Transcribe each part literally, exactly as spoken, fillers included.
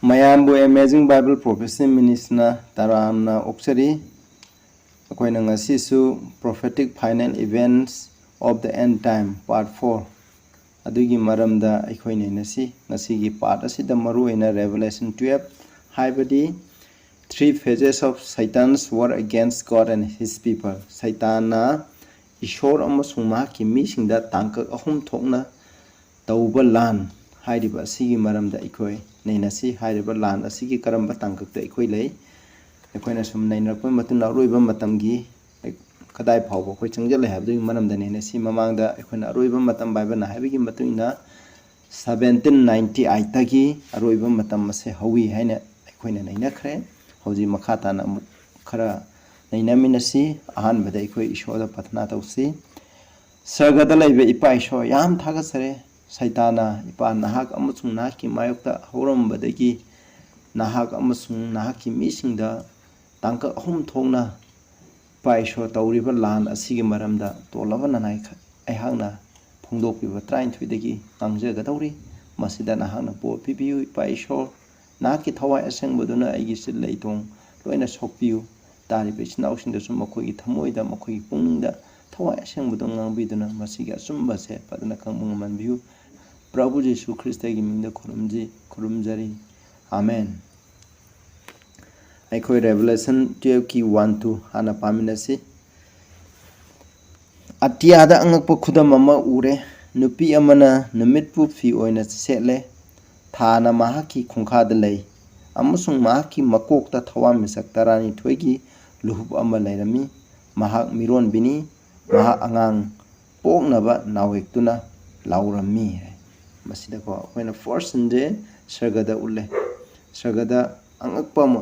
ꯃꯌꯥꯝꯕꯨ Amazing Bible Prophecy Ministryꯅ ꯇꯔꯥꯝꯅ ꯑꯣꯛꯆꯔꯤ꯫ ꯑꯩꯈꯣꯏꯅ ꯉꯁꯤꯁꯨ Prophetic Final Events of the End Time Part four ꯑꯗꯨꯒꯤ ꯃꯔꯝꯗ ꯑꯩꯈꯣꯏ ꯅꯩꯅꯁꯤ꯫ ꯉꯁꯤꯒꯤ part ꯑꯁꯤꯗ ꯃꯔꯨꯑꯣꯏꯅ Revelation twelve, ꯍꯥꯏꯕꯗꯤ Three Phases of Satan's War Against God and His People, ꯁꯩꯇꯥꯟꯅ ꯏꯁꯣꯔ ꯑꯃꯁꯨꯡ ꯃꯍꯥꯛꯀꯤ ꯃꯤꯁꯤꯡꯗ ꯇꯥꯡꯀꯛ ꯑꯍꯨꯝ ꯊꯣꯛꯅ ꯇꯧꯕ ꯂꯥꯟ ꯍꯥꯏꯔꯤꯕ ꯑꯁꯤꯒꯤ ꯃꯔꯝꯗ ꯑꯩꯈꯣꯏ ꯅꯩꯅꯁꯤ꯫ ꯍꯥꯏꯔꯤꯕ ꯂꯥꯟ ꯑꯁꯤꯒꯤ ꯀꯔꯝꯕ ꯇꯥꯡꯀꯛꯇ ꯑꯩꯈꯣꯏ ꯂꯩ? ꯑꯩꯈꯣꯏꯅ ꯁꯨꯝ ꯅꯩꯅꯔꯛꯄ ꯃꯇꯨꯡꯗ ꯑꯔꯣꯏꯕ ꯃꯇꯝꯒꯤ ꯀꯗꯥꯏ ꯐꯥꯎꯕ ꯑꯩꯈꯣꯏ ꯆꯪꯁꯤꯜꯂꯦ ꯍꯥꯏꯕꯗꯨꯒꯤ ꯃꯔꯝꯗ ꯅꯩꯅꯁꯤ꯫ ꯃꯃꯥꯡꯗ ꯑꯩꯈꯣꯏꯅ ꯑꯔꯣꯏꯕ ꯃꯇꯝ ꯕꯥꯏꯕꯜꯅ ꯍꯥꯏꯕꯒꯤ ꯃꯇꯨꯡ ꯏꯟꯅ seventeen ninety eightꯇꯒꯤ ꯑꯔꯣꯏꯕ ꯃꯇꯝ ꯑꯁꯦ ꯍꯧꯋꯤ ꯍꯥꯏꯅ ꯑꯩꯈꯣꯏꯅ ꯅꯩꯅꯈ꯭ꯔꯦ꯫ ꯍꯧꯖꯤꯛ ꯃꯈꯥ ꯇꯥꯅ ꯑꯃꯨꯛ ꯈꯔ ꯅꯩꯅꯃꯤꯟꯅꯁꯤ꯫ ꯑꯍꯥꯟꯕꯗ ꯑꯩꯈꯣꯏ ꯏꯁꯣꯔꯗ ꯄ꯭ꯔꯊꯅꯥ ꯇꯧꯁꯤ꯫ ꯁꯔꯒꯗ ꯂꯩꯕ ꯏꯄꯥ ꯏꯁꯣꯔ, ꯌꯥꯝ ꯊꯥꯒꯠꯆꯔꯤ꯫ ꯁꯩꯇꯥꯟꯅ ꯏꯄꯥ ꯅꯍꯥꯛ ꯑꯃꯁꯨꯡ ꯅꯍꯥꯛꯀꯤ ꯃꯥꯌꯣꯛꯇ ꯍꯧꯔꯝꯕꯗꯒꯤ ꯅꯍꯥꯛ ꯑꯃꯁꯨꯡ ꯅꯍꯥꯛꯀꯤ ꯃꯤꯁꯤꯡꯗ ꯇꯥꯡꯀꯛ ꯑꯍꯨꯝ ꯊꯣꯛꯅ ꯏꯄꯥ ꯏꯁꯣꯔ ꯇꯧꯔꯤꯕ ꯂꯥꯟ ꯑꯁꯤꯒꯤ ꯃꯔꯝꯗ ꯇꯣꯜꯂꯕ ꯅꯅꯥꯏ ꯑꯩꯍꯥꯛꯅ ꯐꯣꯡꯗꯣꯛꯄꯤꯕ ꯇꯔꯥꯅꯤꯊꯣꯏꯗꯒꯤ ꯉꯥꯡꯖꯒꯗꯧꯔꯤ꯫ ꯃꯁꯤꯗ ꯅꯍꯥꯛꯅ ꯕꯣꯔ ꯄꯤꯕꯤꯌꯨ, ꯏꯄꯥ ꯏꯁꯣꯔ꯫ ꯅꯍꯥꯛꯀꯤ ꯊꯋꯥꯏ ꯑꯁꯦꯡꯕꯗꯨꯅ ꯑꯩꯒꯤ ꯆꯤꯜ ꯂꯩꯇꯣꯡ ꯂꯣꯏꯅ ꯁꯣꯛꯄꯤꯌꯨ꯫ ꯇꯥꯔꯤꯕ ꯏꯆꯤꯟ ꯏꯅꯥꯎꯁꯤꯡꯗꯁꯨ ꯃꯈꯣꯏꯒꯤ ꯊꯃꯣꯏꯗ, ꯃꯈꯣꯏꯒꯤ ꯄꯨꯛꯅꯤꯡꯗ ꯊꯋꯥꯏ ꯑꯁꯦꯡꯕꯗꯨ ꯉꯥꯡꯕꯤꯗꯨꯅ ꯃꯁꯤꯒꯤ ꯑꯆꯨꯝꯕꯁꯦ ꯐꯖꯅ ꯈꯪꯕ ꯉꯝꯍꯟꯕꯤꯌꯨ꯫ ꯄ꯭ꯔꯚꯨ ꯖꯤꯁꯨ ꯈ꯭ꯔꯤꯁꯇꯒꯤ ꯃꯤꯡꯗ ꯈꯨꯔꯨꯝꯖꯤ-, ꯈꯨꯔꯨꯝꯖꯔꯤ꯫ ꯑꯥꯃꯦꯟ꯫ ꯑꯩꯈꯣꯏ Revelation twelveꯀꯤ one to ꯍꯥꯟꯅ ꯄꯥꯃꯤꯟꯅꯁꯤ꯫ ꯑꯇꯤꯌꯥꯗ ꯑꯉꯛꯄ ꯈꯨꯗꯝ ꯑꯃ ꯎꯔꯦ꯫ ꯅꯨꯄꯤ ꯑꯃꯅ ꯅꯨꯃꯤꯠꯄꯨ ꯐꯤ ꯑꯣꯏꯅ ꯁꯦꯠꯂꯦ, ꯊꯥꯅ ꯃꯍꯥꯛꯀꯤ ꯈꯣꯡꯈꯥꯗ ꯂꯩ, ꯑꯃꯁꯨꯡ ꯃꯍꯥꯛꯀꯤ ꯃꯀꯣꯛꯇ ꯊꯋꯥꯟꯃꯤꯆꯥꯛ ꯇꯔꯥꯅꯤꯊꯣꯏꯒꯤ ꯂꯨꯍꯨꯞ ꯑꯃ ꯂꯩꯔꯝꯃꯤ꯫ ꯃꯍꯥꯛ ꯃꯤꯔꯣꯟꯕꯤꯅꯤ, ꯃꯍꯥꯛ ꯑꯉꯥꯡ ꯄꯣꯛꯅꯕ ꯅꯥꯎꯌꯦꯛꯇꯨꯅ ꯂꯥꯎꯔꯝꯃꯤ ꯍꯥꯏ꯫ ꯃꯁꯤꯗꯀꯣ ꯑꯩꯈꯣꯏꯅ first sceneꯁꯦ ꯁꯔꯒꯗ ꯎꯠꯂꯦ꯫ ꯁꯔꯒꯗ ꯑꯉꯛꯄ ꯑꯃ,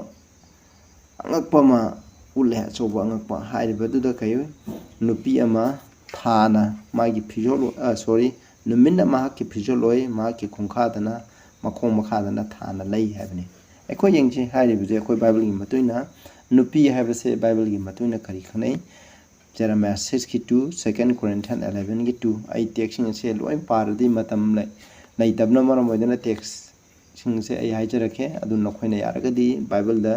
ꯑꯉꯛꯄ ꯑꯃ ꯎꯠꯂꯦ, ꯑꯆꯧꯕ ꯑꯉꯛꯄ꯫ ꯍꯥꯏꯔꯤꯕꯗꯨꯗ ꯀꯩ, ꯅꯨꯄꯤ ꯑꯃ ꯊꯥꯅ ꯃꯥꯒꯤ ꯐꯤꯖꯣꯜ, ꯑ, sorry, ꯅꯨꯃꯤꯠꯅ ꯃꯍꯥꯛꯀꯤ ꯐꯤꯖꯣꯜ ꯑꯣꯏ, ꯃꯍꯥꯛꯀꯤ ꯈꯣꯡꯈꯥꯗꯅ, ꯃꯈꯣꯡ ꯃꯈꯥꯗꯅ ꯊꯥꯅ ꯂꯩ ꯍꯥꯏꯕꯅꯤ꯫ ꯑꯩꯈꯣꯏ ꯌꯦꯡꯁꯤ ꯍꯥꯏꯔꯤꯕꯁꯦ ꯑꯩꯈꯣꯏ ꯕꯥꯏꯕꯜꯒꯤ ꯃꯇꯨꯡ ꯏꯟꯅ ꯅꯨꯄꯤ ꯍꯥꯏꯕꯁꯦ ꯕꯥꯏꯕꯜꯒꯤ ꯃꯇꯨꯡ ꯏꯟꯅ ꯀꯔꯤ ꯈꯪꯅꯩ? Jeremiah sixꯀꯤ two, Second Corinthians elevenꯒꯤ two꯫ ꯑꯩ textꯁꯤꯡ ꯑꯁꯦ ꯂꯣꯏ ꯄꯥꯔꯗꯤ ꯃꯇꯝ ꯂꯩ-, ꯂꯩꯇꯕꯅ ꯃꯔꯝ ꯑꯣꯏꯗꯨꯅ textꯁꯤ ꯁꯤꯡꯁꯦ ꯑꯩ ꯍꯥꯏꯖꯔꯛꯀꯦ, ꯑꯗꯨ ꯅꯈꯣꯏꯅ ꯌꯥꯔꯒꯗꯤ ꯕꯥꯏꯕꯜꯗ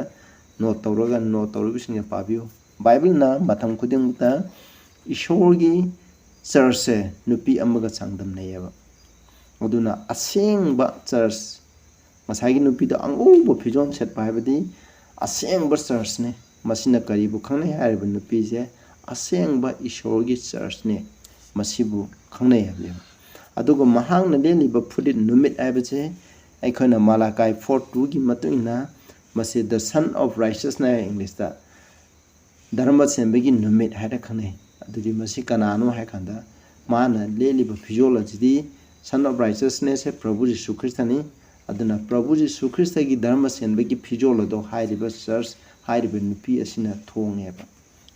ꯅꯣꯠ ꯇꯧꯔꯒ, ꯅꯣꯠ ꯇꯧꯔꯤꯕꯁꯤꯡꯁꯦ ꯄꯥꯕꯤꯌꯨ꯫ ꯕꯥꯏꯕꯜꯅ ꯃꯇꯝ ꯈꯨꯗꯤꯡꯃꯛꯇ ꯏꯁꯣꯔꯒꯤ ꯆꯔꯆꯁꯦ ꯅꯨꯄꯤ ꯑꯃꯒ ꯆꯥꯡꯗꯝꯅꯩꯌꯦꯕ꯫ ꯑꯗꯨꯅ ꯑꯁꯦꯡꯕ ꯆꯔꯆ, ꯉꯁꯥꯏꯒꯤ ꯅꯨꯄꯤꯗꯣ ꯑꯉꯧꯕ ꯐꯤꯖꯣꯜ ꯁꯦꯠꯄ ꯍꯥꯏꯕꯗꯤ ꯑꯁꯦꯡꯕ ꯆꯔꯆꯅꯤ꯫ ꯃꯁꯤꯅ ꯀꯔꯤꯕꯨ ꯈꯪꯅꯩ ꯍꯥꯏꯔꯤꯕ ꯅꯨꯄꯤꯁꯦ? ꯑꯁꯦꯡꯕ ꯏꯁꯣꯔꯒꯤ ꯆꯔꯆꯅꯤ꯫ ꯃꯁꯤꯕꯨ ꯈꯪꯅꯩ ꯍꯥꯏꯕꯅꯦꯕ꯫ ꯑꯗꯨꯒ ꯃꯍꯥꯛꯅ ꯂꯦꯜꯂꯤꯕ ꯐꯨꯔꯤꯠ, ꯅꯨꯃꯤꯠ ꯍꯥꯏꯕꯁꯦ ꯑꯩꯈꯣꯏꯅ ꯃꯥꯂꯥꯀꯥꯏ ꯐꯣꯔ ꯇꯨꯒꯤ ꯃꯇꯨꯡ ꯏꯟꯅ ꯃꯁꯤ the Sun of Righteousness ꯍꯥꯏ ꯏꯪꯂꯤꯁꯇ, ꯙꯔꯃ ꯆꯦꯟꯕꯒꯤ ꯅꯨꯃꯤꯠ ꯍꯥꯏꯅ ꯈꯪꯅꯩ꯫ ꯑꯗꯨꯗꯤ ꯃꯁꯤ ꯀꯅꯥꯅꯣ ꯍꯥꯏ ꯀꯥꯟꯗ, ꯃꯥꯅ ꯂꯦꯠꯂꯤꯕ ꯐꯤꯖꯣꯜ ꯑꯁꯤꯗꯤ Sun of Righteousness ꯁꯦ ꯄ꯭ꯔꯚꯨ ꯖꯤꯁꯨ ꯈ꯭ꯔꯤꯁꯇꯅꯤ꯫ ꯑꯗꯨꯅ ꯄ꯭ꯔꯚꯨ ꯖꯤꯁꯨ ꯈ꯭ꯔꯤꯁꯇꯒꯤ ꯙꯔꯃ ꯆꯦꯟꯕꯒꯤ ꯐꯤꯖꯣꯜ ꯑꯗꯣ ꯍꯥꯏꯔꯤꯕ ꯆꯔꯆ, ꯍꯥꯏꯔꯤꯕ ꯅꯨꯄꯤ ꯑꯁꯤꯅ ꯊꯣꯡꯉꯦꯕ꯫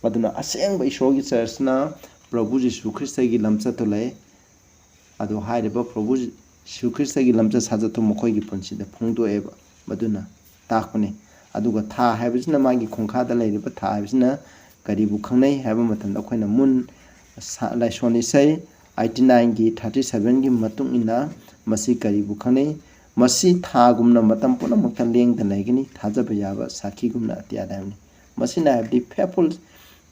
ꯑꯗꯨꯅ ꯑꯁꯦꯡꯕ ꯏꯁꯣꯔꯒꯤ ꯆꯔꯆꯅ ꯄ꯭ꯔꯚꯨ ꯖꯤꯁꯨ ꯈ꯭ꯔꯤꯁꯇꯒꯤ ꯂꯝꯆꯠꯇꯨ ꯂꯩ꯫ ꯑꯗꯨ ꯍꯥꯏꯔꯤꯕ ꯄ꯭ꯔꯚꯨ ꯖꯤꯁꯨ ꯈ꯭ꯔꯤꯁꯇꯒꯤ ꯂꯝꯆꯠ ꯁꯥꯖꯠꯇꯨ ꯃꯈꯣꯏꯒꯤ ꯄꯨꯟꯁꯤꯗ ꯐꯣꯡꯗꯣꯛꯑꯦꯕ, ꯃꯗꯨꯅ ꯇꯥꯛꯄꯅꯤ꯫ ꯑꯗꯨꯒ ꯊꯥ ꯍꯥꯏꯕꯁꯤꯅ, ꯃꯥꯒꯤ ꯈꯣꯡꯈꯥꯗ ꯂꯩꯔꯤꯕ ꯊꯥ ꯍꯥꯏꯕꯁꯤꯅ ꯀꯔꯤꯕꯨ ꯈꯪꯅꯩ ꯍꯥꯏꯕ ꯃꯇꯝꯗ, ꯑꯩꯈꯣꯏꯅ ꯃꯨꯟ, ꯁꯥ-, ꯂꯥꯏꯁꯣꯟ ꯏꯁꯩ ꯑꯩꯠꯇꯤ ꯅꯥꯏꯟꯒꯤ ꯊꯥꯔꯇꯤ ꯁꯚꯦꯟꯒꯤ ꯃꯇꯨꯡ ꯏꯟꯅ ꯃꯁꯤ ꯀꯔꯤꯕꯨ ꯈꯪꯅꯩ? ꯃꯁꯤ ꯊꯥꯒꯨꯝꯅ ꯃꯇꯝ ꯄꯨꯝꯅꯃꯛꯇ ꯂꯦꯡꯗꯅ ꯂꯩꯒꯅꯤ, ꯊꯥꯖꯕ ꯌꯥꯕ ꯁꯥꯈꯤꯒꯨꯝꯅ ꯑꯇꯤꯌꯥꯗ ꯍꯥꯏꯕꯅꯤ꯫ ꯃꯁꯤꯅ ꯍꯥꯏꯕꯗꯤ faithful,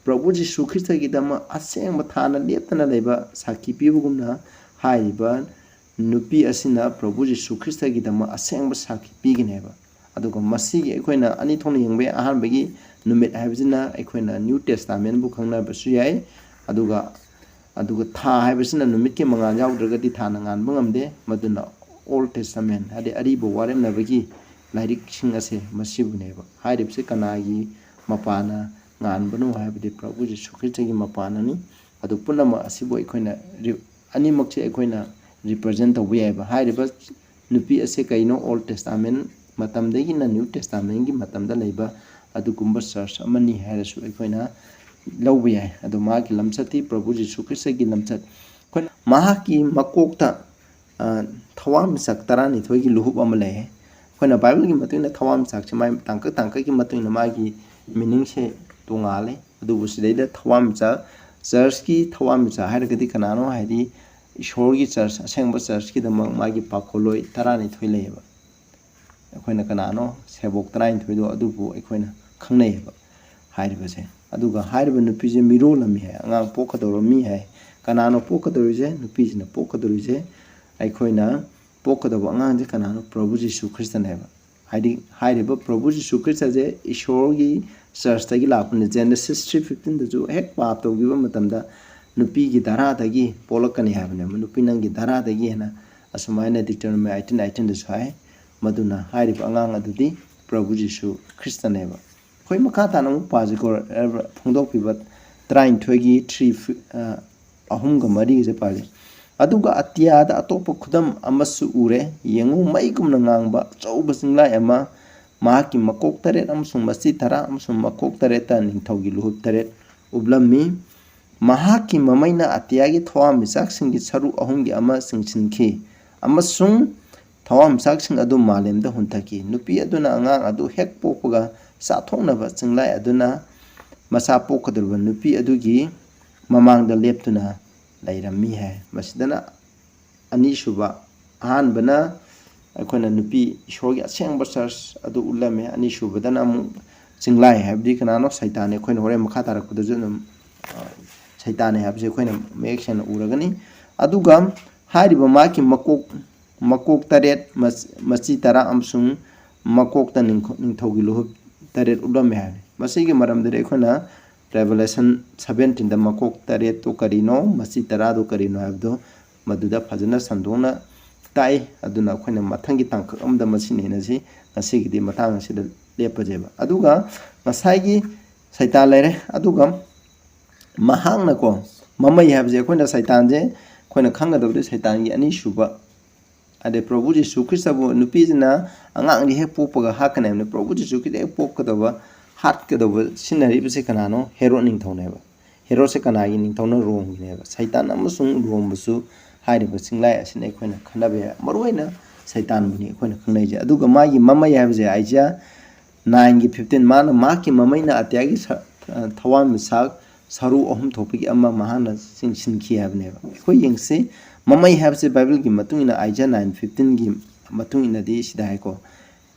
ꯄ꯭ꯔꯚꯨ ꯖꯤꯁꯨ ꯈ꯭ꯔꯤꯁꯇꯒꯤꯗꯃꯛ ꯑꯁꯦꯡꯕ ꯊꯥꯅ ꯂꯦꯞꯇꯅ ꯂꯩꯕ ꯁꯥꯈꯤ ꯄꯤꯕꯒꯨꯝꯅ, ꯍꯥꯏꯔꯤꯕ ꯅꯨꯄꯤ ꯑꯁꯤꯅ ꯄ꯭ꯔꯚꯨ ꯖꯤꯁꯨ ꯈ꯭ꯔꯤꯁꯇꯒꯤꯗꯃꯛ ꯑꯁꯦꯡꯕ ꯁꯥꯈꯤ ꯄꯤꯒꯅꯦꯕ꯫ ꯑꯗꯨꯒ ꯃꯁꯤꯒꯤ ꯑꯩꯈꯣꯏꯅ ꯑꯅꯤ ꯊꯣꯛꯅ ꯌꯦꯡꯕ ꯌꯥꯏ꯫ ꯑꯍꯥꯟꯕꯒꯤ ꯅꯨꯃꯤꯠ ꯍꯥꯏꯕꯁꯤꯅ ꯑꯩꯈꯣꯏꯅ New Testament ꯕꯨ ꯈꯪꯅꯕꯁꯨ ꯌꯥꯏ, ꯑꯗꯨꯒ, ꯑꯗꯨꯒ ꯊꯥ ꯍꯥꯏꯕꯁꯤꯅ ꯅꯨꯃꯤꯠꯀꯤ ꯃꯉꯥꯜ ꯌꯥꯎꯗ꯭ꯔꯒꯗꯤ ꯊꯥꯅ ꯉꯥꯟꯕ ꯉꯝꯗꯦ꯫ ꯃꯗꯨꯅ Old Testament, ꯍꯥꯏꯗꯤ ꯑꯔꯤꯕ ꯋꯥꯔꯦꯞꯅꯕꯒꯤ ꯂꯥꯏꯔꯤꯛꯁꯤꯡ ꯑꯁꯦ ꯃꯁꯤꯕꯨꯅꯦꯕ꯫ ꯍꯥꯏꯔꯤꯕꯁꯤ ꯀꯅꯥꯒꯤ ꯃꯄꯥꯅ ꯉꯥꯟꯕꯅꯣ ꯍꯥꯏꯕꯗꯤ ꯄ꯭ꯔꯚꯨ ꯖꯤꯁꯨ ꯈ꯭ꯔꯤꯁꯇꯒꯤ ꯃꯄꯥꯅꯅꯤ꯫ ꯑꯗꯨ ꯄꯨꯝꯅꯃꯛ ꯑꯁꯤꯕꯨ ꯑꯩꯈꯣꯏꯅ ꯔꯤ-, ꯑꯅꯤꯃꯛꯁꯦ ꯑꯩꯈꯣꯏꯅ represent ꯇꯧꯕ ꯌꯥꯏꯕ꯫ ꯍꯥꯏꯔꯤꯕ ꯅꯨꯄꯤ ꯑꯁꯦ ꯀꯩꯅꯣ? Old Testament ꯃꯇꯝꯗꯒꯤꯅ New Testament ꯀꯤ ꯃꯇꯝꯗ ꯂꯩꯕ ꯑꯗꯨꯒꯨꯝꯕ ꯆꯔꯆ ꯑꯃꯅꯤ ꯍꯥꯏꯔꯁꯨ ꯑꯩꯈꯣꯏꯅ ꯂꯧꯕ ꯌꯥꯏ꯫ ꯑꯗꯣ ꯃꯥꯒꯤ ꯂꯝꯆꯠꯇꯤ ꯄ꯭ꯔꯚꯨ ꯖꯤꯁꯨ ꯈ꯭ꯔꯤꯁꯇꯒꯤ ꯂꯝꯆꯠ꯫ ꯑꯩꯈꯣꯏꯅ ꯃꯍꯥꯛꯀꯤ ꯃꯀꯣꯛꯇ, ꯑ, ꯊꯋꯥꯟꯃꯤꯆꯥꯛ ꯇꯔꯥꯅꯤꯊꯣꯏꯒꯤ ꯂꯨꯍꯨꯞ ꯑꯃ ꯂꯩ꯫ ꯑꯩꯈꯣꯏꯅ ꯕꯥꯏꯕꯜꯒꯤ ꯃꯇꯨꯡ ꯏꯟꯅ ꯊꯋꯥꯟꯃꯤꯆꯥꯛꯁꯦ ꯃꯥꯒꯤ ꯇꯥꯡꯀꯛ ꯇꯥꯡꯀꯛꯀꯤ ꯃꯇꯨꯡ ꯏꯟꯅ ꯃꯥꯒꯤ meaning ꯁꯦ ꯇꯣꯉꯥꯜꯂꯦ꯫ ꯑꯗꯨꯕꯨ ꯁꯤꯗꯩꯗ ꯊꯋꯥꯟꯃꯤꯆꯥꯛ, ꯆꯔꯆꯀꯤ ꯊꯋꯥꯟꯃꯤꯆꯥꯛ ꯍꯥꯏꯔꯒꯗꯤ ꯀꯅꯥꯅꯣ ꯍꯥꯏꯗꯤ, ꯏꯁꯣꯔꯒꯤ ꯆꯔꯆ, ꯑꯁꯦꯡꯕ ꯆꯔꯆꯀꯤꯗꯃꯛ ꯃꯥꯒꯤ ꯄꯥꯈꯣꯜꯂꯣꯏ ꯇꯔꯥꯅꯤꯊꯣꯏ ꯂꯩꯌꯦꯕ꯫ ꯑꯩꯈꯣꯏꯅ ꯀꯅꯥꯅꯣ, ꯁꯦꯕꯣꯛ ꯇꯔꯥꯅꯤꯊꯣꯏꯗꯣ ꯑꯗꯨꯕꯨ ꯑꯩꯈꯣꯏꯅ ꯈꯪꯅꯩꯌꯦꯕ ꯍꯥꯏꯔꯤꯕꯁꯦ꯫ ꯑꯗꯨꯒ ꯍꯥꯏꯔꯤꯕ ꯅꯨꯄꯤꯁꯦ ꯃꯤꯔꯣꯜꯂꯝꯃꯤ ꯍꯥꯏ, ꯑꯉꯥꯡ ꯄꯣꯛꯀꯗꯧꯔꯝꯃꯤ ꯍꯥꯏ꯫ ꯀꯅꯥꯅꯣ ꯄꯣꯛꯀꯗꯧꯔꯤꯁꯦ? ꯅꯨꯄꯤꯁꯤꯅ ꯄꯣꯛꯀꯗꯧꯔꯤꯁꯦ, ꯑꯩꯈꯣꯏꯅ ꯄꯣꯛꯀꯗꯧꯕ ꯑꯉꯥꯡꯁꯦ ꯀꯅꯥꯅꯣ? ꯄ꯭ꯔꯚꯨ ꯖꯤꯁꯨ ꯈ꯭ꯔꯤꯁꯇꯅꯦꯕ꯫ ꯍꯥꯏꯗꯤ ꯍꯥꯏꯔꯤꯕ ꯄ꯭ꯔꯚꯨ ꯖꯤꯁꯨ ꯈ꯭ꯔꯤꯁꯇꯁꯦ ꯏꯁꯣꯔꯒꯤ ꯆꯔꯆꯇꯒꯤ ꯂꯥꯛꯄꯅꯤ꯫ ꯖꯦꯅꯦꯁꯤꯁ ꯊ꯭ꯔꯤ ꯐꯤꯐꯇꯤꯟꯗꯁꯨ ꯍꯦꯛ ꯄꯥꯞ ꯇꯧꯈꯤꯕ ꯃꯇꯝꯗ ꯅꯨꯄꯤꯒꯤ ꯙꯔꯥꯗꯒꯤ ꯄꯣꯛꯂꯛꯀꯅꯤ ꯍꯥꯏꯕꯅꯦꯕ, ꯅꯨꯄꯤ ꯅꯪꯒꯤ ꯙꯔꯥꯗꯒꯤ ꯍꯥꯏꯅ꯫ ꯑꯁꯨꯃꯥꯏꯅ ꯗꯤꯇꯔꯣꯅꯣꯃꯤ ꯑꯩꯠꯇꯤꯟ ꯑꯩꯠꯇꯤꯟꯗꯁꯨ ꯍꯥꯏ꯫ ꯃꯗꯨꯅ ꯍꯥꯏꯔꯤꯕ ꯑꯉꯥꯡ ꯑꯗꯨꯗꯤ ꯄ꯭ꯔꯚꯨ ꯖꯤꯁꯨ ꯈ꯭ꯔꯤꯁꯇꯅꯦꯕ꯫ ꯑꯩꯈꯣꯏ ꯃꯈꯥ ꯇꯥꯅ ꯑꯃꯨꯛ ꯄꯥꯁꯤꯀꯣ, ꯐꯣꯡꯗꯣꯛꯄꯤꯕ ꯇꯔꯥꯅꯤꯊꯣꯏꯒꯤ ꯊ꯭ꯔꯤ, ꯑ, ꯑꯍꯨꯝꯒ ꯃꯔꯤꯒꯁꯦ ꯄꯥꯒꯦ꯫ ꯑꯗꯨꯒ ꯑꯇꯤꯌꯥꯗ ꯑꯇꯣꯞꯄ ꯈꯨꯗꯝ ꯑꯃꯁꯨ ꯎꯔꯦ꯫ ꯌꯦꯡꯉꯨ, ꯃꯩꯒꯨꯝꯅ ꯉꯥꯡꯕ ꯑꯆꯧꯕ ꯆꯤꯡꯂꯥꯏ ꯑꯃ, ꯃꯍꯥꯛꯀꯤ ꯃꯀꯣꯛ ꯇꯔꯦꯠ ꯑꯃꯁꯨꯡ ꯃꯆꯤ ꯇꯔꯥ ꯑꯃꯁꯨꯡ ꯃꯀꯣꯛ ꯇꯔꯦꯠꯇ ꯅꯤꯡꯊꯧꯒꯤ ꯂꯨꯍꯨꯞ ꯇꯔꯦꯠ ꯎꯞꯂꯝꯃꯤ꯫ ꯃꯍꯥꯛꯀꯤ ꯃꯃꯩꯅ ꯑꯇꯤꯌꯥꯒꯤ ꯊꯋꯥꯟꯃꯤꯆꯥꯛꯁꯤꯡꯒꯤ ꯁꯔꯨꯛ ꯑꯍꯨꯝꯒꯤ ꯑꯃ ꯆꯤꯡꯁꯤꯟꯈꯤ, ꯑꯃꯁꯨꯡ ꯊꯋꯥꯟꯃꯤꯆꯥꯛꯁꯤꯡ ꯑꯗꯨ ꯃꯥꯂꯦꯝꯗ ꯍꯨꯟꯊꯈꯤ꯫ ꯅꯨꯄꯤ ꯑꯗꯨꯅ ꯑꯉꯥꯡ ꯑꯗꯨ ꯍꯦꯛ ꯄꯣꯛꯄꯒ ꯆꯥꯊꯣꯛꯅꯕ ꯆꯤꯡꯂꯥꯏ ꯑꯗꯨꯅ ꯃꯆꯥ ꯄꯣꯛꯀꯗꯧꯔꯤꯕ ꯅꯨꯄꯤ ꯑꯗꯨꯒꯤ ꯃꯃꯥꯡꯗ ꯂꯦꯞꯇꯨꯅ ꯂꯩꯔꯝꯃꯤ ꯍꯥꯏ꯫ ꯃꯁꯤꯗꯅ ꯑꯅꯤꯁꯨꯕ, ꯑꯍꯥꯟꯕꯅ ꯑꯩꯈꯣꯏꯅ ꯅꯨꯄꯤ ꯏꯁꯣꯔꯒꯤ ꯑꯁꯦꯡꯕ ꯆꯔꯆ ꯑꯗꯨ ꯎꯠꯂꯝꯃꯦ꯫ ꯑꯅꯤꯁꯨꯕꯗꯅ ꯑꯃꯨꯛ ꯆꯤꯡꯂꯥꯏ, ꯍꯥꯏꯕꯗꯤ ꯀꯅꯥꯅꯣ? ꯁꯩꯇꯥꯟꯅꯤ꯫ ꯑꯩꯈꯣꯏꯅ ꯍꯣꯔꯦꯟ ꯃꯈꯥ ꯇꯥꯔꯛꯄꯗꯁꯨ ꯑꯗꯨꯝ, ꯑ, ꯁꯩꯇꯥꯟꯅꯤ ꯍꯥꯏꯕꯁꯦ ꯑꯩꯈꯣꯏꯅ ꯃꯌꯦꯛ ꯁꯦꯡꯅ ꯎꯔꯒꯅꯤ꯫ ꯑꯗꯨꯒ ꯍꯥꯏꯔꯤꯕ ꯃꯍꯥꯛꯀꯤ ꯃꯀꯣꯛ, ꯃꯀꯣꯛ ꯇꯔꯦꯠ, ꯃꯆ-, ꯃꯆꯤ ꯇꯔꯥ ꯑꯃꯁꯨꯡ ꯃꯀꯣꯛꯇ ꯅꯤꯡꯈꯣ-, ꯅꯤꯡꯊꯧꯒꯤ ꯂꯨꯍꯨꯞ ꯇꯔꯦꯠ ꯎꯠꯂꯝꯃꯦ ꯍꯥꯏꯕꯅꯤ꯫ ꯃꯁꯤꯒꯤ ꯃꯔꯝꯗꯗꯤ ꯑꯩꯈꯣꯏꯅ ꯔꯦꯚꯦꯂꯦꯁꯟ ꯁꯚꯦꯟꯇꯤꯟꯗ ꯃꯀꯣꯛ ꯇꯔꯦꯠꯇꯨ ꯀꯔꯤꯅꯣ, ꯃꯆꯤ ꯇꯔꯥꯗꯨ ꯀꯔꯤꯅꯣ ꯍꯥꯏꯕꯗꯨ ꯃꯗꯨꯗ ꯐꯖꯅ ꯁꯟꯗꯣꯛꯅ ꯇꯥꯛꯏ꯫ ꯑꯗꯨꯅ ꯑꯩꯈꯣꯏꯅ ꯃꯊꯪꯒꯤ ꯇꯥꯡꯀꯛ ꯑꯃꯗ ꯃꯁꯤ ꯅꯩꯅꯁꯤ꯫ ꯉꯁꯤꯒꯤꯗꯤ ꯃꯇꯥꯡ ꯑꯁꯤꯗ ꯂꯦꯞꯄꯁꯦꯕ꯫ ꯑꯗꯨꯒ ꯉꯁꯥꯏꯒꯤ ꯁꯩꯇꯥꯟ ꯂꯩꯔꯦ꯫ ꯑꯗꯨꯒ ꯃꯍꯥꯛꯅꯀꯣ, ꯃꯃꯩ ꯍꯥꯏꯕꯁꯦ ꯑꯩꯈꯣꯏꯅ ꯁꯩꯇꯥꯟꯁꯦ ꯑꯩꯈꯣꯏꯅ ꯈꯪꯒꯗꯕꯗꯤ ꯁꯩꯇꯥꯟꯒꯤ ꯑꯅꯤꯁꯨꯕ, ꯑꯗꯩ ꯄ꯭ꯔꯚꯨ ꯖꯤꯁꯨ ꯈ꯭ꯔꯤꯁꯇꯕꯨ ꯅꯨꯄꯤꯁꯤꯅ ꯑꯉꯥꯡꯗꯤ ꯍꯦꯛ ꯄꯣꯛꯄꯒ ꯍꯥꯠꯀꯅꯤ ꯍꯥꯏꯕꯅꯤ꯫ ꯄ꯭ꯔꯚꯨ ꯖꯤꯁꯨ ꯈ꯭ꯔꯤꯁꯇ ꯍꯦꯛ ꯄꯣꯛꯀꯗꯧꯕ, ꯍꯥꯠꯀꯗꯧꯕ ꯁꯤꯖꯤꯟꯅꯔꯤꯕꯁꯦ ꯀꯅꯥꯅꯣ? ꯍꯦꯔꯣꯗ ꯅꯤꯡꯊꯧꯅꯦꯕ꯫ ꯍꯦꯔꯣꯗꯁꯦ ꯀꯅꯥꯒꯤ ꯅꯤꯡꯊꯧꯅꯣ? ꯔꯣꯝꯒꯤꯅꯦꯕ꯫ ꯁꯩꯇꯥꯟ ꯑꯃꯁꯨꯡ ꯔꯣꯝꯕꯨꯁꯨ ꯍꯥꯏꯔꯤꯕ ꯆꯤꯡꯂꯥꯏ ꯑꯁꯤꯅ ꯑꯩꯈꯣꯏꯅ ꯈꯟꯅꯕ ꯌꯥꯏ꯫ ꯃꯔꯨꯑꯣꯏꯅ ꯁꯩꯇꯥꯟꯕꯨꯅꯤ ꯑꯩꯈꯣꯏꯅ ꯈꯪꯅꯩꯁꯦ꯫ ꯑꯗꯨꯒ ꯃꯥꯒꯤ ꯃꯃꯩ ꯍꯥꯏꯕꯁꯦ ꯑꯥꯏꯖꯤꯌꯥ ꯅꯥꯏꯟꯒꯤ ꯐꯤꯐꯇꯤꯟ, ꯃꯥꯅ ꯃꯍꯥꯛꯀꯤ ꯃꯃꯩꯅ ꯑꯇꯤꯌꯥꯒꯤ ꯁ-, ꯑ, ꯊꯋꯥꯟꯃꯤꯆꯥꯛ ꯁꯔꯨ ꯑꯍꯨꯝ ꯊꯣꯛꯄꯒꯤ ꯑꯃ ꯃꯍꯥꯛꯅ ꯆꯤꯡꯁꯤꯟꯈꯤ ꯍꯥꯏꯕꯅꯦꯕ꯫ ꯑꯩꯈꯣꯏ ꯌꯦꯡꯁꯤ, ꯃꯃꯩ ꯍꯥꯏꯕꯁꯦ ꯕꯥꯏꯕꯜꯒꯤ ꯃꯇꯨꯡ ꯏꯟꯅ, ꯑꯥꯏꯖꯤꯌꯥ ꯅꯥꯏꯟ ꯐꯤꯐꯇꯤꯟꯒꯤ ꯃꯇꯨꯡ ꯏꯟꯅꯗꯤ ꯁꯤꯗ ꯍꯥꯏꯀꯣ,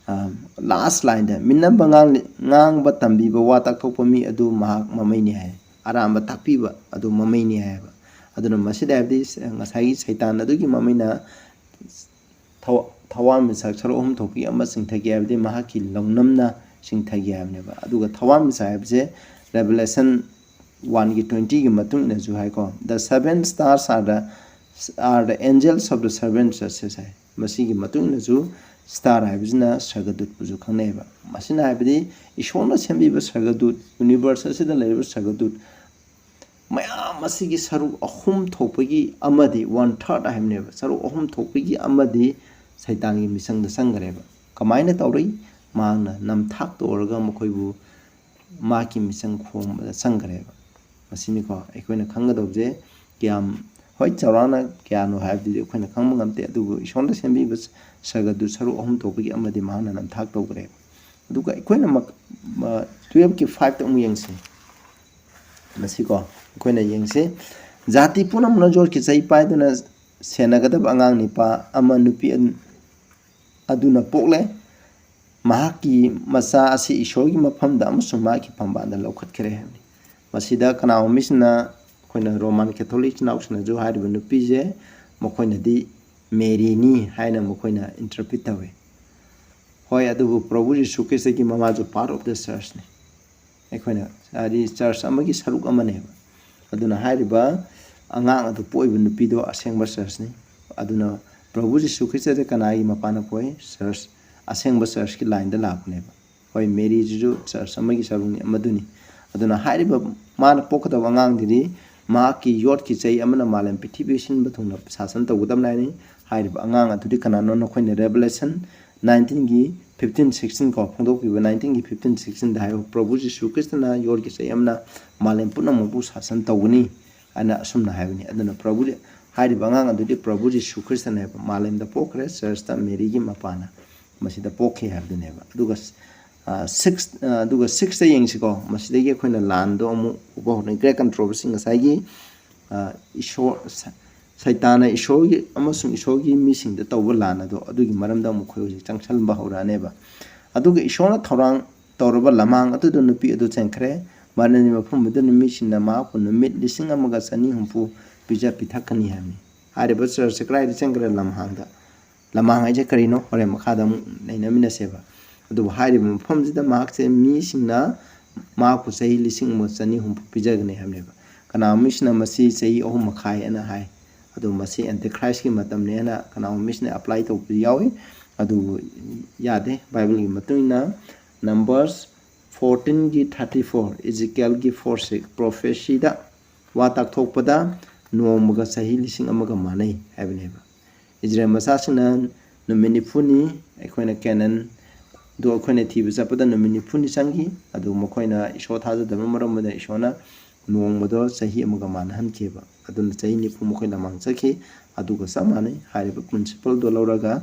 ꯂꯥꯁ ꯂꯥꯏꯟꯗ, "ꯃꯤꯅꯝꯕ ꯉꯥꯡꯂꯤ-, ꯉꯥꯡꯕ ꯇꯝꯕꯤꯕ, ꯋꯥ ꯇꯥꯛꯊꯣꯛꯄ ꯃꯤ ꯑꯗꯨ ꯃꯍꯥꯛ ꯃꯃꯩꯅꯤ" ꯍꯥꯏ꯫ ꯑꯔꯥꯟꯕ ꯇꯥꯛꯄꯤꯕ ꯑꯗꯨ ꯃꯃꯩꯅꯤ ꯍꯥꯏꯕ꯫ ꯑꯗꯨꯅ ꯃꯁꯤꯗ ꯍꯥꯏꯕꯗꯤ ꯉꯁꯥꯏꯒꯤ ꯁꯩꯇꯥꯟ ꯑꯗꯨꯒꯤ ꯃꯃꯩꯅ ꯊꯋꯥ-, ꯊꯋꯥꯟꯃꯤꯆꯥꯛ ꯁꯔꯨꯛ ꯑꯍꯨꯝ ꯊꯣꯛꯄꯒꯤ ꯑꯃ ꯆꯤꯡꯊꯒꯦ ꯍꯥꯏꯕꯗꯤ ꯃꯍꯥꯛꯀꯤ ꯂꯧꯅꯝꯅ ꯆꯤꯡꯊꯒꯦ ꯍꯥꯏꯕꯅꯦꯕ꯫ ꯑꯗꯨꯒ ꯊꯋꯥꯟꯃꯤꯆꯥꯛ ꯍꯥꯏꯕꯁꯦ Revelation one ꯒꯤ twenty ꯒꯤ ꯃꯇꯨꯡ ꯏꯟꯅꯁꯨ ꯍꯥꯏꯀꯣ, "The seven stars are the, are the angels of the seven churches" ꯍꯥꯏ꯫ ꯃꯁꯤꯒꯤ ꯃꯇꯨꯡ ꯏꯟꯅꯁꯨ ꯁ꯭ꯇꯥꯔ ꯍꯥꯏꯕꯁꯤꯅ ꯁꯔꯒꯗꯨꯠꯄꯨꯁꯨ ꯈꯪꯅꯩꯑꯕ꯫ ꯃꯁꯤꯅ ꯍꯥꯏꯕꯗꯤ ꯏꯁꯣꯔꯅ ꯁꯦꯝꯕꯤꯕ ꯁꯔꯒꯗꯨꯠ, ꯌꯨꯅꯤꯚꯔꯁ ꯑꯁꯤꯗ ꯂꯩꯔꯤꯕ ꯁꯔꯒꯗꯨꯠ ꯃꯌꯥꯝ ꯑꯁꯤꯒꯤ ꯁꯔꯨꯛ ꯑꯍꯨꯝ ꯊꯣꯛꯄꯒꯤ ꯑꯃꯗꯤ, ꯋꯥꯟ ꯊꯥꯔꯠ ꯍꯥꯏꯕꯅꯦꯕ, ꯁꯔꯨꯛ ꯑꯍꯨꯝ ꯊꯣꯛꯄꯒꯤ ꯑꯃꯗꯤ ꯁꯩꯇꯥꯟꯒꯤ ꯃꯤꯆꯪꯗ ꯆꯪꯈ꯭ꯔꯦꯕ꯫ ꯀꯃꯥꯏꯅ ꯇꯧꯔꯤ? ꯃꯍꯥꯛꯅ ꯅꯝꯊꯥꯛ ꯇꯧꯔꯒ ꯃꯈꯣꯏꯕꯨ ꯃꯍꯥꯛꯀꯤ ꯃꯤꯆꯪ ꯈꯣꯝꯕꯗ ꯆꯪꯈ꯭ꯔꯦꯕ꯫ ꯃꯁꯤꯅꯤꯀꯣ ꯑꯩꯈꯣꯏꯅ ꯈꯪꯒꯗꯧꯕꯁꯦ꯫ ꯀꯌꯥꯝ, ꯍꯣꯏ, ꯆꯥꯎꯔꯥꯛꯅ ꯀꯌꯥꯅꯣ ꯍꯥꯏꯕꯗꯨꯗꯤ ꯑꯩꯈꯣꯏꯅ ꯈꯪꯕ ꯉꯝꯗꯦ, ꯑꯗꯨꯕꯨ ꯏꯁꯣꯔꯅ ꯁꯦꯝꯕꯤꯕ ꯁꯔꯒꯗꯨ ꯁꯔꯨꯛ ꯑꯍꯨꯝ ꯊꯣꯛꯄꯒꯤ ꯑꯃꯗꯤ ꯃꯍꯥꯛꯅ ꯅꯝꯊꯥꯛ ꯇꯧꯈ꯭ꯔꯦꯕ꯫ ꯑꯗꯨꯒ ꯑꯩꯈꯣꯏꯅ ꯃꯛ-, ꯃ-, twelve ꯀꯤ five ꯇ ꯑꯃꯨꯛ ꯌꯦꯡꯁꯤ꯫ ꯃꯁꯤꯀꯣ ꯑꯩꯈꯣꯏꯅ ꯌꯦꯡꯁꯤ, "ꯖꯥꯇꯤ ꯄꯨꯝꯅꯃꯛꯅ ꯌꯣꯠꯀꯤ ꯆꯩ ꯄꯥꯏꯗꯨꯅ ꯁꯦꯟꯅꯒꯗꯕ ꯑꯉꯥꯡ ꯅꯤꯄꯥ ꯑꯃ ꯅꯨꯄꯤ ꯑꯟ-, ꯑꯗꯨꯅ ꯄꯣꯛꯂꯦ꯫ ꯃꯍꯥꯛꯀꯤ ꯃꯆꯥ ꯑꯁꯤ ꯏꯁꯣꯔꯒꯤ ꯃꯐꯝꯗ ꯑꯃꯁꯨꯡ ꯃꯍꯥꯛꯀꯤ ꯐꯝꯕꯥꯜꯗ ꯂꯧꯈꯠꯈ꯭ꯔꯦ" ꯍꯥꯏꯕꯅꯤ꯫ ꯃꯁꯤꯗ ꯀꯅꯥꯒꯨꯝꯕ ꯃꯤꯁꯤꯡꯅ, ꯑꯩꯈꯣꯏꯅ ꯔꯣꯃꯥꯟ ꯀꯦꯊꯣꯂꯤꯛ ꯏꯆꯤꯟ ꯏꯅꯥꯎꯁꯤꯡꯅꯁꯨ ꯍꯥꯏꯔꯤꯕ ꯅꯨꯄꯤꯁꯦ ꯃꯈꯣꯏꯅꯗꯤ ꯃꯦꯔꯤꯅꯤ ꯍꯥꯏꯅ ꯃꯈꯣꯏꯅ interpret ꯇꯧꯏ꯫ ꯍꯣꯏ, ꯑꯗꯨꯕꯨ ꯄ꯭ꯔꯚꯨ ꯖꯤꯁꯨ ꯈ꯭ꯔꯤꯁꯇꯒꯤ ꯃꯃꯥꯁꯨ part of the church ꯅꯤ꯫ ꯑꯩꯈꯣꯏꯅ ꯍꯥꯏꯗꯤ ꯆꯔꯆ ꯑꯃꯒꯤ ꯁꯔꯨꯛ ꯑꯃꯅꯦꯕ꯫ ꯑꯗꯨꯅ ꯍꯥꯏꯔꯤꯕ ꯑꯉꯥꯡ ꯑꯗꯨ ꯄꯣꯛꯏꯕ ꯅꯨꯄꯤꯗꯣ ꯑꯁꯦꯡꯕ ꯆꯔꯆꯅꯤ꯫ ꯑꯗꯨꯅ ꯄ꯭ꯔꯚꯨ ꯖꯤꯁꯨ ꯈ꯭ꯔꯤꯁꯇꯗ ꯀꯅꯥꯒꯤ ꯃꯄꯥꯅ ꯄꯣꯛꯏ? ꯆꯔꯆ, ꯑꯁꯦꯡꯕ ꯆꯔꯆꯀꯤ ꯂꯥꯏꯟꯗ ꯂꯥꯛꯄꯅꯦꯕ꯫ ꯍꯣꯏ, ꯃꯦꯔꯤꯁꯤꯁꯨ ꯆꯔꯆ ꯑꯃꯒꯤ ꯁꯔꯨꯛꯅꯤ, ꯑꯃꯗꯨꯅꯤ꯫ ꯑꯗꯨꯅ ꯍꯥꯏꯔꯤꯕ ꯃꯥꯅ ꯄꯣꯛꯀꯗꯕ ꯑꯉꯥꯡꯗꯨꯗꯤ ꯃꯍꯥꯛꯀꯤ ꯌꯣꯠꯀꯤ ꯆꯩ ꯑꯃꯅ ꯃꯥꯂꯦꯝ ꯄ꯭ꯔꯤꯊꯤꯕꯤ ꯁꯤꯟꯕ ꯊꯨꯡꯅ ꯁꯥꯁꯟ ꯇꯧꯒꯗꯕꯅꯤ ꯍꯥꯏꯅꯤ꯫ ꯍꯥꯏꯔꯤꯕ ꯑꯉꯥꯡ ꯑꯗꯨꯗꯤ ꯀꯅꯥꯅꯣ? ꯅꯈꯣꯏꯅ Revelation nineteen ꯒꯤ fifteen sixteen ꯀꯣ, ꯐꯣꯡꯗꯣꯛꯄꯤꯕ nineteen ꯒꯤ fifteen sixteen ꯗ ꯍꯥꯏꯌꯨ, "ꯄ꯭ꯔꯚꯨ ꯖꯤꯁꯨ ꯈ꯭ꯔꯤꯁꯇꯅ ꯌꯣꯠꯀꯤ ꯆꯩ ꯑꯃꯅ ꯃꯥꯂꯦꯝ ꯄꯨꯝꯅꯃꯛꯄꯨ ꯁꯥꯁꯟ ꯇꯧꯒꯅꯤ" ꯍꯥꯏꯅ ꯑꯁꯨꯝꯅ ꯍꯥꯏꯕꯅꯤ꯫ ꯑꯗꯨꯅ ꯄ꯭ꯔꯚꯨ, ꯍꯥꯏꯔꯤꯕ ꯑꯉꯥꯡ ꯑꯗꯨꯗꯤ ꯄ꯭ꯔꯚꯨ ꯖꯤꯁꯨ ꯈ꯭ꯔꯤꯁꯇꯅꯦꯕ, ꯃꯥꯂꯦꯝꯗ ꯄꯣꯛꯈ꯭ꯔꯦ, ꯆꯔꯆꯇ ꯃꯦꯔꯤꯒꯤ ꯃꯄꯥꯅ ꯃꯁꯤꯗ ꯄꯣꯛꯈꯤ ꯍꯥꯏꯕꯗꯨꯅꯦꯕ꯫ ꯑꯗꯨꯒ, ꯑ, six, ꯑ, ꯑꯗꯨꯒ six ꯇ ꯌꯦꯡꯁꯤꯀꯣ, ꯃꯁꯤꯗꯒꯤ ꯑꯩꯈꯣꯏꯅ ꯂꯥꯟꯗꯣ ꯑꯃꯨꯛ ꯎꯕ ꯍꯧꯔꯅꯤ꯫ Great controversy, ꯉꯁꯥꯏꯒꯤ, ꯑ, ꯏꯁꯣꯔ, ꯁ-, ꯁꯩꯇꯥꯟꯅ ꯏꯁꯣꯔꯒꯤ ꯑꯃꯁꯨꯡ ꯏꯁꯣꯔꯒꯤ ꯃꯤꯁꯤꯡꯗ ꯇꯧꯕ ꯂꯥꯟ ꯑꯗꯣ ꯑꯗꯨꯒꯤ ꯃꯔꯝꯗ ꯑꯃꯨꯛ ꯑꯩꯈꯣꯏ ꯍꯧꯖꯤꯛ ꯆꯪꯁꯤꯟꯕ ꯍꯧꯔꯛꯑꯅꯦꯕ꯫ ꯑꯗꯨꯒ ꯏꯁꯣꯔꯅ ꯊꯧꯔꯥꯡ ꯇꯧꯔꯕ ꯂꯃꯥꯡ ꯑꯗꯨꯗ ꯅꯨꯄꯤ ꯑꯗꯨ ꯆꯦꯟꯈ꯭ꯔꯦ꯫ ꯃꯗꯨꯅ ꯃꯐꯝ ꯑꯗꯨꯗ ꯃꯤꯁꯤꯡꯅ ꯃꯍꯥꯛꯄꯨ ꯅꯨꯃꯤꯠ ꯂꯤꯁꯤꯡ ꯑꯃꯒ ꯆꯅꯤ ꯍꯨꯝꯐꯨ ꯄꯤꯖ ꯄꯤꯊꯛꯀꯅꯤ ꯍꯥꯏꯕꯅꯤ꯫ ꯍꯥꯏꯔꯤꯕ ꯆꯔꯆꯁꯦ ꯀꯗꯥꯏꯗ ꯆꯦꯟꯈ꯭ꯔꯦ? ꯂꯝꯍꯥꯡꯗ꯫ ꯂꯝꯍꯥꯡ ꯍꯥꯏꯁꯦ ꯀꯔꯤꯅꯣ? ꯍꯣꯔꯦꯟ ꯃꯈꯥꯗ ꯑꯃꯨꯛ ꯅꯩꯅꯃꯤꯟꯅꯁꯦꯕ꯫ ꯑꯗꯨꯕꯨ ꯍꯥꯏꯔꯤꯕ ꯃꯐꯝꯁꯤꯗ ꯃꯍꯥꯛꯁꯦ ꯃꯤꯁꯤꯡꯅ ꯃꯍꯥꯛꯄꯨ ꯆꯍꯤ ꯂꯤꯁꯤꯡ ꯑꯃ ꯆꯅꯤ ꯍꯨꯝꯐꯨ ꯄꯤꯖꯒꯅꯤ ꯍꯥꯏꯕꯅꯦꯕ꯫ ꯀꯅꯥꯒꯨꯝꯕ ꯃꯤꯁꯤꯅ ꯃꯁꯤ ꯆꯍꯤ ꯑꯍꯨꯝ ꯃꯈꯥꯏ ꯑꯅ ꯍꯥꯏ꯫ ꯑꯗꯨ ꯃꯁꯤ ꯑꯦꯟꯇꯤꯈ꯭ꯔꯥꯏꯁꯀꯤ ꯃꯇꯝꯅꯦꯅ ꯀꯅꯥꯒꯨꯝꯕ ꯃꯤꯁꯤꯅ ꯑꯦꯄ꯭ꯂꯥꯏ ꯇꯧꯕꯁꯨ ꯌꯥꯎꯏ꯫ ꯑꯗꯨꯕꯨ ꯌꯥꯗꯦ꯫ ꯕꯥꯏꯕꯜꯒꯤ ꯃꯇꯨꯡ ꯏꯟꯅ ꯅꯝꯕꯔꯁ ꯐꯣꯔꯇꯤꯟꯒꯤ ꯊꯥꯔꯇꯤ ꯐꯣꯔ, ꯏꯖꯤꯀꯦꯜꯒꯤ ꯐꯣꯔ ꯁꯤꯛꯁ ꯄ꯭ꯔꯣꯐꯦꯁꯤꯗ ꯋꯥ ꯇꯥꯛꯊꯣꯛꯄꯗ ꯅꯣꯡꯃꯒ ꯆꯍꯤ ꯂꯤꯁꯤꯡ ꯑꯃꯒ ꯃꯥꯟꯅꯩ ꯍꯥꯏꯕꯅꯦꯕ꯫ ꯏꯖꯔꯦꯜ ꯃꯆꯥꯁꯤꯡꯅ ꯅꯨꯃꯤꯠ ꯅꯤꯐꯨꯅꯤ ꯑꯩꯈꯣꯏꯅ ꯀꯦꯅꯟꯗꯣ ꯑꯩꯈꯣꯏꯅ ꯊꯤꯕ ꯆꯠꯄꯗ ꯅꯨꯃꯤꯠ ꯅꯤꯐꯨꯅꯤ ꯆꯪꯈꯤ꯫ ꯑꯗꯨ ꯃꯈꯣꯏꯅ ꯏꯁꯣꯔ ꯊꯥꯖꯗꯕ ꯃꯔꯝ ꯑꯣꯏꯅ ꯏꯁꯣꯔꯅ ꯅꯣꯡꯃꯗꯣ ꯆꯍꯤ ꯑꯃꯒ ꯃꯥꯟꯅꯍꯟꯈꯤꯕ꯫ ꯑꯗꯨꯅ ꯆꯍꯤ ꯅꯤꯐꯨ ꯃꯈꯣꯏ ꯂꯃꯥꯡ ꯆꯠꯈꯤ꯫ ꯑꯗꯨꯒ ꯆꯞ ꯃꯥꯟꯅꯩ꯫ ꯍꯥꯏꯔꯤꯕ ꯄ꯭ꯔꯤꯟꯁꯤꯄꯜꯗꯣ ꯂꯧꯔꯒ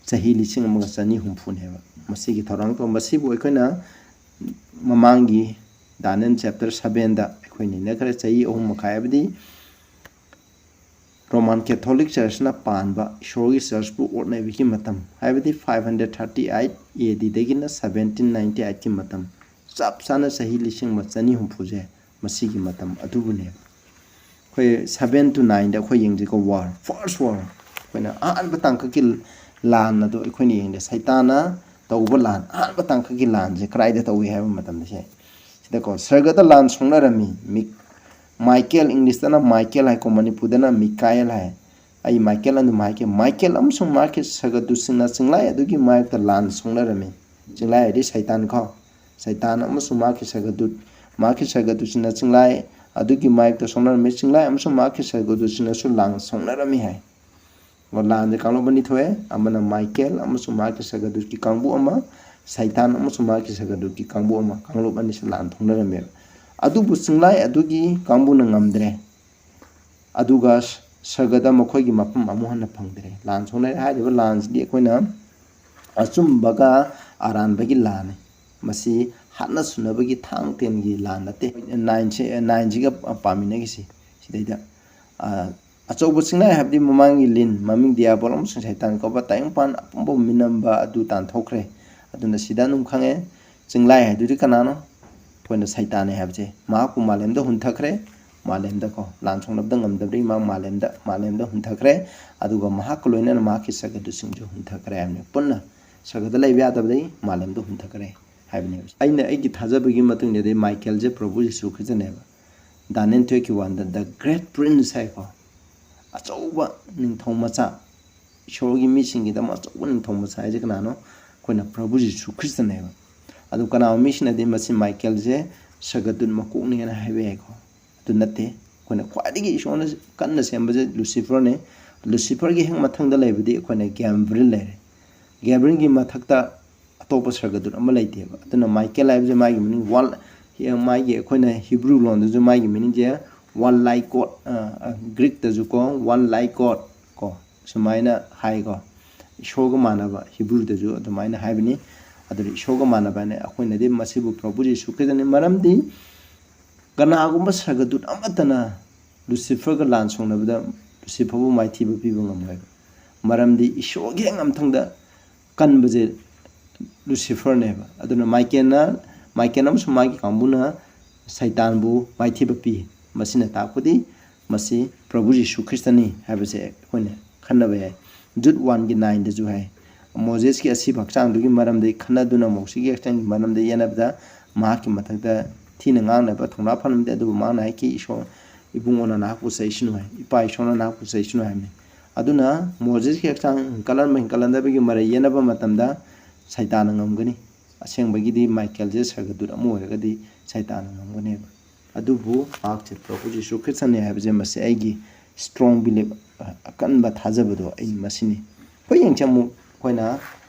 ꯆꯍꯤ ꯂꯤꯁꯤꯡ ꯑꯃꯒ ꯆꯅꯤ ꯍꯨꯝꯐꯨꯅꯦꯕ ꯃꯁꯤꯒꯤ ꯊꯧꯔꯥꯡ ꯇꯧꯕ꯫ ꯃꯁꯤꯕꯨ ꯑꯩꯈꯣꯏꯅ ꯃꯃꯥꯡꯒꯤ ꯗꯥꯅꯤꯌꯦꯜ ꯆꯦꯞꯇꯔ ꯁꯕꯦꯟꯗ ꯑꯩꯈꯣꯏ ꯅꯩꯅꯈ꯭ꯔꯦ꯫ ꯆꯍꯤ ꯑꯍꯨꯝ ꯃꯈꯥꯏ ꯍꯥꯏꯕꯗꯤ ꯔꯣꯃꯥꯟ ꯀꯦꯊꯣꯂꯤꯛ ꯆꯔꯆꯅ ꯄꯥꯟꯕ ꯏꯁꯣꯔꯒꯤ ꯆꯔꯆꯄꯨ ꯑꯣꯠꯅꯕꯒꯤ ꯃꯇꯝ, ꯍꯥꯏꯕꯗꯤ ꯐꯥꯏꯚ ꯍꯟꯗ꯭ꯔꯦꯠ ꯊꯥꯔꯇꯤ ꯑꯩꯠ ꯑꯦ ꯗꯤꯗꯒꯤꯅ ꯁꯕꯦꯟꯇꯤꯟ ꯅꯥꯏꯟꯇꯤ ꯑꯩꯠꯀꯤ ꯃꯇꯝ, ꯆꯞ ꯆꯥꯅ ꯆꯍꯤ ꯂꯤꯁꯤꯡ ꯑꯃ ꯆꯅꯤ ꯍꯨꯝꯐꯨꯁꯦ ꯃꯁꯤꯒꯤ ꯃꯇꯝ ꯑꯗꯨꯕꯨꯅꯦꯕ꯫ ꯑꯩꯈꯣꯏ ꯁꯕꯦꯟ ꯇꯨ ꯅꯥꯏꯟꯗ ꯑꯩꯈꯣꯏ ꯌꯦꯡꯁꯤꯀꯣ, ꯋꯥꯔ, ꯐꯥꯔꯁ ꯋꯥꯔ, ꯑꯩꯈꯣꯏꯅ ꯑꯍꯥꯟꯕ ꯇꯥꯡꯀꯛꯀꯤ ꯂꯥꯟ ꯑꯗꯣ ꯑꯩꯈꯣꯏꯅ ꯌꯦꯡꯗꯦ꯫ ꯁꯩꯇꯥꯟꯅ ꯇꯧꯕ ꯂꯥꯟ, ꯑꯍꯥꯟꯕ ꯇꯥꯡꯀꯛꯀꯤ ꯂꯥꯟꯁꯦ ꯀꯗꯥꯏꯗ ꯇꯧꯏ ꯍꯥꯏꯕ ꯃꯇꯝꯗ ꯁꯦ, ꯁꯤꯗꯀꯣ, ꯁꯔꯒꯗ ꯂꯥꯟ ꯁꯣꯛꯅꯔꯝꯃꯤ꯫ ꯃꯤ-, ꯃꯥꯏꯀꯦꯜ, ꯏꯪꯂꯤꯁꯇꯅ ꯃꯥꯏꯀꯦꯜ ꯍꯥꯏꯀꯣ, ꯃꯅꯤꯄꯨꯔꯗꯅ ꯃꯤꯀꯥꯌꯦꯜ ꯍꯥꯏ꯫ ꯑꯩ ꯃꯥꯏꯀꯦꯜ ꯑꯗꯨꯝ ꯍꯥꯏꯒꯦ꯫ ꯃꯥꯏꯀꯦꯜ ꯑꯃꯁꯨꯡ ꯃꯍꯥꯛꯀꯤ ꯁꯔꯒꯗꯨꯠꯁꯤꯡꯅ ꯆꯤꯡꯂꯥꯏ ꯑꯗꯨꯒꯤ ꯃꯥꯌꯣꯛꯇ ꯂꯥꯟ ꯁꯣꯛꯅꯔꯝꯃꯤ꯫ ꯆꯤꯡꯂꯥꯏ ꯍꯥꯏꯗꯤ ꯁꯩꯇꯥꯟ ꯀꯣ꯫ ꯁꯩꯇꯥꯟ ꯑꯃꯁꯨꯡ ꯃꯍꯥꯛꯀꯤ ꯁꯔꯒꯗꯨꯠ, ꯃꯍꯥꯛꯀꯤ ꯁꯔꯒꯗꯨꯠꯁꯤꯡꯅ ꯆꯤꯡꯂꯥꯏ ꯑꯗꯨꯒꯤ ꯃꯥꯌꯣꯛꯇ ꯁꯣꯛꯅꯔꯝꯃꯤ꯫ ꯆꯤꯡꯂꯥꯏ ꯑꯃꯁꯨꯡ ꯃꯍꯥꯛꯀꯤ ꯁꯔꯒꯗꯨꯠꯁꯤꯡꯅꯁꯨ ꯂꯥꯟ ꯁꯣꯛꯅꯔꯝꯃꯤ ꯍꯥꯏ꯫ ꯑꯣ, ꯂꯥꯟꯁꯦ ꯀꯥꯡꯂꯨꯞ ꯑꯅꯤ ꯊꯣꯛꯑꯦ꯫ ꯑꯃꯅ ꯃꯥꯏꯀꯦꯜ ꯑꯃꯁꯨꯡ ꯃꯍꯥꯛꯀꯤ ꯁꯔꯒꯗꯨꯠꯀꯤ ꯀꯥꯡꯕꯨ ꯑꯃ, ꯁꯩꯇꯥꯟ ꯑꯃꯁꯨꯡ ꯃꯍꯥꯛꯀꯤ ꯁꯔꯒꯗꯨꯠꯀꯤ ꯀꯥꯡꯕꯨ ꯑꯃ, ꯀꯥꯡꯂꯨꯞ ꯑꯅꯤꯁꯦ ꯂꯥꯟ ꯊꯣꯛꯅꯔꯝꯃꯦꯕ꯫ ꯑꯗꯨꯕꯨ ꯆꯤꯡꯂꯥꯏ ꯑꯗꯨꯒꯤ ꯀꯥꯡꯕꯨꯅ ꯉꯝꯗ꯭ꯔꯦ꯫ ꯑꯗꯨꯒ ꯁꯔꯒꯗ ꯃꯈꯣꯏꯒꯤ ꯃꯐꯝ ꯑꯃꯨꯛ ꯍꯟꯅ ꯐꯪꯗ꯭ꯔꯦ꯫ ꯂꯥꯟ ꯁꯣꯛꯅꯔꯦ ꯍꯥꯏꯔꯤꯕ ꯂꯥꯟꯁꯤꯗꯤ ꯑꯩꯈꯣꯏꯅ ꯑꯆꯨꯝꯕꯒ ꯑꯔꯥꯟꯕꯒꯤ ꯂꯥꯟꯅꯤ꯫ ꯃꯁꯤ ꯍꯥꯠꯅ ꯁꯨꯅꯕꯒꯤ ꯊꯥꯡ ꯇꯦꯟꯒꯤ ꯂꯥꯟ ꯅꯠꯇꯦ꯫ ꯅꯥꯏꯟꯁꯦ, ꯅꯥꯏꯟꯁꯤꯒ ꯄꯥꯃꯤꯟꯅꯈꯤꯁꯤ꯫ ꯁꯤꯗꯩꯗ, ꯑ, ꯑꯆꯧꯕ ꯆꯤꯡꯂꯥꯏ ꯍꯥꯏꯕꯗꯤ ꯃꯃꯥꯡꯒꯤ ꯂꯤꯟ, ꯃꯃꯤꯡ ꯗꯤꯌꯥꯕꯣꯜ ꯑꯃꯁꯨꯡ ꯁꯩꯇꯥꯟ ꯀꯧꯕ ꯇꯥꯏꯕꯪꯄꯥꯟ ꯑꯄꯨꯝꯕ ꯃꯤꯅꯝꯕ ꯑꯗꯨ ꯇꯥꯟꯊꯣꯛꯈ꯭ꯔꯦ꯫ ꯑꯗꯨꯅ ꯁꯤꯗ ꯑꯗꯨꯝ ꯈꯪꯉꯦ, ꯆꯤꯡꯂꯥꯏ ꯍꯥꯏꯗꯨꯗꯤ ꯀꯅꯥꯅꯣ? ꯑꯩꯈꯣꯏꯅ ꯁꯩꯇꯥꯟꯅꯦ ꯍꯥꯏꯕꯁꯦ꯫ ꯃꯍꯥꯛꯄꯨ ꯃꯥꯂꯦꯝꯗ ꯍꯨꯟꯊꯈ꯭ꯔꯦ, ꯃꯥꯂꯦꯝꯗꯀꯣ, ꯂꯥꯟ ꯁꯣꯛꯅꯕꯗ ꯉꯝꯗꯕꯗꯒꯤ ꯃꯍꯥꯛ ꯃꯥꯂꯦꯝꯗ, ꯃꯥꯂꯦꯝꯗ ꯍꯨꯟꯊꯈ꯭ꯔꯦ꯫ ꯑꯗꯨꯒ ꯃꯍꯥꯛꯀ ꯂꯣꯏꯅꯅ ꯃꯍꯥꯛꯀꯤ ꯁꯔꯒꯗꯨꯠꯁꯤꯡꯁꯨ ꯍꯨꯟꯊꯈ꯭ꯔꯦ ꯍꯥꯏꯕꯅꯤ꯫ ꯄꯨꯟꯅ ꯁꯔꯒꯗ ꯂꯩꯕ ꯌꯥꯗꯕꯗꯒꯤ ꯃꯥꯂꯦꯝꯗ ꯍꯨꯟꯊꯈ꯭ꯔꯦ ꯍꯥꯏꯕꯅꯦꯕ꯫ ꯑꯩꯅ, ꯑꯩꯒꯤ ꯊꯥꯖꯕꯒꯤ ꯃꯇꯨꯡ ꯏꯟꯅꯗꯤ ꯃꯥꯏꯀꯦꯜꯁꯦ ꯄ꯭ꯔꯚꯨ ꯖꯤꯁꯨ ꯈ꯭ꯔꯤꯁꯇꯅꯦꯕ꯫ ꯗꯥꯅꯤꯌꯦꯜ twelve ꯀꯤ one the "The Great Prince" ꯍꯥꯏꯀꯣ, ꯑꯆꯧꯕ ꯅꯤꯡꯊꯧ ꯃꯆꯥ, ꯏꯁꯣꯔꯒꯤ ꯃꯤꯁꯤꯡꯒꯤꯗꯃꯛ ꯑꯆꯧꯕ ꯅꯤꯡꯊꯧ ꯃꯆꯥ ꯍꯥꯏꯁꯦ ꯀꯅꯥꯅꯣ? ꯑꯩꯈꯣꯏꯅ ꯄ꯭ꯔꯚꯨ ꯖꯤꯁꯨ ꯈ꯭ꯔꯤꯁꯇꯅꯦꯕ꯫ ꯑꯗꯨ ꯀꯅꯥꯒꯨꯝꯕ ꯃꯤꯁꯤꯡꯅꯗꯤ ꯃꯁꯤ ꯃꯥꯏꯀꯦꯜꯁꯦ ꯁꯔꯒꯗꯨꯠ ꯃꯀꯣꯛꯅꯦꯅ ꯍꯥꯏꯕ ꯌꯥꯏꯀꯣ꯫ ꯑꯗꯨ ꯅꯠꯇꯦ꯫ ꯑꯩꯈꯣꯏꯅ ꯈ꯭ꯋꯥꯏꯗꯒꯤ ꯏꯁꯣꯔꯅ ꯀꯟꯅ ꯁꯦꯝꯕꯁꯦ ꯂꯨꯁꯤꯐꯔꯅꯦ꯫ ꯂꯨꯁꯤꯐꯔꯒꯤ ꯍꯦꯛ ꯃꯊꯪꯗ ꯂꯩꯕꯗꯤ ꯑꯩꯈꯣꯏꯅ ꯒꯦꯕ꯭ꯔꯤꯜ ꯂꯩꯔꯦ꯫ ꯒꯦꯕ꯭ꯔꯤꯜꯒꯤ ꯃꯊꯛꯇ ꯑꯇꯣꯞꯄ ꯁꯔꯒꯗꯨꯠ ꯑꯃ ꯂꯩꯇꯦꯕ꯫ ꯑꯗꯨꯅ ꯃꯥꯏꯀꯦꯜ ꯍꯥꯏꯕꯁꯦ ꯃꯥꯒꯤ meaning ꯋꯥꯔꯜ, ꯃꯥꯒꯤ ꯑꯩꯈꯣꯏꯅ ꯍꯤꯕ꯭ꯔꯨ ꯂꯣꯟꯗꯁꯨ ꯃꯥꯒꯤ meaning ꯁꯦ ꯋꯥꯔꯜ ꯂꯥꯏꯛ ꯒꯣꯗ, ꯒ꯭ꯔꯤꯛꯇꯁꯨꯀꯣ ꯋꯥꯔꯜ ꯂꯥꯏꯛ ꯒꯣꯗ ꯀꯣ ꯁꯨꯃꯥꯏꯅ ꯍꯥꯏꯀꯣ꯫ ꯏꯁꯣꯔꯒ ꯃꯥꯟꯅꯕ, ꯍꯤꯕ꯭ꯔꯨꯗꯁꯨ ꯑꯗꯨꯃꯥꯏꯅ ꯍꯥꯏꯕꯅꯤ꯫ ꯑꯗꯨꯅ ꯏꯁꯣꯔꯒ ꯃꯥꯟꯅꯕ ꯍꯥꯏꯅ ꯑꯩꯈꯣꯏꯅꯗꯤ ꯃꯁꯤꯕꯨ ꯄ꯭ꯔꯚꯨ ꯖꯤꯁꯨ ꯈ꯭ꯔꯤꯁꯇꯅꯤ꯫ ꯃꯔꯝꯗꯤ ꯀꯅꯥꯒꯨꯝꯕ ꯁꯔꯒꯗꯨꯠ ꯑꯃꯠꯇꯅ ꯂꯨꯁꯤꯐꯔꯒ ꯂꯥꯟ ꯁꯣꯛꯅꯕꯗ ꯂꯨꯁꯤꯐꯔꯕꯨ ꯃꯥꯏꯊꯤꯕ ꯄꯤꯕ ꯉꯝꯂꯣꯏꯕ꯫ ꯃꯔꯝꯗꯤ ꯏꯁꯣꯔꯒꯤ ꯍꯦꯛ ꯃꯊꯪꯗ ꯀꯟꯕꯁꯦ ꯂꯨꯁꯤꯐꯔꯅꯦꯕ꯫ ꯑꯗꯨꯅ ꯃꯥꯏꯀꯦꯜꯅ, ꯃꯥꯏꯀꯦꯜ ꯑꯃꯁꯨꯡ ꯃꯥꯒꯤ ꯀꯥꯡꯕꯨꯅ ꯁꯩꯇꯥꯟꯕꯨ ꯃꯥꯏꯊꯤꯕ ꯄꯤ꯫ ꯃꯁꯤꯅ ꯇꯥꯛꯄꯗꯤ ꯃꯁꯤ ꯄ꯭ꯔꯚꯨ ꯖꯤꯁꯨ ꯈ꯭ꯔꯤꯁꯇꯅꯤ ꯍꯥꯏꯕꯁꯦ ꯑꯩꯈꯣꯏꯅ ꯈꯟꯅꯕ ꯌꯥꯏ꯫ ꯖꯨꯠ one ꯒꯤ nine ꯗꯁꯨ ꯍꯥꯏ, "ꯃꯣꯖꯦꯁꯀꯤ ꯑꯁꯤꯕ ꯍꯛꯆꯥꯡꯗꯨꯒꯤ ꯃꯔꯝꯗꯒꯤ ꯈꯟꯅꯗꯨꯅ ꯃꯣꯛꯁꯤꯒꯤ ꯍꯛꯆꯥꯡꯒꯤ ꯃꯔꯝꯗ ꯌꯦꯠꯅꯕꯗ ꯃꯍꯥꯛꯀꯤ ꯃꯊꯛꯇ ꯊꯤꯅ ꯉꯥꯡꯅꯕ ꯊꯧꯅꯥ ꯐꯔꯝꯗꯦ, ꯑꯗꯨꯕꯨ ꯃꯍꯥꯛꯅ ꯍꯥꯏꯈꯤ, ꯏꯁꯣꯔ ꯏꯕꯨꯡꯉꯣꯅ ꯅꯍꯥꯛꯄꯨ ꯆꯩꯁꯅꯨ ꯍꯥꯏ, ꯏꯄꯥ ꯏꯁꯣꯔꯅ ꯅꯍꯥꯛꯄꯨ ꯆꯩꯁꯅꯨ ꯍꯥꯏꯕꯅꯤ"꯫ ꯑꯗꯨꯅ ꯃꯣꯖꯦꯁꯀꯤ ꯍꯛꯆꯥꯡ ꯍꯦꯟꯀꯠꯍꯟꯕ ꯍꯦꯟꯀꯠꯍꯟꯗꯕꯒꯤ ꯃꯔꯩ ꯌꯦꯠꯅꯕ ꯃꯇꯝꯗ ꯁꯩꯇꯥꯟꯅ ꯉꯝꯒꯅꯤ꯫ ꯑꯁꯦꯡꯕꯒꯤꯗꯤ ꯃꯥꯏꯀꯦꯜꯁꯦ ꯁꯔꯒꯗꯨꯠ ꯑꯃ ꯑꯣꯏꯔꯒꯗꯤ ꯁꯩꯇꯥꯟꯅ ꯉꯝꯒꯅꯦꯕ꯫ ꯑꯗꯨꯕꯨ ꯃꯍꯥꯛꯁꯦ ꯄ꯭ꯔꯚꯨ ꯖꯤꯁꯨ ꯈ꯭ꯔꯤꯁꯇꯅꯦ ꯍꯥꯏꯕꯁꯦ ꯃꯁꯤ ꯑꯩꯒꯤ strong belief, ꯑꯀꯟꯕ ꯊꯥꯖꯕꯗꯣ ꯑꯩ ꯃꯁꯤꯅꯤ꯫ ꯑꯩꯈꯣꯏ ꯌꯦꯡꯁꯦ ꯑꯃꯨꯛ ꯑꯩꯈꯣꯏꯅ,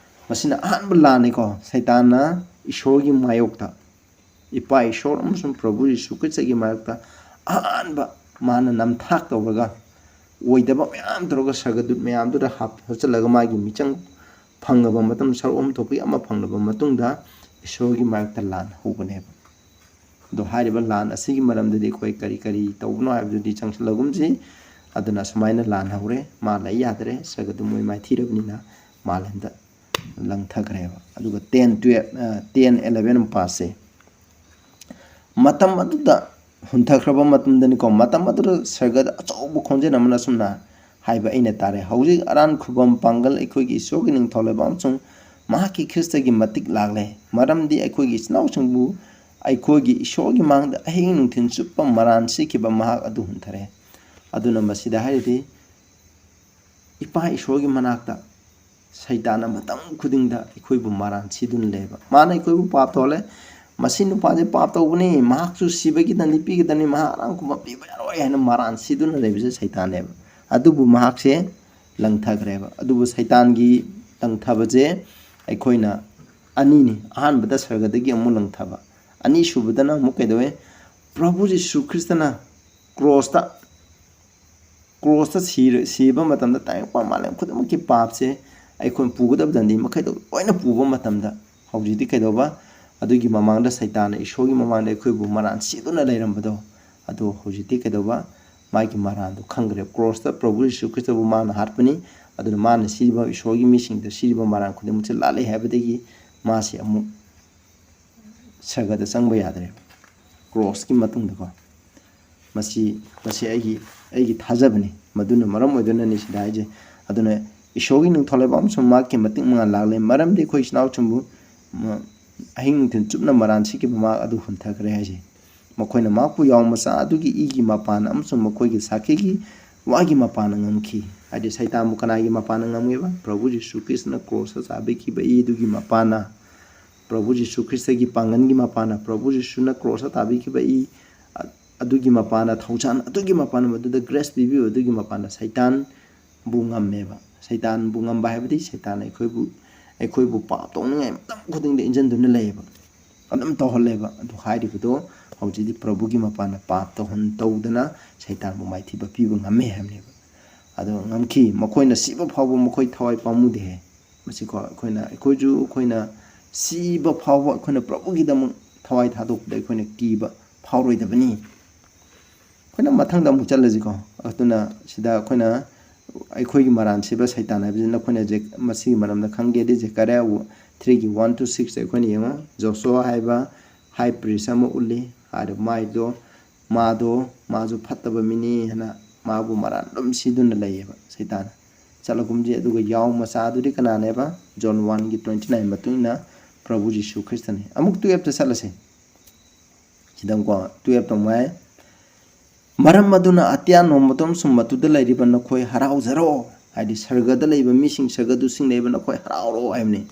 ꯃꯁꯤꯅ ꯑꯍꯥꯟꯕ ꯂꯥꯟꯅꯤꯀꯣ, ꯁꯩꯇꯥꯟꯅ ꯏꯁꯣꯔꯒꯤ ꯃꯥꯌꯣꯛꯇ, ꯏꯄꯥ ꯏꯁꯣꯔ ꯑꯃꯁꯨꯡ ꯄ꯭ꯔꯚꯨ ꯖꯤꯁꯨ ꯈ꯭ꯔꯤꯁꯇꯒꯤ ꯃꯔꯛꯇ ꯑꯍꯥꯟꯕ ꯃꯥꯅ ꯅꯝꯊꯥꯛ ꯇꯧꯔꯒ, ꯑꯣꯏꯗꯕ ꯃꯌꯥꯝ ꯇꯧꯔꯒ, ꯁꯔꯒꯗꯨꯠ ꯃꯌꯥꯝꯗꯨꯗ ꯍꯥꯞ-, ꯍꯥꯞꯆꯜꯂꯒ ꯃꯥꯒꯤ ꯃꯤꯆꯪ ꯐꯪꯉꯕ ꯃꯇꯝ, ꯁꯔꯨꯛ ꯑꯍꯨꯝ ꯊꯣꯛꯄꯒꯤ ꯑꯃ ꯐꯪꯂꯕ ꯃꯇꯨꯡꯗ ꯏꯁꯣꯔꯒꯤ ꯃꯔꯛꯇ ꯂꯥꯟ ꯍꯧꯕꯅꯦꯕ꯫ ꯑꯗꯣ ꯍꯥꯏꯔꯤꯕ ꯂꯥꯟ ꯑꯁꯤꯒꯤ ꯃꯔꯝꯗꯗꯤ ꯑꯩꯈꯣꯏ ꯀꯔꯤ ꯀꯔꯤ ꯇꯧꯕꯅꯣ ꯍꯥꯏꯕꯗꯨꯗꯤ ꯆꯪꯁꯤꯜꯂꯒꯨꯝꯁꯤ꯫ ꯑꯗꯨꯅ ꯁꯨꯃꯥꯏꯅ ꯂꯥꯟ ꯍꯧꯔꯦ, ꯃꯥ ꯂꯩ ꯌꯥꯗ꯭ꯔꯦ, ꯁꯔꯒꯗꯨ ꯃꯣꯏ ꯃꯥꯏꯊꯤꯔꯕꯅꯤꯅ ꯃꯥꯂꯦꯝꯗ ꯂꯪꯊꯈ꯭ꯔꯦꯕ꯫ ꯑꯗꯨꯒ ten, twelve, ten, eleven ꯄꯥꯁꯁꯦ ꯃꯇꯝ ꯑꯗꯨꯗ ꯍꯨꯟꯊꯈ꯭ꯔꯕ ꯃꯇꯝꯗꯅꯤꯀꯣ, ꯃꯇꯝ ꯑꯗꯨꯗ ꯁꯔꯒꯗ ꯑꯆꯧꯕ ꯈꯣꯟꯖꯦꯜ ꯑꯃꯅ ꯑꯁꯨꯝꯅ ꯍꯥꯏꯕ ꯑꯩꯅ ꯇꯥꯔꯦ, "ꯍꯧꯖꯤꯛ ꯑꯔꯥꯟ ꯈꯨꯕꯝ ꯄꯥꯡꯒꯜ ꯑꯩꯈꯣꯏꯒꯤ ꯏꯁꯣꯔꯒꯤ ꯅꯤꯡꯊꯧ ꯂꯩꯕꯥꯛ ꯑꯃꯁꯨꯡ ꯃꯍꯥꯛꯀꯤ ꯈ꯭ꯔꯤꯁꯇꯒꯤ ꯃꯇꯤꯛ ꯂꯥꯛꯂꯦ, ꯃꯔꯝꯗꯤ ꯑꯩꯈꯣꯏꯒꯤ ꯏꯆꯤꯟ ꯏꯅꯥꯎꯁꯤꯡꯕꯨ ꯑꯩꯈꯣꯏꯒꯤ ꯏꯁꯣꯔꯒꯤ ꯃꯥꯡꯗ ꯑꯍꯤꯡ ꯅꯨꯡꯊꯤꯜ ꯆꯨꯞꯄ ꯃꯔꯥꯟ ꯁꯤꯈꯤꯕ ꯃꯍꯥꯛ ꯑꯗꯨ ꯍꯟꯊꯔꯦ"꯫ ꯑꯗꯨꯅ ꯃꯁꯤꯗ ꯍꯥꯏꯔꯤꯗꯤ ꯏꯄꯥ ꯏꯁꯣꯔꯒꯤ ꯃꯅꯥꯛꯇ ꯁꯩꯇꯥꯟꯅ ꯃꯇꯝ ꯈꯨꯗꯤꯡꯗ ꯑꯩꯈꯣꯏꯕꯨ ꯃꯔꯥꯟ ꯁꯤꯗꯨꯅ ꯂꯩꯕ꯫ ꯃꯥꯅ ꯑꯩꯈꯣꯏꯕꯨ ꯄꯥꯞ ꯇꯧꯍꯜꯂꯦ, "ꯃꯁꯤ ꯅꯨꯄꯥꯁꯦ ꯄꯥꯞ ꯇꯧꯕꯅꯤ, ꯃꯍꯥꯛꯁꯨ ꯁꯤꯕꯒꯤ ꯗꯟꯗꯤ ꯄꯤꯒꯗꯕꯅꯤ, ꯃꯍꯥꯛ ꯑꯔꯥꯟ ꯈꯨꯕꯝ ꯄꯤꯕ ꯌꯥꯔꯣꯏ" ꯍꯥꯏꯅ ꯃꯔꯥꯟ ꯁꯤꯗꯨꯅ ꯂꯩꯕꯁꯦ ꯁꯩꯇꯥꯟꯅꯦꯕ꯫ ꯑꯗꯨꯕꯨ ꯃꯍꯥꯛꯁꯦ ꯂꯪꯊꯈ꯭ꯔꯦꯕ꯫ ꯑꯗꯨꯕꯨ ꯁꯩꯇꯥꯟꯒꯤ ꯂꯪꯊꯕꯁꯦ ꯑꯩꯈꯣꯏꯅ ꯑꯅꯤꯅꯤ꯫ ꯑꯍꯥꯟꯕꯗ ꯁꯔꯒꯗꯒꯤ ꯑꯃꯨꯛ ꯂꯪꯊꯕ, ꯑꯅꯤꯁꯨꯕꯗꯅ ꯑꯃꯨꯛ ꯀꯩꯗꯧꯋꯦ? ꯄ꯭ꯔꯚꯨ ꯖꯤꯁꯨ ꯈ꯭ꯔꯤꯁꯇꯅ ꯀ꯭ꯔꯣꯁꯇ ꯀ꯭ꯔꯣꯁꯇ ꯁꯤꯔ-, ꯁꯤꯕ ꯃꯇꯝꯗ ꯇꯥꯏꯕꯪꯄꯥꯟ ꯃꯥꯂꯦꯝ ꯈꯨꯗꯤꯡꯃꯛꯀꯤ ꯄꯥꯞꯁꯦ ꯑꯩꯈꯣꯏꯅ ꯄꯨꯒꯗꯕ ꯗꯟꯗꯤ ꯃꯈꯩꯗꯣ ꯂꯣꯏꯅ ꯄꯨꯕ ꯃꯇꯝꯗ, ꯍꯧꯖꯤꯛꯇꯤ ꯀꯩꯗꯧꯕ? ꯑꯗꯨꯒꯤ ꯃꯃꯥꯡꯗ ꯁꯩꯇꯥꯟꯅ ꯏꯁꯣꯔꯒꯤ ꯃꯃꯥꯡꯗ ꯑꯩꯈꯣꯏꯕꯨ ꯃꯔꯥꯟ ꯁꯤꯗꯨꯅ ꯂꯩꯔꯝꯕꯗꯣ, ꯑꯗꯣ ꯍꯧꯖꯤꯛꯇꯤ ꯀꯩꯗꯧꯕ? ꯃꯥꯒꯤ ꯃꯔꯥꯟꯗꯣ ꯈꯪꯈ꯭ꯔꯦ꯫ ꯀ꯭ꯔꯣꯁꯇ ꯄ꯭ꯔꯚꯨ ꯌꯤꯁꯨ ꯈ꯭ꯔꯤꯁꯇꯕꯨ ꯃꯥꯅ ꯍꯥꯠꯄꯅꯤ꯫ ꯑꯗꯨꯅ ꯃꯥꯅ ꯁꯤꯔꯤꯕ ꯏꯁꯣꯔꯒꯤ ꯃꯤꯁꯤꯡꯗ ꯁꯤꯔꯤꯕ ꯃꯔꯥꯟ ꯈꯨꯗꯤꯡꯃꯛꯁꯦ ꯂꯥꯜꯂꯦ ꯍꯥꯏꯕꯗꯒꯤ ꯃꯥꯁꯦ ꯑꯃꯨꯛ ꯁꯔꯒꯗ ꯆꯪꯕ ꯌꯥꯗ꯭ꯔꯦ, ꯀ꯭ꯔꯣꯁꯀꯤ ꯃꯇꯨꯡꯗꯀꯣ꯫ ꯃꯁꯤ, ꯃꯁꯤ ꯑꯩꯒꯤ, ꯑꯩꯒꯤ ꯊꯥꯖꯕꯅꯤ꯫ ꯃꯗꯨꯅ ꯃꯔꯝ ꯑꯣꯏꯗꯨꯅꯅꯤ ꯁꯤꯗ ꯍꯥꯏꯖꯩ꯫ ꯑꯗꯨꯅ ꯏꯁꯣꯔꯒꯤ ꯅꯤꯡꯊꯧ ꯂꯩꯕꯥꯛ ꯑꯃꯁꯨꯡ ꯃꯍꯥꯛꯀꯤ ꯃꯇꯤꯛ ꯃꯉꯥꯜ ꯂꯥꯛꯂꯦ, ꯃꯔꯝꯗꯤ ꯑꯩꯈꯣꯏ ꯏꯆꯤꯟ ꯏꯅꯥꯎꯁꯤꯡꯕꯨ, ꯃ-, ꯑꯍꯤꯡ ꯅꯨꯡꯊꯤꯜ ꯆꯨꯞꯅ ꯃꯔꯥꯟ ꯁꯤꯈꯤꯕ ꯃꯍꯥꯛ ꯑꯗꯨ ꯍꯟꯊꯈ꯭ꯔꯦ ꯍꯥꯏꯖꯩ꯫ ꯃꯈꯣꯏꯅ ꯃꯍꯥꯛꯄꯨ ꯌꯥꯎ ꯃꯆꯥ ꯑꯗꯨꯒꯤ ꯏꯒꯤ ꯃꯄꯥꯟ ꯑꯃꯁꯨꯡ ꯃꯈꯣꯏꯒꯤ ꯁꯥꯈꯤꯒꯤ ꯋꯥꯒꯤ ꯃꯄꯥꯟꯅ ꯉꯝꯈꯤ꯫ ꯍꯥꯏꯗꯤ ꯁꯩꯇꯥꯟꯕꯨ ꯀꯅꯥꯒꯤ ꯃꯄꯥꯟꯅ ꯉꯝꯒꯦꯕ? ꯄ꯭ꯔꯚꯨ ꯖꯤꯁꯨ ꯈ꯭ꯔꯤꯁꯇꯅ ꯀ꯭ꯔꯣꯁꯇ ꯆꯥꯕꯤꯈꯤꯕ ꯏ ꯑꯗꯨꯒꯤ ꯃꯄꯥꯟꯅ, ꯄ꯭ꯔꯚꯨ ꯖꯤꯁꯨ ꯈ꯭ꯔꯤꯁꯇꯒꯤ ꯄꯥꯡꯒꯟꯒꯤ ꯃꯄꯥꯟꯅ, ꯄ꯭ꯔꯚꯨ ꯖꯤꯁꯨꯅ ꯀ꯭ꯔꯣꯁꯇ ꯇꯥꯕꯤꯈꯤꯕ ꯏ, ꯑ-, ꯑꯗꯨꯒꯤ ꯃꯄꯥꯟꯅ, ꯊꯧꯖꯥꯜ ꯑꯗꯨꯒꯤ ꯃꯄꯥꯟꯅ, ꯃꯗꯨꯗ ꯒ꯭ꯔꯦꯁ ꯄꯤꯕꯤꯕ ꯑꯗꯨꯒꯤ ꯃꯄꯥꯟꯅ ꯁꯩꯇꯥꯟꯕꯨ ꯉꯝꯃꯦꯕ꯫ ꯁꯩꯇꯥꯟꯕꯨ ꯉꯝꯕ ꯍꯥꯏꯕꯗꯤ ꯁꯩꯇꯥꯟ ꯑꯩꯈꯣꯏꯕꯨ, ꯑꯩꯈꯣꯏꯕꯨ ꯄꯥꯞ ꯇꯧꯅꯤꯡꯉꯥꯏ ꯃꯇꯝ ꯈꯨꯗꯤꯡꯗ ꯏꯟꯖꯟꯗꯨꯅ ꯂꯩꯌꯦꯕ, ꯑꯗꯨꯝ ꯇꯧꯍꯜꯂꯦꯕ꯫ ꯑꯗꯨ ꯍꯥꯏꯔꯤꯕꯗꯣ ꯍꯧꯖꯤꯛꯇꯤ ꯄ꯭ꯔꯚꯨꯒꯤ ꯃꯄꯥꯟꯅ ꯄꯥꯞ ꯇꯧꯍꯟ-, ꯇꯧꯗꯅ ꯁꯩꯇꯥꯟꯕꯨ ꯃꯥꯏꯊꯤꯕ ꯄꯤꯕ ꯉꯝꯃꯦ ꯍꯥꯏꯕꯅꯦꯕ꯫ ꯑꯗꯣ ꯉꯝꯈꯤ, ꯃꯈꯣꯏꯅ ꯁꯤꯕ ꯐꯥꯎꯕ ꯃꯈꯣꯏ ꯊꯋꯥꯏ ꯄꯥꯝꯃꯨꯗꯦ ꯍꯥꯏ꯫ ꯃꯁꯤꯀꯣ ꯑꯩꯈꯣꯏꯅ, ꯑꯩꯈꯣꯏꯁꯨ ꯑꯩꯈꯣꯏꯅ ꯁꯤꯕ ꯐꯥꯎꯕ ꯑꯩꯈꯣꯏꯅ ꯄ꯭ꯔꯚꯨꯒꯤꯗꯃꯛ ꯊꯋꯥꯏ ꯊꯥꯗꯣꯛꯄꯗ ꯑꯩꯈꯣꯏꯅ ꯀꯤꯕ ꯐꯥꯎꯔꯣꯏꯗꯕꯅꯤ꯫ ꯑꯩꯈꯣꯏꯅ ꯃꯊꯪꯗ ꯑꯃꯨꯛ ꯆꯠꯂꯁꯤꯀꯣ꯫ ꯑꯗꯨꯅ ꯁꯤꯗ ꯑꯩꯈꯣꯏꯅ ꯑꯩꯈꯣꯏꯒꯤ ꯃꯔꯥꯟ ꯁꯤꯕ ꯁꯩꯇꯥꯟ ꯍꯥꯏꯕꯁꯤ ꯅꯈꯣꯏꯅ ꯖꯦꯛ-, ꯃꯁꯤꯒꯤ ꯃꯔꯝꯗ ꯈꯪꯒꯦꯗꯤ ꯖꯦꯀꯔꯤꯌꯥ ꯊ꯭ꯔꯤꯒꯤ ꯋꯥꯟ ꯇꯨ ꯁꯤꯛꯁꯇ ꯑꯩꯈꯣꯏꯅ ꯌꯦꯡꯉꯣ꯫ ꯖꯣꯁꯨꯋꯥ ꯍꯥꯏꯕ ꯍꯥꯏ ꯄ꯭ꯔꯤꯁ ꯑꯃ ꯎꯠꯂꯤ꯫ ꯍꯥꯏꯔꯤꯕ ꯃꯥꯏꯗꯣ, ꯃꯥꯗꯣ, ꯃꯥꯁꯨ ꯐꯠꯇꯕ ꯃꯤꯅꯤ ꯍꯥꯏꯅ ꯃꯥꯕꯨ ꯃꯔꯥꯟ ꯑꯗꯨꯝ ꯁꯤꯗꯨꯅ ꯂꯩꯌꯦꯕ ꯁꯩꯇꯥꯟꯅ꯫ ꯆꯠꯂꯒꯨꯝꯁꯤ꯫ ꯑꯗꯨꯒ ꯌꯥꯎ ꯃꯆꯥꯗꯨꯗꯤ ꯀꯅꯥꯅꯦꯕ? ꯖꯣꯟ ꯋꯥꯟꯒꯤ ꯇ꯭ꯋꯦꯟꯇꯤ ꯅꯥꯏꯟ ꯃꯇꯨꯡ ꯏꯟꯅ ꯄ꯭ꯔꯚꯨ ꯖꯤꯁꯨ ꯈ꯭ꯔꯤꯁꯇꯅꯤ꯫ ꯑꯃꯨꯛ ꯇꯨꯌꯦꯞꯇ ꯆꯠꯂꯁꯦ꯫ ꯁꯤꯗꯪꯀꯣ, ꯇꯨꯌꯦꯞꯇ ꯑꯃꯨꯛ ꯍꯥꯏ, "ꯃꯔꯝ ꯑꯗꯨꯅ ꯑꯇꯤꯌꯥ ꯅꯣꯡꯃꯇꯣꯝ ꯁꯨꯝ ꯃꯇꯨꯗ ꯂꯩꯔꯤꯕ ꯅꯈꯣꯏ ꯍꯔꯥꯎꯖꯔꯣ", ꯍꯥꯏꯗꯤ ꯁꯔꯒꯗ ꯂꯩꯕ ꯃꯤꯁꯤꯡ, ꯁꯔꯒꯗꯨꯁꯤꯡ ꯂꯩꯕ ꯅꯈꯣꯏ ꯍꯔꯥꯎꯔꯣ ꯍꯥꯏꯕꯅꯤ꯫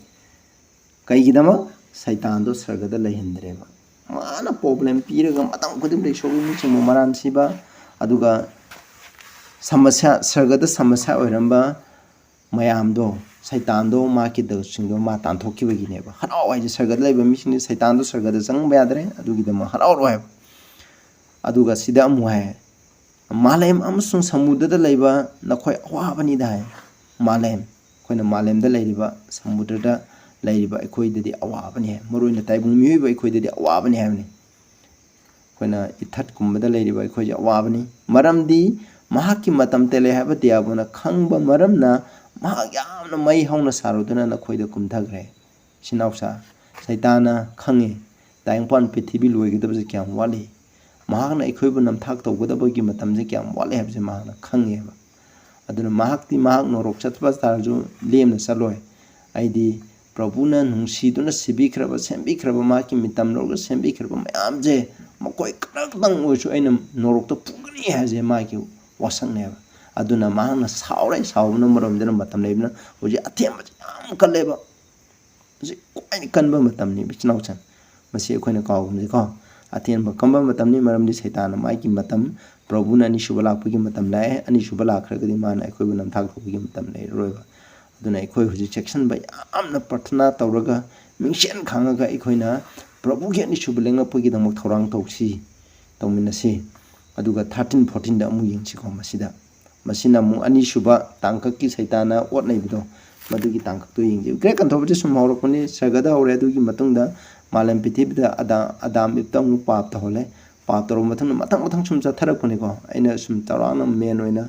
ꯀꯩꯒꯤꯗꯃꯛ? ꯁꯩꯇꯥꯟꯗꯣ ꯁꯔꯒꯗ ꯂꯩꯍꯟꯗ꯭ꯔꯦꯕ꯫ ꯃꯥꯅ ꯄ꯭ꯔꯣꯕ꯭ꯂꯦꯝ ꯄꯤꯔꯒ ꯃꯇꯝ ꯈꯨꯗꯤꯡꯗ ꯏꯁꯣꯔꯒꯤ ꯃꯤꯁꯤꯡꯕꯨ ꯃꯔꯥꯟ ꯁꯤꯕ, ꯑꯗꯨꯒ ꯁꯃꯁ꯭ꯌꯥ, ꯁꯔꯒꯗ ꯁꯃꯁ꯭ꯌꯥ ꯑꯣꯏꯔꯝꯕ ꯃꯌꯥꯝꯗꯣ, ꯁꯩꯇꯥꯟꯗꯣ, ꯃꯥꯒꯤ ꯗꯛꯁꯤꯡꯗꯣ ꯃꯥ ꯇꯥꯟꯊꯣꯛꯈꯤꯕꯒꯤꯅꯦꯕ꯫ ꯍꯔꯥꯎ ꯍꯥꯏꯁꯦ ꯁꯔꯒꯗ ꯂꯩꯕ ꯃꯤꯁꯤꯡꯗꯤ ꯁꯩꯇꯥꯟꯗꯣ ꯁꯔꯒꯗ ꯆꯪꯕ ꯌꯥꯗ꯭ꯔꯦ, ꯑꯗꯨꯒꯤꯗꯃꯛ ꯍꯔꯥꯎꯔꯣ ꯍꯥꯏꯕ꯫ ꯑꯗꯨꯒ ꯁꯤꯗ ꯑꯃꯨꯛ ꯍꯥꯏ, "ꯃꯥꯂꯦꯝ ꯑꯃꯁꯨꯡ ꯁꯃꯨꯗ꯭ꯔꯗ ꯂꯩꯕ ꯅꯈꯣꯏ ꯑꯋꯥꯕꯅꯤꯗ" ꯍꯥꯏ꯫ ꯃꯥꯂꯦꯝ, ꯑꯩꯈꯣꯏꯅ ꯃꯥꯂꯦꯝꯗ ꯂꯩꯔꯤꯕ, ꯁꯃꯨꯗ꯭ꯔꯗ ꯂꯩꯔꯤꯕ ꯑꯩꯈꯣꯏꯗꯗꯤ ꯑꯋꯥꯕꯅꯤ ꯍꯥꯏ꯫ ꯃꯔꯨ ꯑꯣꯏꯅ ꯇꯥꯏꯕꯪ ꯃꯤꯑꯣꯏꯕ ꯑꯩꯈꯣꯏꯗꯗꯤ ꯑꯋꯥꯕꯅꯤ ꯍꯥꯏꯕꯅꯤ꯫ ꯑꯩꯈꯣꯏꯅ ꯏꯊꯠꯀꯨꯝꯕꯗ ꯂꯩꯔꯤꯕ ꯑꯩꯈꯣꯏꯁꯦ ꯑꯋꯥꯕꯅꯤ꯫ ꯃꯔꯝꯗꯤ ꯃꯍꯥꯛꯀꯤ ꯃꯇꯝ ꯇꯦꯜꯂꯦ ꯍꯥꯏꯕ ꯗꯤꯌꯥꯕꯣꯅ ꯈꯪꯕ ꯃꯔꯝꯅ ꯃꯍꯥꯛ ꯌꯥꯝꯅ ꯃꯩ ꯍꯧꯅ ꯁꯥꯔꯨꯗꯨꯅ ꯅꯈꯣꯏꯗ ꯀꯨꯝꯊꯈ꯭ꯔꯦ꯫ ꯏꯆꯤꯟ ꯏꯅꯥꯎꯁꯥ, ꯁꯩꯇꯥꯟꯅ ꯈꯪꯉꯤ ꯇꯥꯏꯕꯪꯄꯥꯟ ꯄ꯭ꯔꯤꯊꯤꯕꯤ ꯂꯣꯏꯒꯗꯕꯁꯦ ꯀꯌꯥꯝ ꯋꯥꯠꯂꯤ, ꯃꯍꯥꯛꯅ ꯑꯩꯈꯣꯏꯕꯨ ꯅꯝꯊꯥꯛ ꯇꯧꯒꯗꯕꯒꯤ ꯃꯇꯝꯁꯦ ꯀꯌꯥꯝ ꯋꯥꯠꯂꯤ ꯍꯥꯏꯕꯁꯦ ꯃꯍꯥꯛꯅ ꯈꯪꯉꯦꯕ꯫ ꯑꯗꯨꯅ ꯃꯍꯥꯛꯇꯤ ꯃꯍꯥꯛ ꯅꯣꯔꯣꯛ ꯆꯠꯄ ꯇꯥꯔꯁꯨ ꯂꯦꯝꯅ ꯆꯠꯂꯣꯏ꯫ ꯑꯩꯗꯤ ꯄ꯭ꯔꯚꯨꯅ ꯅꯨꯡꯁꯤꯗꯨꯅ ꯁꯤꯕꯤꯈ꯭ꯔꯕ, ꯁꯦꯝꯕꯤꯈ꯭ꯔꯕ, ꯃꯍꯥꯛꯀꯤ ꯃꯤꯇꯝ ꯂꯧꯔꯒ ꯁꯦꯝꯕꯤꯈ꯭ꯔꯕ ꯃꯌꯥꯝꯁꯦ ꯃꯈꯣꯏ ꯈꯔꯇꯪ ꯑꯣꯏꯔꯁꯨ ꯑꯩꯅ ꯅꯣꯔꯣꯛꯇ ꯄꯨꯒꯅꯤ ꯍꯥꯏꯁꯦ ꯃꯥꯒꯤ ꯋꯥꯁꯛꯅꯦꯕ꯫ ꯑꯗꯨꯅ ꯃꯍꯥꯛꯅ ꯁꯥꯎꯔꯦ, ꯁꯥꯎꯕꯅ ꯃꯔꯝ ꯑꯣꯏꯗꯨꯅ ꯃꯇꯝ ꯂꯩꯕꯅ ꯍꯧꯖꯤꯛ ꯑꯊꯦꯝꯕꯁꯦ ꯌꯥꯝ ꯀꯜꯂꯦꯕ꯫ ꯍꯧꯖꯤꯛ ꯈ꯭ꯋꯥꯏꯗꯒꯤ ꯀꯟꯕ ꯃꯇꯝꯅꯤ, ꯏꯆꯤꯟ ꯏꯅꯥꯎꯁꯤꯡ꯫ ꯃꯁꯤ ꯑꯩꯈꯣꯏꯅ ꯀꯥꯎꯒꯨꯝꯁꯤꯀꯣ꯫ ꯑꯊꯦꯝꯕ ꯀꯟꯕ ꯃꯇꯝꯅꯤ, ꯃꯔꯝꯗꯤ ꯁꯩꯇꯥꯟꯅ ꯃꯥꯒꯤ ꯃꯇꯝ, ꯄ꯭ꯔꯚꯨꯅ ꯑꯅꯤꯁꯨꯕ ꯂꯥꯛꯄꯒꯤ ꯃꯇꯝ ꯂꯥꯛꯑꯦ꯫ ꯑꯅꯤꯁꯨꯕ ꯂꯥꯛꯈ꯭ꯔꯒꯗꯤ ꯃꯥꯅ ꯑꯩꯈꯣꯏꯕꯨ ꯅꯝꯊꯥꯛ ꯇꯧꯕꯒꯤ ꯃꯇꯝ ꯂꯩꯔꯔꯣꯏꯕ꯫ ꯑꯗꯨꯅ ꯑꯩꯈꯣꯏ ꯍꯧꯖꯤꯛ ꯆꯦꯛꯁꯤꯟꯕ ꯌꯥꯝꯅ ꯄ꯭ꯔꯊꯅꯥ ꯇꯧꯔꯒ, ꯃꯤꯡꯁꯦꯟ ꯈꯥꯡꯉꯒ ꯑꯩꯈꯣꯏꯅ ꯄ꯭ꯔꯚꯨꯒꯤ ꯑꯅꯤꯁꯨꯕ ꯂꯦꯡꯂꯛꯄꯒꯤꯗꯃꯛ ꯊꯧꯔꯥꯡ ꯇꯧꯁꯤ, ꯇꯧꯃꯤꯟꯅꯁꯤ꯫ ꯑꯗꯨꯒ ꯊꯥꯔꯇꯤꯟ, ꯐꯣꯔꯇꯤꯟꯗ ꯑꯃꯨꯛ ꯌꯦꯡꯁꯤꯀꯣ꯫ ꯃꯁꯤꯗ, ꯃꯁꯤꯅ ꯑꯃꯨꯛ ꯑꯅꯤꯁꯨꯕ ꯇꯥꯡꯀꯛꯀꯤ ꯁꯩꯇꯥꯟꯅ ꯑꯣꯠ ꯅꯩꯕꯗꯣ, ꯃꯗꯨꯒꯤ ꯇꯥꯡꯀꯛꯇꯣ ꯌꯦꯡꯁꯤ꯫ ꯒ꯭ꯔꯦꯠ ꯀꯟꯇ꯭ꯔꯣꯚꯔꯁꯤ ꯁꯨꯝ ꯍꯧꯔꯛꯄꯅꯤ, ꯁꯔꯒꯗ ꯍꯧꯔꯦ, ꯑꯗꯨꯒꯤ ꯃꯇꯨꯡꯗ ꯃꯥꯂꯦꯝ ꯄ꯭ꯔꯤꯊꯤꯕꯤꯗ ꯑꯗꯥ-, ꯑꯗꯥꯝ ꯏꯞꯇ ꯑꯃꯨꯛ ꯄꯥꯞ ꯇꯧꯍꯜꯂꯦ꯫ ꯄꯥꯞ ꯇꯧꯔꯕ ꯃꯇꯨꯡꯗ ꯃꯊꯪ ꯃꯊꯪ ꯁꯨꯝ ꯆꯠꯊꯔꯛꯄꯅꯤꯀꯣ꯫ ꯑꯩꯅ ꯁꯨꯝ ꯆꯥꯎꯔꯥꯛꯅ ꯃꯦꯟ ꯑꯣꯏꯅ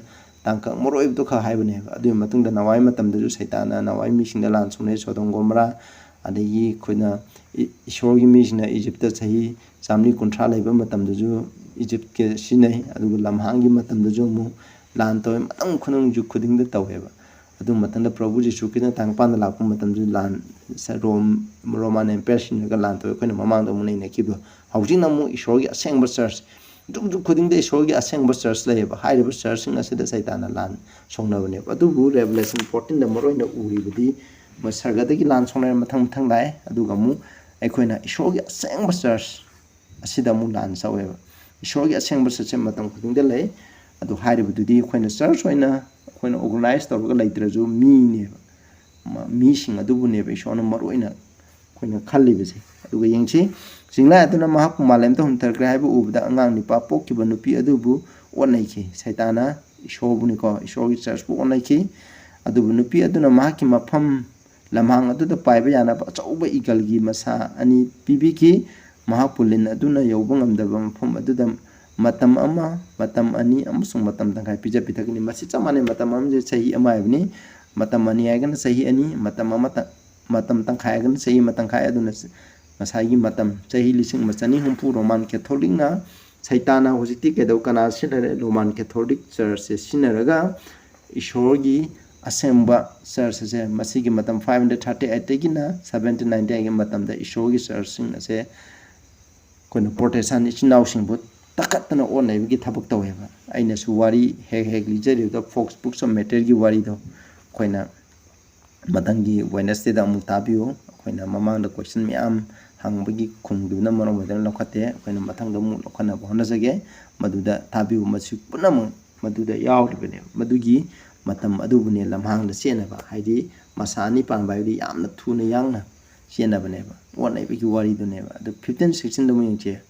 ꯇꯥꯡꯀꯛ ꯃꯔꯨ ꯑꯣꯏꯕꯗꯨ ꯈꯛ ꯍꯥꯏꯕꯅꯦꯕ꯫ ꯑꯗꯨꯒꯤ ꯃꯇꯨꯡꯗ ꯅꯣꯋꯥꯒꯤ ꯃꯇꯝꯗꯁꯨ ꯁꯩꯇꯥꯟꯅ ꯅꯣꯋꯥꯒꯤ ꯃꯤꯁꯤꯡꯗ ꯂꯥꯟ ꯁꯣꯛꯅꯩ, ꯁꯣꯗꯣꯝ ꯒꯣꯃꯣꯔꯥ, ꯑꯗꯒꯤ ꯑꯩꯈꯣꯏꯅ ꯏ-, ꯏꯁꯣꯔꯒꯤ ꯃꯤꯁꯤꯡꯅ ꯏꯖꯤꯞꯇ ꯆꯍꯤ ꯆꯥꯝꯃꯔꯤ ꯀꯨꯟꯊ꯭ꯔꯥ ꯂꯩꯕ ꯃꯇꯝꯗꯁꯨ ꯏꯖꯤꯞꯀ ꯁꯤꯖꯤꯟꯅꯩ꯫ ꯑꯗꯨꯒ ꯂꯝꯍꯥꯡꯒꯤ ꯃꯇꯝꯗꯁꯨ ꯑꯃꯨꯛ ꯂꯥꯟ ꯇꯧꯋꯤ꯫ ꯃꯇꯝ ꯈꯨꯗꯤꯡ, ꯖꯨꯛ ꯈꯨꯗꯤꯡꯗ ꯇꯧꯋꯦꯕ꯫ ꯑꯗꯨ ꯃꯇꯝꯗ ꯄ꯭ꯔꯚꯨ ꯖꯤꯁꯨ ꯈ꯭ꯔꯤꯁꯇ ꯇꯥꯡꯄꯥꯟꯗ ꯂꯥꯛꯄ ꯃꯇꯝꯗꯁꯨ ꯂꯥꯟ, ꯁ-, ꯔꯣꯝ, ꯔꯣꯃꯥꯟ ꯑꯦꯝꯄꯤꯌꯔ ꯁꯤꯖꯤꯟꯅꯔꯒ ꯂꯥꯟ ꯇꯧꯋꯤ꯫ ꯑꯩꯈꯣꯏꯅ ꯃꯃꯥꯡꯗ ꯑꯃꯨꯛ ꯅꯩꯅꯈꯤꯕꯗꯣ꯫ ꯍꯧꯖꯤꯛꯅ ꯑꯃꯨꯛ ꯏꯁꯣꯔꯒꯤ ꯑꯁꯦꯡꯕ ꯆꯔꯆ, ꯖꯨꯛ ꯖꯨꯛ ꯈꯨꯗꯤꯡꯗ ꯏꯁꯣꯔꯒꯤ ꯑꯁꯦꯡꯕ ꯆꯔꯆ ꯂꯩꯌꯦꯕ꯫ ꯍꯥꯏꯔꯤꯕ ꯆꯔꯆꯁꯤꯡ ꯑꯁꯤꯗ ꯁꯩꯇꯥꯟꯅ ꯂꯥꯟ ꯁꯣꯛꯅꯕꯅꯦꯕ꯫ ꯑꯗꯨꯕꯨ ꯔꯦꯚꯦꯂꯦꯁꯟ ꯐꯣꯔꯇꯤꯟꯗ ꯃꯔꯨꯑꯣꯏꯅ ꯎꯔꯤꯕꯗꯤ ꯃꯣꯏ ꯁꯔꯒꯗꯒꯤ ꯂꯥꯟ ꯁꯣꯛꯅꯔꯦ, ꯃꯊꯪ ꯃꯊꯪ ꯂꯥꯛꯑꯦ꯫ ꯑꯗꯨꯒ ꯑꯃꯨꯛ ꯑꯩꯈꯣꯏꯅ ꯏꯁꯣꯔꯒꯤ ꯑꯁꯦꯡꯕ ꯆꯔꯆ ꯑꯁꯤꯗ ꯑꯃꯨꯛ ꯂꯥꯟ ꯁꯣꯛꯑꯦꯕ꯫ ꯏꯁꯣꯔꯒꯤ ꯑꯁꯦꯡꯕ ꯆꯔꯆꯁꯦ ꯃꯇꯝ ꯈꯨꯗꯤꯡꯗ ꯂꯩ꯫ ꯑꯗꯨ ꯍꯥꯏꯔꯤꯕꯗꯨꯗꯤ ꯑꯩꯈꯣꯏꯅ ꯆꯔꯆ ꯑꯣꯏꯅ ꯑꯩꯈꯣꯏꯅ ꯑꯣꯔꯒꯅꯥꯏꯖ ꯇꯧꯔꯒ ꯂꯩꯇ꯭ꯔꯁꯨ ꯃꯤꯅꯦꯕ꯫ ꯃ-, ꯃꯤꯁꯤꯡ ꯑꯗꯨꯕꯨꯅꯦꯕ ꯏꯁꯣꯔꯅ ꯃꯔꯨꯑꯣꯏꯅ ꯑꯩꯈꯣꯏꯅ ꯈꯜꯂꯤꯕꯁꯦ꯫ ꯑꯗꯨꯒ ꯌꯦꯡꯁꯤ, ꯆꯤꯡꯂꯥꯏ ꯑꯗꯨꯅ ꯃꯍꯥꯛꯄꯨ ꯃꯥꯂꯦꯝꯗ ꯍꯨꯟꯊꯈ꯭ꯔꯦ ꯍꯥꯏꯕ ꯎꯕꯗ ꯑꯉꯥꯡ ꯅꯤꯄꯥ ꯄꯣꯛꯈꯤꯕ ꯅꯨꯄꯤ ꯑꯗꯨꯕꯨ ꯑꯣꯠꯅꯩꯈꯤ꯫ ꯁꯩꯇꯥꯟꯅ ꯏꯁꯣꯔꯕꯨꯅꯤꯀꯣ, ꯏꯁꯣꯔꯒꯤ ꯆꯔꯆꯄꯨ ꯑꯣꯠꯅꯩꯈꯤ꯫ ꯑꯗꯨꯕꯨ ꯅꯨꯄꯤ ꯑꯗꯨꯅ ꯃꯍꯥꯛꯀꯤ ꯃꯐꯝ ꯂꯝꯍꯥꯡ ꯑꯗꯨꯗ ꯄꯥꯏꯕ ꯌꯥꯅꯕ ꯑꯆꯧꯕ ꯏꯒꯜꯒꯤ ꯃꯁꯥ ꯑꯅꯤ ꯄꯤꯕꯤꯈꯤ꯫ ꯃꯍꯥꯛꯄꯨ ꯂꯤꯟ ꯑꯗꯨꯅ ꯌꯧꯕ ꯉꯝꯗꯕ ꯃꯐꯝ ꯑꯗꯨꯗ ꯃꯇꯝ ꯑꯃ, ꯃꯇꯝ ꯑꯅꯤ ꯑꯃꯁꯨꯡ ꯃꯇꯝ ꯇꯪꯈꯥꯏ ꯄꯤꯖ ꯄꯤꯊꯛꯀꯅꯤ꯫ ꯃꯁꯤ ꯆꯞ ꯃꯥꯟꯅꯩ꯫ ꯃꯇꯝ ꯑꯃꯁꯦ ꯆꯍꯤ ꯑꯃ ꯍꯥꯏꯕꯅꯤ꯫ ꯃꯇꯝ ꯑꯅꯤ ꯍꯥꯏꯔꯒꯅ ꯆꯍꯤ ꯑꯅꯤ, ꯃꯇꯝ ꯑꯃ ꯇ-, ꯃꯇꯝ ꯇꯪꯈꯥꯏ ꯍꯥꯏꯔꯒꯅ ꯆꯍꯤ ꯑꯃ ꯇꯪꯈꯥꯏ꯫ ꯑꯗꯨꯅ ꯉꯁꯥꯏꯒꯤ ꯃꯇꯝ ꯆꯍꯤ ꯂꯤꯁꯤꯡ ꯑꯃ ꯆꯅꯤ ꯍꯨꯝꯐꯨ ꯔꯣꯃꯥꯟ ꯀꯦꯊꯣꯂꯤꯛꯅ ꯁꯩꯇꯥꯟꯅ ꯍꯧꯖꯤꯛꯇꯤ ꯀꯩꯗꯧ-, ꯀꯅꯥ ꯁꯤꯖꯤꯟꯅꯔꯦ? ꯔꯣꯃꯥꯟ ꯀꯦꯊꯣꯂꯤꯛ ꯆꯔꯆꯁꯦ ꯁꯤꯖꯤꯟꯅꯔꯒ ꯏꯁꯣꯔꯒꯤ ꯑꯁꯦꯡꯕ ꯆꯔꯆ ꯑꯁꯦ ꯃꯁꯤꯒꯤ ꯃꯇꯝ five hundred thirty eight ꯇꯒꯤꯅ seventeen ninety eight ꯒꯤ ꯃꯇꯝꯗ ꯏꯁꯣꯔꯒꯤ ꯆꯔꯆꯁꯤꯡ ꯑꯁꯦ ꯑꯩꯈꯣꯏꯅ ꯄ꯭ꯔꯣꯇꯦꯁꯇꯥꯟ ꯏꯆꯤꯟ ꯏꯅꯥꯎꯁꯤꯡꯕꯨ ꯇꯛꯈꯠꯇꯅ ꯑꯣꯠꯅꯩꯕꯒꯤ ꯊꯕꯛ ꯇꯧꯋꯦꯕ꯫ ꯑꯩꯅꯁꯨ ꯋꯥꯔꯤ ꯍꯦꯛ ꯍꯦꯛ ꯂꯤꯖꯔꯤꯕꯗꯣ, Fox Books of Martyrs ꯒꯤ ꯋꯥꯔꯤꯗꯣ ꯑꯩꯈꯣꯏꯅ ꯃꯊꯪꯒꯤ Wednesday ꯗ ꯑꯃꯨꯛ ꯇꯥꯕꯤꯌꯨ꯫ ꯑꯩꯈꯣꯏꯅ ꯃꯃꯥꯡꯗ question ꯃꯌꯥꯝ ꯍꯪꯕꯒꯤ ꯈꯨꯝꯈꯤꯕꯅ ꯃꯔꯝ ꯑꯣꯏꯗꯨꯅ ꯂꯧꯈꯠꯇꯦ꯫ ꯑꯩꯈꯣꯏꯅ ꯃꯊꯪꯗ ꯑꯃꯨꯛ ꯂꯧꯈꯠꯅꯕ ꯍꯣꯠꯅꯖꯒꯦ꯫ ꯃꯗꯨꯗ ꯇꯥꯕꯤꯌꯨ꯫ ꯃꯁꯤ ꯄꯨꯝꯅꯃꯛ ꯃꯗꯨꯗ ꯌꯥꯎꯔꯤꯕꯅꯦꯕ꯫ ꯃꯗꯨꯒꯤ ꯃꯇꯝ ꯑꯗꯨꯕꯨꯅꯦ ꯂꯝꯍꯥꯡꯗ ꯆꯦꯟꯅꯕ, ꯍꯥꯏꯗꯤ ꯃꯁꯥ ꯑꯅꯤ ꯄꯥꯟꯕ ꯍꯥꯏꯕꯗꯤ ꯌꯥꯝꯅ ꯊꯨꯅ ꯌꯥꯡꯅ ꯆꯦꯟꯅꯕꯅꯦꯕ꯫ ꯑꯣꯠ ꯅꯩꯕꯒꯤ ꯋꯥꯔꯤꯗꯨꯅꯦꯕ꯫ ꯑꯗꯨ fifteen sixteen ꯗ ꯑꯃꯨꯛ ꯌꯦꯡꯁꯦ꯫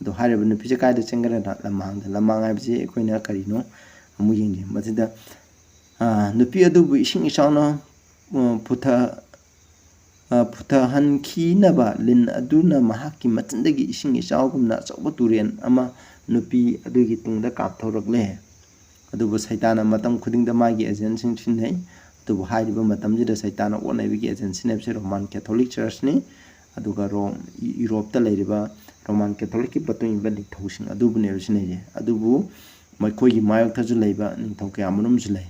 ꯑꯗꯣ ꯍꯥꯏꯔꯤꯕ ꯅꯨꯄꯤꯁꯦ ꯀꯥꯏꯗ ꯆꯦꯟꯒꯗ꯭ꯔꯥ? ꯂꯝꯍꯥꯡꯗ꯫ ꯂꯝꯍꯥꯡ ꯍꯥꯏꯕꯁꯤ ꯑꯩꯈꯣꯏꯅ ꯀꯔꯤꯅꯣ ꯑꯃꯨꯛ ꯌꯦꯡꯁꯦ꯫ ꯃꯁꯤꯗ, ꯑ, ꯅꯨꯄꯤ ꯑꯗꯨꯕꯨ ꯏꯁꯤꯡ ꯏꯆꯥꯎꯅ, ꯑ, ꯄꯨꯊ-, ꯄꯨꯊꯍꯟꯈꯤꯅꯕ ꯂꯤꯟ ꯑꯗꯨꯅ ꯃꯍꯥꯛꯀꯤ ꯃꯆꯤꯟꯗꯒꯤ ꯏꯁꯤꯡ ꯏꯆꯥꯎꯒꯨꯝꯅ ꯑꯆꯧꯕ ꯇꯨꯔꯦꯟ ꯑꯃ ꯅꯨꯄꯤ ꯑꯗꯨꯒꯤ ꯇꯨꯡꯗ ꯀꯥꯞꯊꯣꯔꯛꯂꯦ꯫ ꯑꯗꯨꯕꯨ ꯁꯩꯇꯥꯟꯅ ꯃꯇꯝ ꯈꯨꯗꯤꯡꯗ ꯃꯥꯒꯤ ꯑꯦꯖꯦꯟꯁꯤꯡ ꯁꯤꯖꯤꯟꯅꯩ꯫ ꯑꯗꯨꯕꯨ ꯍꯥꯏꯔꯤꯕ ꯃꯇꯝꯁꯤꯗ ꯁꯩꯇꯥꯟꯅ ꯑꯣꯠꯅꯕꯒꯤ ꯑꯦꯖꯦꯟ ꯁꯤꯖꯤꯟꯅꯕꯁꯦ ꯔꯣꯃꯥꯟ ꯀꯦꯊꯣꯂꯤꯛ ꯆꯔꯆꯅꯤ꯫ ꯑꯗꯨꯒ ꯔꯣꯝ, ꯌꯨꯔꯣꯞꯇ ꯂꯩꯔꯤꯕ ꯔꯣꯃꯥꯟ ꯀꯦꯊꯣꯂꯤꯛꯀꯤ ꯃꯇꯨꯡ ꯏꯟꯕ ꯅꯤꯡꯊꯧꯁꯤꯡ ꯑꯗꯨꯕꯨꯅꯦꯕ ꯁꯤꯖꯤꯟꯅꯩꯁꯦ꯫ ꯑꯗꯨꯕꯨ ꯃꯈꯣꯏꯒꯤ ꯃꯥꯌꯣꯛꯇꯁꯨ ꯂꯩꯕ ꯅꯤꯡꯊꯧ ꯀꯌꯥ ꯑꯃꯔꯣꯝꯁꯨ ꯂꯩ꯫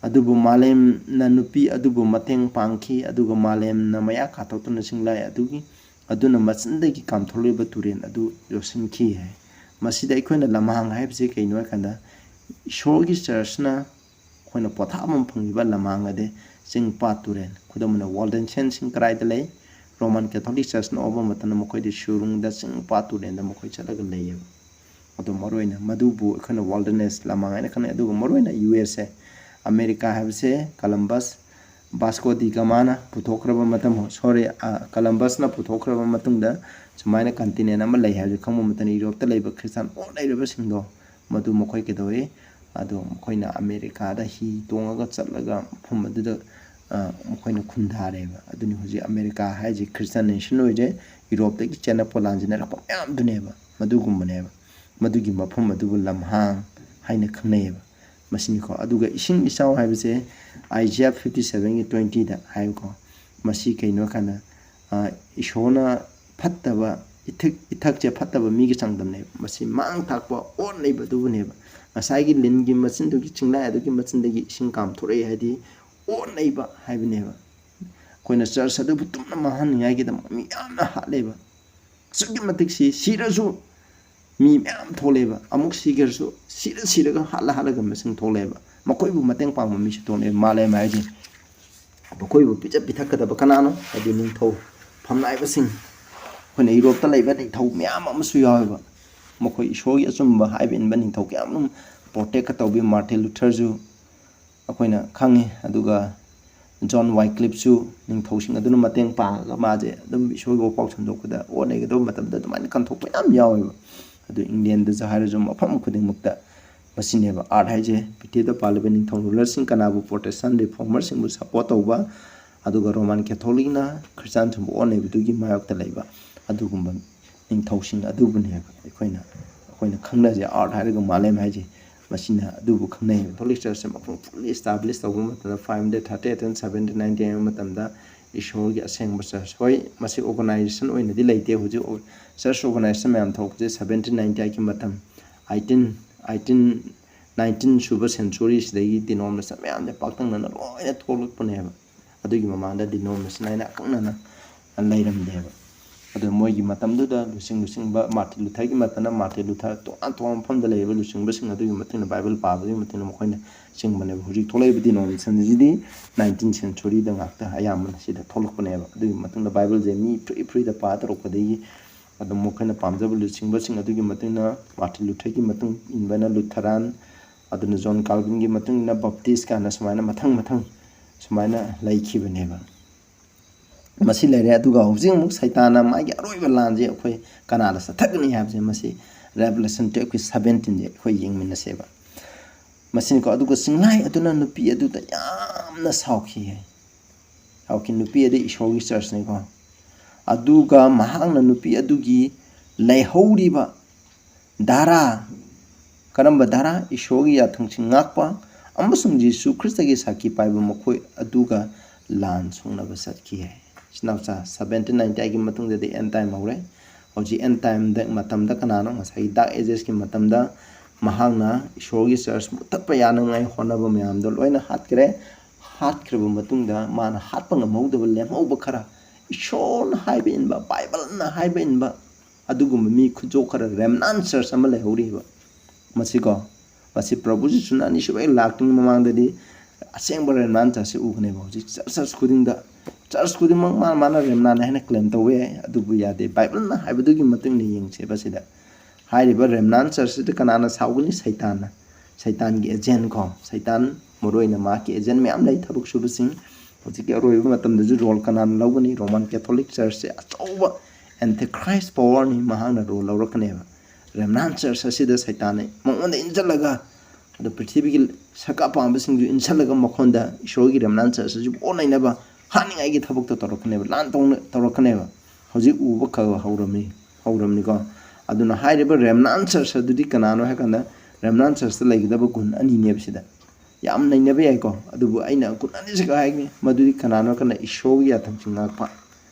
ꯑꯗꯨꯕꯨ ꯃꯥꯂꯦꯝꯅ ꯅꯨꯄꯤ ꯑꯗꯨꯕꯨ ꯃꯇꯦꯡ ꯄꯥꯡꯈꯤ, ꯑꯗꯨꯒ ꯃꯥꯂꯦꯝꯅ ꯃꯌꯥ ꯀꯥꯊꯣꯛꯇꯨꯅ ꯆꯤꯡꯂꯥꯏ ꯑꯗꯨꯒꯤ, ꯑꯗꯨꯅ ꯃꯆꯤꯟꯗꯒꯤ ꯀꯥꯝꯊꯣꯛꯂꯤꯕ ꯇꯨꯔꯦꯟ ꯑꯗꯨ ꯌꯣꯠꯁꯤꯟꯈꯤ ꯍꯥꯏ꯫ ꯃꯁꯤꯗ ꯑꯩꯈꯣꯏꯅ ꯂꯝꯍꯥꯡ ꯍꯥꯏꯕꯁꯤ ꯀꯩꯅꯣ ꯍꯥꯏ ꯀꯥꯟꯗ, ꯏꯁꯣꯔꯒꯤ ꯆꯔꯆꯅ ꯑꯩꯈꯣꯏꯅ ꯄꯣꯊꯥꯐꯝ ꯐꯪꯂꯤꯕ ꯂꯝꯍꯥꯡ ꯑꯗꯤ ꯆꯤꯡ ꯄꯥꯠ ꯇꯨꯔꯦꯟ꯫ ꯈꯨꯗꯝ ꯑꯣꯏꯅ, ꯋꯥꯜꯗꯦꯟꯁꯤꯌꯟꯁꯤꯡ ꯀꯗꯥꯏꯗ ꯂꯩ? ꯔꯣꯃꯥꯟ ꯀꯦꯊꯣꯂꯤꯛ ꯆꯔꯆꯅ ꯑꯣꯛꯄ ꯃꯇꯝꯗ ꯃꯈꯣꯏꯗꯤ ꯁꯨꯔꯨꯡꯗ ꯆꯤꯡ ꯄꯥꯠ ꯇꯨꯔꯦꯟꯗ ꯃꯈꯣꯏ ꯆꯠꯂꯒ ꯂꯩꯌꯦꯕ꯫ ꯑꯗꯣ ꯃꯔꯨꯑꯣꯏꯅ ꯃꯗꯨꯕꯨ ꯑꯩꯈꯣꯏꯅ ꯋꯥꯜꯗꯔꯅꯦꯁ ꯂꯝꯍꯥꯡ ꯍꯥꯏꯅ ꯈꯪꯅꯩ꯫ ꯑꯗꯨꯒ ꯃꯔꯨꯑꯣꯏꯅ ꯌꯨ ꯑꯦꯁ ꯑꯦ, ꯑꯃꯦꯔꯤꯀꯥ ꯍꯥꯏꯕꯁꯦ ꯀꯂꯝꯕꯁ, ꯕꯥꯁꯀꯣ ꯗꯤ ꯒꯃꯥꯅ ꯄꯨꯊꯣꯛꯈ꯭ꯔꯕ ꯃꯇꯝ, ꯁꯣꯔꯤ, ꯀꯂꯝꯕꯁꯅ ꯄꯨꯊꯣꯛꯈ꯭ꯔꯕ ꯃꯇꯨꯡꯗ ꯁꯨꯃꯥꯏꯅ ꯀꯟꯇꯤꯅꯦꯟ ꯑꯃ ꯂꯩ ꯍꯥꯏꯕꯁꯤ ꯈꯪꯕ ꯃꯇꯝꯗ ꯌꯨꯔꯣꯞꯇ ꯂꯩꯕ ꯈ꯭ꯔꯤꯁꯇꯥꯟ ꯑꯣꯠ ꯂꯩꯔꯕꯁꯤꯡꯗꯣ ꯃꯗꯨ ꯃꯈꯣꯏ ꯀꯩꯗꯧꯏ? ꯑꯗꯣ ꯃꯈꯣꯏꯅ ꯑꯃꯦꯔꯤꯀꯥꯗ ꯍꯤ ꯇꯣꯡꯉꯒ ꯆꯠꯂꯒ ꯃꯐꯝ ꯑꯗꯨꯗ, ꯑ, ꯃꯈꯣꯏꯅ ꯈꯨꯟꯗꯥꯔꯦꯕ꯫ ꯑꯗꯨꯅꯤ ꯍꯧꯖꯤꯛ ꯑꯃꯦꯔꯤꯀꯥ ꯍꯥꯏꯁꯦ ꯈ꯭ꯔꯤꯁꯇꯥꯟ ꯅꯦꯁꯟ ꯑꯣꯏꯔꯦ, ꯌꯨꯔꯣꯞꯇꯒꯤ ꯆꯦꯜꯂꯛꯄ ꯂꯥꯟꯖꯦꯟꯅꯔꯛꯄ ꯃꯌꯥꯝꯗꯨꯅꯦꯕ, ꯃꯗꯨꯒꯨꯝꯕꯅꯦꯕ꯫ ꯃꯗꯨꯒꯤ ꯃꯐꯝ ꯑꯗꯨꯕꯨ ꯂꯝꯍꯥꯡ ꯍꯥꯏꯅ ꯈꯪꯅꯩꯌꯦꯕ꯫ ꯃꯁꯤꯅꯤꯀꯣ꯫ ꯑꯗꯨꯒ ꯏꯁꯤꯡ ꯏꯆꯥꯎ ꯍꯥꯏꯕꯁꯦ ꯑꯥꯏꯖꯤꯌꯥ ꯐꯤꯐꯇꯤ ꯁꯚꯦꯟꯒꯤ ꯇ꯭ꯋꯦꯟꯇꯤꯗ ꯍꯥꯏꯕꯀꯣ꯫ ꯃꯁꯤ ꯀꯩꯅꯣ ꯍꯥꯏ ꯀꯥꯟꯗ, ꯑ, ꯏꯁꯣꯔꯅ ꯐꯠꯇꯕ ꯏꯊꯛ, ꯏꯊꯛꯁꯦ ꯐꯠꯇꯕ ꯃꯤꯒꯤ ꯆꯥꯡꯗꯝꯅꯦꯕ꯫ ꯃꯁꯤ ꯃꯥꯡ ꯊꯥꯛꯄ ꯑꯣꯠꯅꯩꯕ ꯑꯗꯨꯕꯨꯅꯦꯕ꯫ ꯉꯁꯥꯏꯒꯤ ꯂꯤꯟꯒꯤ ꯃꯆꯤꯟꯗꯨꯒꯤ ꯆꯤꯡꯂꯥꯏ ꯑꯗꯨꯒꯤ ꯃꯆꯤꯟꯗꯒꯤ ꯏꯁꯤꯡ ꯀꯥꯝꯊꯣꯔꯛꯏ ꯍꯥꯏꯗꯤ ꯑꯣꯠꯅꯩꯕ ꯍꯥꯏꯕꯅꯦꯕ꯫ ꯑꯩꯈꯣꯏꯅ ꯆꯔꯆ ꯑꯗꯨꯕꯨ ꯇꯨꯝꯅ ꯃꯥꯡꯍꯟꯅꯤꯡꯉꯥꯏꯒꯤꯗꯃꯛ ꯃꯤ ꯌꯥꯝꯅ ꯍꯥꯠꯂꯦꯕ꯫ ꯑꯁꯨꯛꯀꯤ ꯃꯇꯤꯛ ꯁꯤ, ꯁꯤꯔꯁꯨ ꯃꯤ ꯃꯌꯥꯝ ꯊꯣꯛꯂꯛꯑꯦꯕ꯫ ꯑꯃꯨꯛ ꯁꯤꯈ꯭ꯔꯁꯨ ꯁꯤꯔ ꯁꯤꯔꯒ ꯍꯥꯠꯂ ꯍꯥꯠꯂꯒ ꯃꯁꯤꯡ ꯊꯣꯛꯂꯛꯑꯦꯕ꯫ ꯃꯈꯣꯏꯕꯨ ꯃꯇꯦꯡ ꯄꯥꯡꯕ ꯃꯤꯁꯨ ꯊꯣꯛꯂꯛꯑꯦ꯫ ꯃꯥꯂꯦꯝ ꯍꯥꯏꯁꯦ ꯃꯈꯣꯏꯕꯨ ꯄꯤꯖ ꯄꯤꯊꯛꯀꯗꯕ ꯀꯅꯥꯅꯣ? ꯍꯥꯏꯗꯤ ꯅꯤꯡꯊꯧ ꯐꯝꯅꯥꯏꯕꯁꯤꯡ꯫ ꯑꯩꯈꯣꯏꯅ ꯌꯨꯔꯣꯞꯇ ꯂꯩꯕ ꯅꯤꯡꯊꯧ ꯃꯌꯥꯝ ꯑꯃꯁꯨ ꯌꯥꯎꯋꯦꯕ꯫ ꯃꯈꯣꯏ ꯏꯁꯣꯔꯒꯤ ꯑꯆꯨꯝꯕ ꯍꯥꯏꯕ ꯏꯟꯕ ꯅꯤꯡꯊꯧ ꯀꯌꯥ ꯑꯃ ꯄ꯭ꯔꯣꯇꯦꯛꯀ ꯇꯧꯕꯤ꯫ ꯃꯥꯔꯇꯤꯟ ꯂꯨꯊꯔꯁꯨ ꯑꯩꯈꯣꯏꯅ ꯈꯪꯉꯤ꯫ ꯑꯗꯨꯒ ꯖꯣꯟ ꯋꯥꯏꯀ꯭ꯂꯤꯞꯁꯨ ꯅꯤꯡꯊꯧꯁꯤꯡ ꯑꯗꯨꯅ ꯃꯇꯦꯡ ꯄꯥꯡꯉꯒ ꯃꯥꯁꯦ ꯑꯗꯨꯝ ꯏꯁꯣꯔꯒꯤ ꯋꯥꯐꯥꯎ ꯁꯟꯗꯣꯛꯄꯗ ꯑꯣꯠꯅꯒꯗꯕ ꯃꯇꯝꯗ ꯑꯗꯨꯃꯥꯏꯅ ꯀꯟꯊꯣꯛꯄ ꯌꯥꯝ ꯌꯥꯎꯋꯦꯕ꯫ ꯑꯗꯨ ꯏꯪꯂꯦꯟꯗꯁꯨ ꯍꯥꯏꯔꯁꯨ ꯃꯐꯝ ꯈꯨꯗꯤꯡꯃꯛꯇ ꯃꯁꯤꯅꯦꯕ ꯑꯥꯔꯠ ꯍꯥꯏꯁꯦ꯫ ꯄ꯭ꯔꯤꯊꯤꯕꯤꯗ ꯄꯥꯜꯂꯤꯕ ꯅꯤꯡꯊꯧ ꯔꯨꯂꯔꯁꯤꯡ ꯀꯅꯥꯕꯨ ꯄ꯭ꯔꯣꯇꯦꯁꯇꯥꯟ ꯔꯤꯐꯣꯔꯃꯔꯁꯤꯡꯕꯨ ꯁꯞꯄꯣꯔꯠ ꯇꯧꯕ, ꯑꯗꯨꯒ ꯔꯣꯃꯥꯟ ꯀꯦꯊꯣꯂꯤꯛꯅ ꯈ꯭ꯔꯤꯁꯇꯥꯟ ꯁꯨꯝꯕ ꯑꯣꯟꯅꯕꯗꯨꯒꯤ ꯃꯥꯌꯣꯛꯇ ꯂꯩꯕ ꯑꯗꯨꯒꯨꯝꯕ ꯅꯤꯡꯊꯧꯁꯤꯡ ꯑꯗꯨꯕꯨꯅꯦꯕ ꯑꯩꯈꯣꯏꯅ ꯑꯩꯈꯣꯏꯅ ꯈꯪꯅꯔꯤꯁꯦ, ꯑꯥꯔꯠ ꯍꯥꯏꯔꯒ ꯃꯥꯂꯦꯝ ꯍꯥꯏꯁꯦ꯫ ꯃꯁꯤꯅ ꯑꯗꯨꯕꯨ ꯈꯪꯅꯩ꯫ ꯀꯦꯊꯣꯂꯤꯛ ꯆꯔꯆꯁꯦ ꯃꯄꯨꯡ ꯐꯨꯜꯂꯤ ꯏꯁꯇꯥꯕ꯭ꯂꯤꯁ ꯇꯧꯕ ꯃꯇꯝꯗ five hundred thirty-eight and seventeen ninety ꯍꯥꯏꯕ ꯃꯇꯝꯗ ꯏꯁꯣꯔꯒꯤ ꯑꯁꯦꯡꯕ ꯆꯔꯆ, ꯍꯣꯏ, ꯃꯁꯤ ꯑꯣꯔꯒꯅꯥꯏꯖꯦꯁꯟ ꯑꯣꯏꯅꯗꯤ ꯂꯩꯇꯦ ꯍꯧꯖꯤꯛ꯫ ꯆꯔꯆ ꯑꯣꯔꯒꯅꯥꯏꯖꯦꯁꯟ ꯃꯌꯥꯝ ꯊꯣꯛꯄꯁꯦ seventeen ninety-eightꯀꯤ ꯃꯇꯝ, eighteen eighteen nineteen ꯁꯨꯕ ꯁꯦꯟꯆꯨꯔꯤꯁꯤꯗꯒꯤ ꯗꯤꯅꯣꯃꯤꯅꯦꯁꯟ ꯃꯌꯥꯝꯁꯦ ꯄꯥꯛꯇꯛꯅꯅ ꯂꯣꯏꯅ ꯊꯣꯛꯂꯛꯄꯅꯦꯕ꯫ ꯑꯗꯨꯒꯤ ꯃꯃꯥꯡꯗ ꯗꯤꯅꯣꯃꯤꯅꯦꯁꯟ ꯍꯥꯏꯅ ꯑꯀꯛꯅꯅ ꯂꯩꯔꯝꯗꯦꯕ꯫ ꯑꯗꯨ ꯃꯣꯏꯒꯤ ꯃꯇꯝꯗꯨꯗ ꯂꯨꯆꯤꯡ ꯂꯨꯆꯤꯡꯕ ꯃꯥꯔꯇꯤꯟ ꯂꯨꯊꯔꯒꯤ ꯃꯇꯝꯗ ꯃꯥꯔꯇꯤꯟ ꯂꯨꯊꯔ ꯇꯣꯉꯥꯟ ꯇꯣꯉꯥꯟꯕ ꯃꯐꯝꯗ ꯂꯩꯔꯤꯕ ꯂꯨꯆꯤꯡꯕꯁꯤꯡ ꯑꯗꯨꯒꯤ ꯃꯇꯨꯡꯗ ꯕꯥꯏꯕꯜ ꯄꯥꯕꯗꯨꯒꯤ ꯃꯇꯨꯡꯗ ꯃꯈꯣꯏꯅ ꯆꯤꯡꯕꯅꯦꯕ꯫ ꯍꯧꯖꯤꯛ ꯊꯣꯛꯂꯛꯏꯕ ꯗꯤꯅꯣꯃꯤꯅꯦꯁꯟꯁꯤꯗꯤ nineteenth centuryꯗ ꯉꯥꯛꯇ ꯑꯌꯥꯝꯕꯅ ꯁꯤꯗ ꯊꯣꯛꯂꯛꯄꯅꯦꯕ꯫ ꯑꯗꯨꯒꯤ ꯃꯇꯨꯡꯗ ꯕꯥꯏꯕꯜꯁꯦ ꯃꯤ free freeꯗ ꯄꯥ ꯇꯧꯔꯛꯄꯗꯒꯤ ꯑꯗꯨꯝ ꯃꯈꯣꯏꯅ ꯄꯥꯝꯖꯕ ꯂꯨꯆꯤꯡꯕꯁꯤꯡ ꯑꯗꯨꯒꯤ ꯃꯇꯨꯡ ꯏꯟꯅ ꯃꯥꯔꯇꯤꯟ ꯂꯨꯊꯔꯒꯤ ꯃꯇꯨꯡ ꯏꯟꯕꯅ ꯂꯨꯊꯔꯥꯟ, ꯑꯗꯨꯅ ꯖꯣꯟ ꯀꯥꯜꯚꯤꯟꯒꯤ ꯃꯇꯨꯡ ꯏꯟꯅ ꯕꯞꯇꯤꯁ ꯀꯥꯏꯅ ꯁꯨꯃꯥꯏꯅ ꯃꯊꯪ ꯃꯊꯪ ꯁꯨꯃꯥꯏꯅ ꯂꯩꯈꯤꯕꯅꯦꯕ꯫ ꯃꯁꯤ ꯂꯩꯔꯦ꯫ ꯑꯗꯨꯒ ꯍꯧꯖꯤꯛ ꯑꯃꯨꯛ ꯁꯩꯇꯥꯟꯅ ꯃꯥꯒꯤ ꯑꯔꯣꯏꯕ ꯂꯥꯟꯁꯦ ꯑꯩꯈꯣꯏ ꯀꯅꯥꯗ ꯆꯠꯊꯒꯅꯤ ꯍꯥꯏꯕꯁꯦ ꯃꯁꯤ Revelation twelveꯀꯤ seventeenꯁꯦ ꯑꯩꯈꯣꯏ ꯌꯦꯡꯃꯤꯟꯅꯁꯦꯕ꯫ ꯃꯁꯤꯅꯤꯀꯣ, ꯑꯗꯨꯒ ꯆꯤꯡꯂꯥꯏ ꯑꯗꯨꯅ ꯅꯨꯄꯤ ꯑꯗꯨꯗ ꯌꯥꯝꯅ ꯁꯥꯎꯈꯤ ꯍꯥꯏ꯫ ꯁꯥꯎꯈꯤ, ꯅꯨꯄꯤ ꯑꯗꯨ ꯏꯁꯣꯔꯒꯤ ꯆꯔꯆꯅꯤꯀꯣ꯫ ꯑꯗꯨꯒ ꯃꯍꯥꯛꯅ ꯅꯨꯄꯤ ꯑꯗꯨꯒꯤ ꯂꯩꯍꯧꯔꯤꯕ ꯙꯥꯔꯥ, ꯀꯔꯝꯕ ꯙꯥꯔꯥ? ꯏꯁꯣꯔꯒꯤ ꯌꯥꯊꯪꯁꯤꯡ ꯉꯥꯛꯄ ꯑꯃꯁꯨꯡ ꯖꯤꯁꯨ ꯈ꯭ꯔꯤꯁꯇꯒꯤ ꯁꯥꯈꯤ ꯄꯥꯏꯕ ꯃꯈꯣꯏ ꯑꯗꯨꯒ ꯂꯥꯟ ꯁꯣꯛꯅꯕ ꯆꯠꯈꯤ ꯍꯥꯏ꯫ ꯏꯆꯤꯟ ꯏꯅꯥꯎꯆꯥ, seventeen ninety-eightꯀꯤ ꯃꯇꯨꯡꯗꯗꯤ end time ꯍꯧꯔꯦ꯫ ꯍꯧꯖꯤꯛ end timeꯗ ꯃꯇꯝꯗ ꯀꯅꯥꯅꯣ? ꯉꯁꯥꯏꯒꯤ dark agesꯀꯤ ꯃꯇꯝꯗ ꯃꯍꯥꯛꯅ ꯏꯁꯣꯔꯒꯤ ꯆꯔꯆ ꯃꯨꯠꯊꯠꯄ ꯌꯥꯅꯉꯥꯏ ꯍꯣꯠꯅꯕ ꯃꯌꯥꯝꯗꯣ ꯂꯣꯏꯅ ꯍꯥꯠꯈ꯭ꯔꯦ꯫ ꯍꯥꯠꯈ꯭ꯔꯕ ꯃꯇꯨꯡꯗ ꯃꯥꯅ ꯍꯥꯠꯄ ꯉꯝꯍꯧꯗꯕ ꯂꯦꯝꯍꯧꯕ ꯈꯔ, ꯏꯁꯣꯔꯅ ꯍꯥꯏꯕ ꯏꯟꯕ, ꯕꯥꯏꯕꯜꯅ ꯍꯥꯏꯕ ꯏꯟꯕ, ꯑꯗꯨꯒꯨꯝꯕ ꯃꯤ ꯈꯨꯖꯣꯞ ꯈꯔ remnant church ꯑꯃ ꯂꯩꯍꯧꯔꯤꯕ꯫ ꯃꯁꯤꯀꯣ, ꯃꯁꯤ ꯄ꯭ꯔꯚꯨ ꯖꯤꯁꯨꯅ ꯑꯅꯤꯁꯨꯕ ꯍꯦꯛ ꯂꯥꯛꯇ꯭ꯔꯤꯉꯩ ꯃꯃꯥꯡꯗꯗꯤ ꯑꯁꯦꯡꯕ remnant churchꯁꯦ ꯎꯒꯅꯦꯕ꯫ ꯍꯧꯖꯤꯛ church, church ꯈꯨꯗꯤꯡꯗ, church ꯈꯨꯗꯤꯡꯃꯛ ꯃꯥꯅ, ꯃꯥꯅ remnantꯅꯦ ꯍꯥꯏꯅ claim ꯇꯧꯕ ꯌꯥꯏ, ꯑꯗꯨꯕꯨ ꯌꯥꯗꯦ꯫ ꯕꯥꯏꯕꯜꯅ ꯍꯥꯏꯕꯗꯨꯒꯤ ꯃꯇꯨꯡ ꯏꯟꯅ ꯌꯦꯡꯁꯦꯕ ꯁꯤꯗ꯫ ꯍꯥꯏꯔꯤꯕ remnant churchꯁꯤꯗ ꯀꯅꯥꯅ ꯁꯥꯎꯒꯅꯤ? ꯁꯩꯇꯥꯟꯅ꯫ ꯁꯩꯇꯥꯟꯒꯤ agent ꯀꯣ, ꯁꯩꯇꯥꯟ ꯃꯔꯨ ꯑꯣꯏꯅ ꯃꯍꯥꯛꯀꯤ agent ꯃꯌꯥꯝ ꯂꯩ, ꯊꯕꯛ ꯁꯨꯕꯁꯤꯡ꯫ ꯍꯧꯖꯤꯛꯀꯤ ꯑꯔꯣꯏꯕ ꯃꯇꯝꯗꯁꯨ role ꯀꯅꯥꯅ ꯂꯧꯒꯅꯤ? Roman Catholic Churchꯁꯦ ꯑꯆꯧꯕ antichrist powerꯅꯤ, ꯃꯍꯥꯛꯅ role ꯂꯧꯔꯛꯀꯅꯦꯕ꯫ Remnant church ꯑꯁꯤꯗ ꯁꯩꯇꯥꯟꯅ ꯃꯉꯣꯟꯗ ꯏꯟꯁꯤꯜꯂꯒ, ꯑꯗꯣ ꯄ꯭ꯔꯤꯊꯤꯕꯤꯒꯤ ꯁꯔꯀꯥꯔ ꯄꯥꯝꯕꯁꯤꯡꯁꯨ ꯏꯟꯁꯤꯜꯂꯒ ꯃꯈꯣꯟꯗ ꯏꯁꯣꯔꯒꯤ remnant church ꯑꯁꯤꯕꯨ ꯑꯣꯟꯅꯅꯕ ꯍꯥꯠꯅꯤꯡꯉꯥꯏꯒꯤ ꯊꯕꯛꯇꯣ ꯇꯧꯔꯛꯀꯅꯦꯕ, ꯂꯥꯟ ꯇꯧꯅ ꯇꯧꯔꯛꯀꯅꯦꯕ꯫ ꯍꯧꯖꯤꯛ ꯎꯕ ꯈꯔ ꯍꯧꯔꯝꯃꯤ ꯍꯧꯔꯝꯅꯤꯀꯣ꯫ ꯑꯗꯨꯅ ꯍꯥꯏꯔꯤꯕ remnant church ꯑꯗꯨꯗꯤ ꯀꯅꯥꯅꯣ ꯍꯥꯏ ꯀꯥꯟꯗ, remnant churchꯇ ꯂꯩꯒꯗꯕ ꯒꯨꯟ ꯑꯅꯤꯅꯦꯕ ꯁꯤꯗ꯫ ꯌꯥꯝ ꯅꯩꯅꯕ ꯌꯥꯏꯀꯣ꯫ ꯑꯗꯨꯕꯨ ꯑꯩꯅ ꯒꯨꯟ ꯑꯅꯤꯁꯤꯈꯛ ꯍꯥꯏꯒꯅꯤ, ꯃꯗꯨꯗꯤ ꯀꯅꯥꯅꯣ ꯍꯥꯏ ꯀꯥꯟꯗ ꯏꯁꯣꯔꯒꯤ ꯌꯥꯊꯪꯁꯤ ꯉꯥꯛꯄ,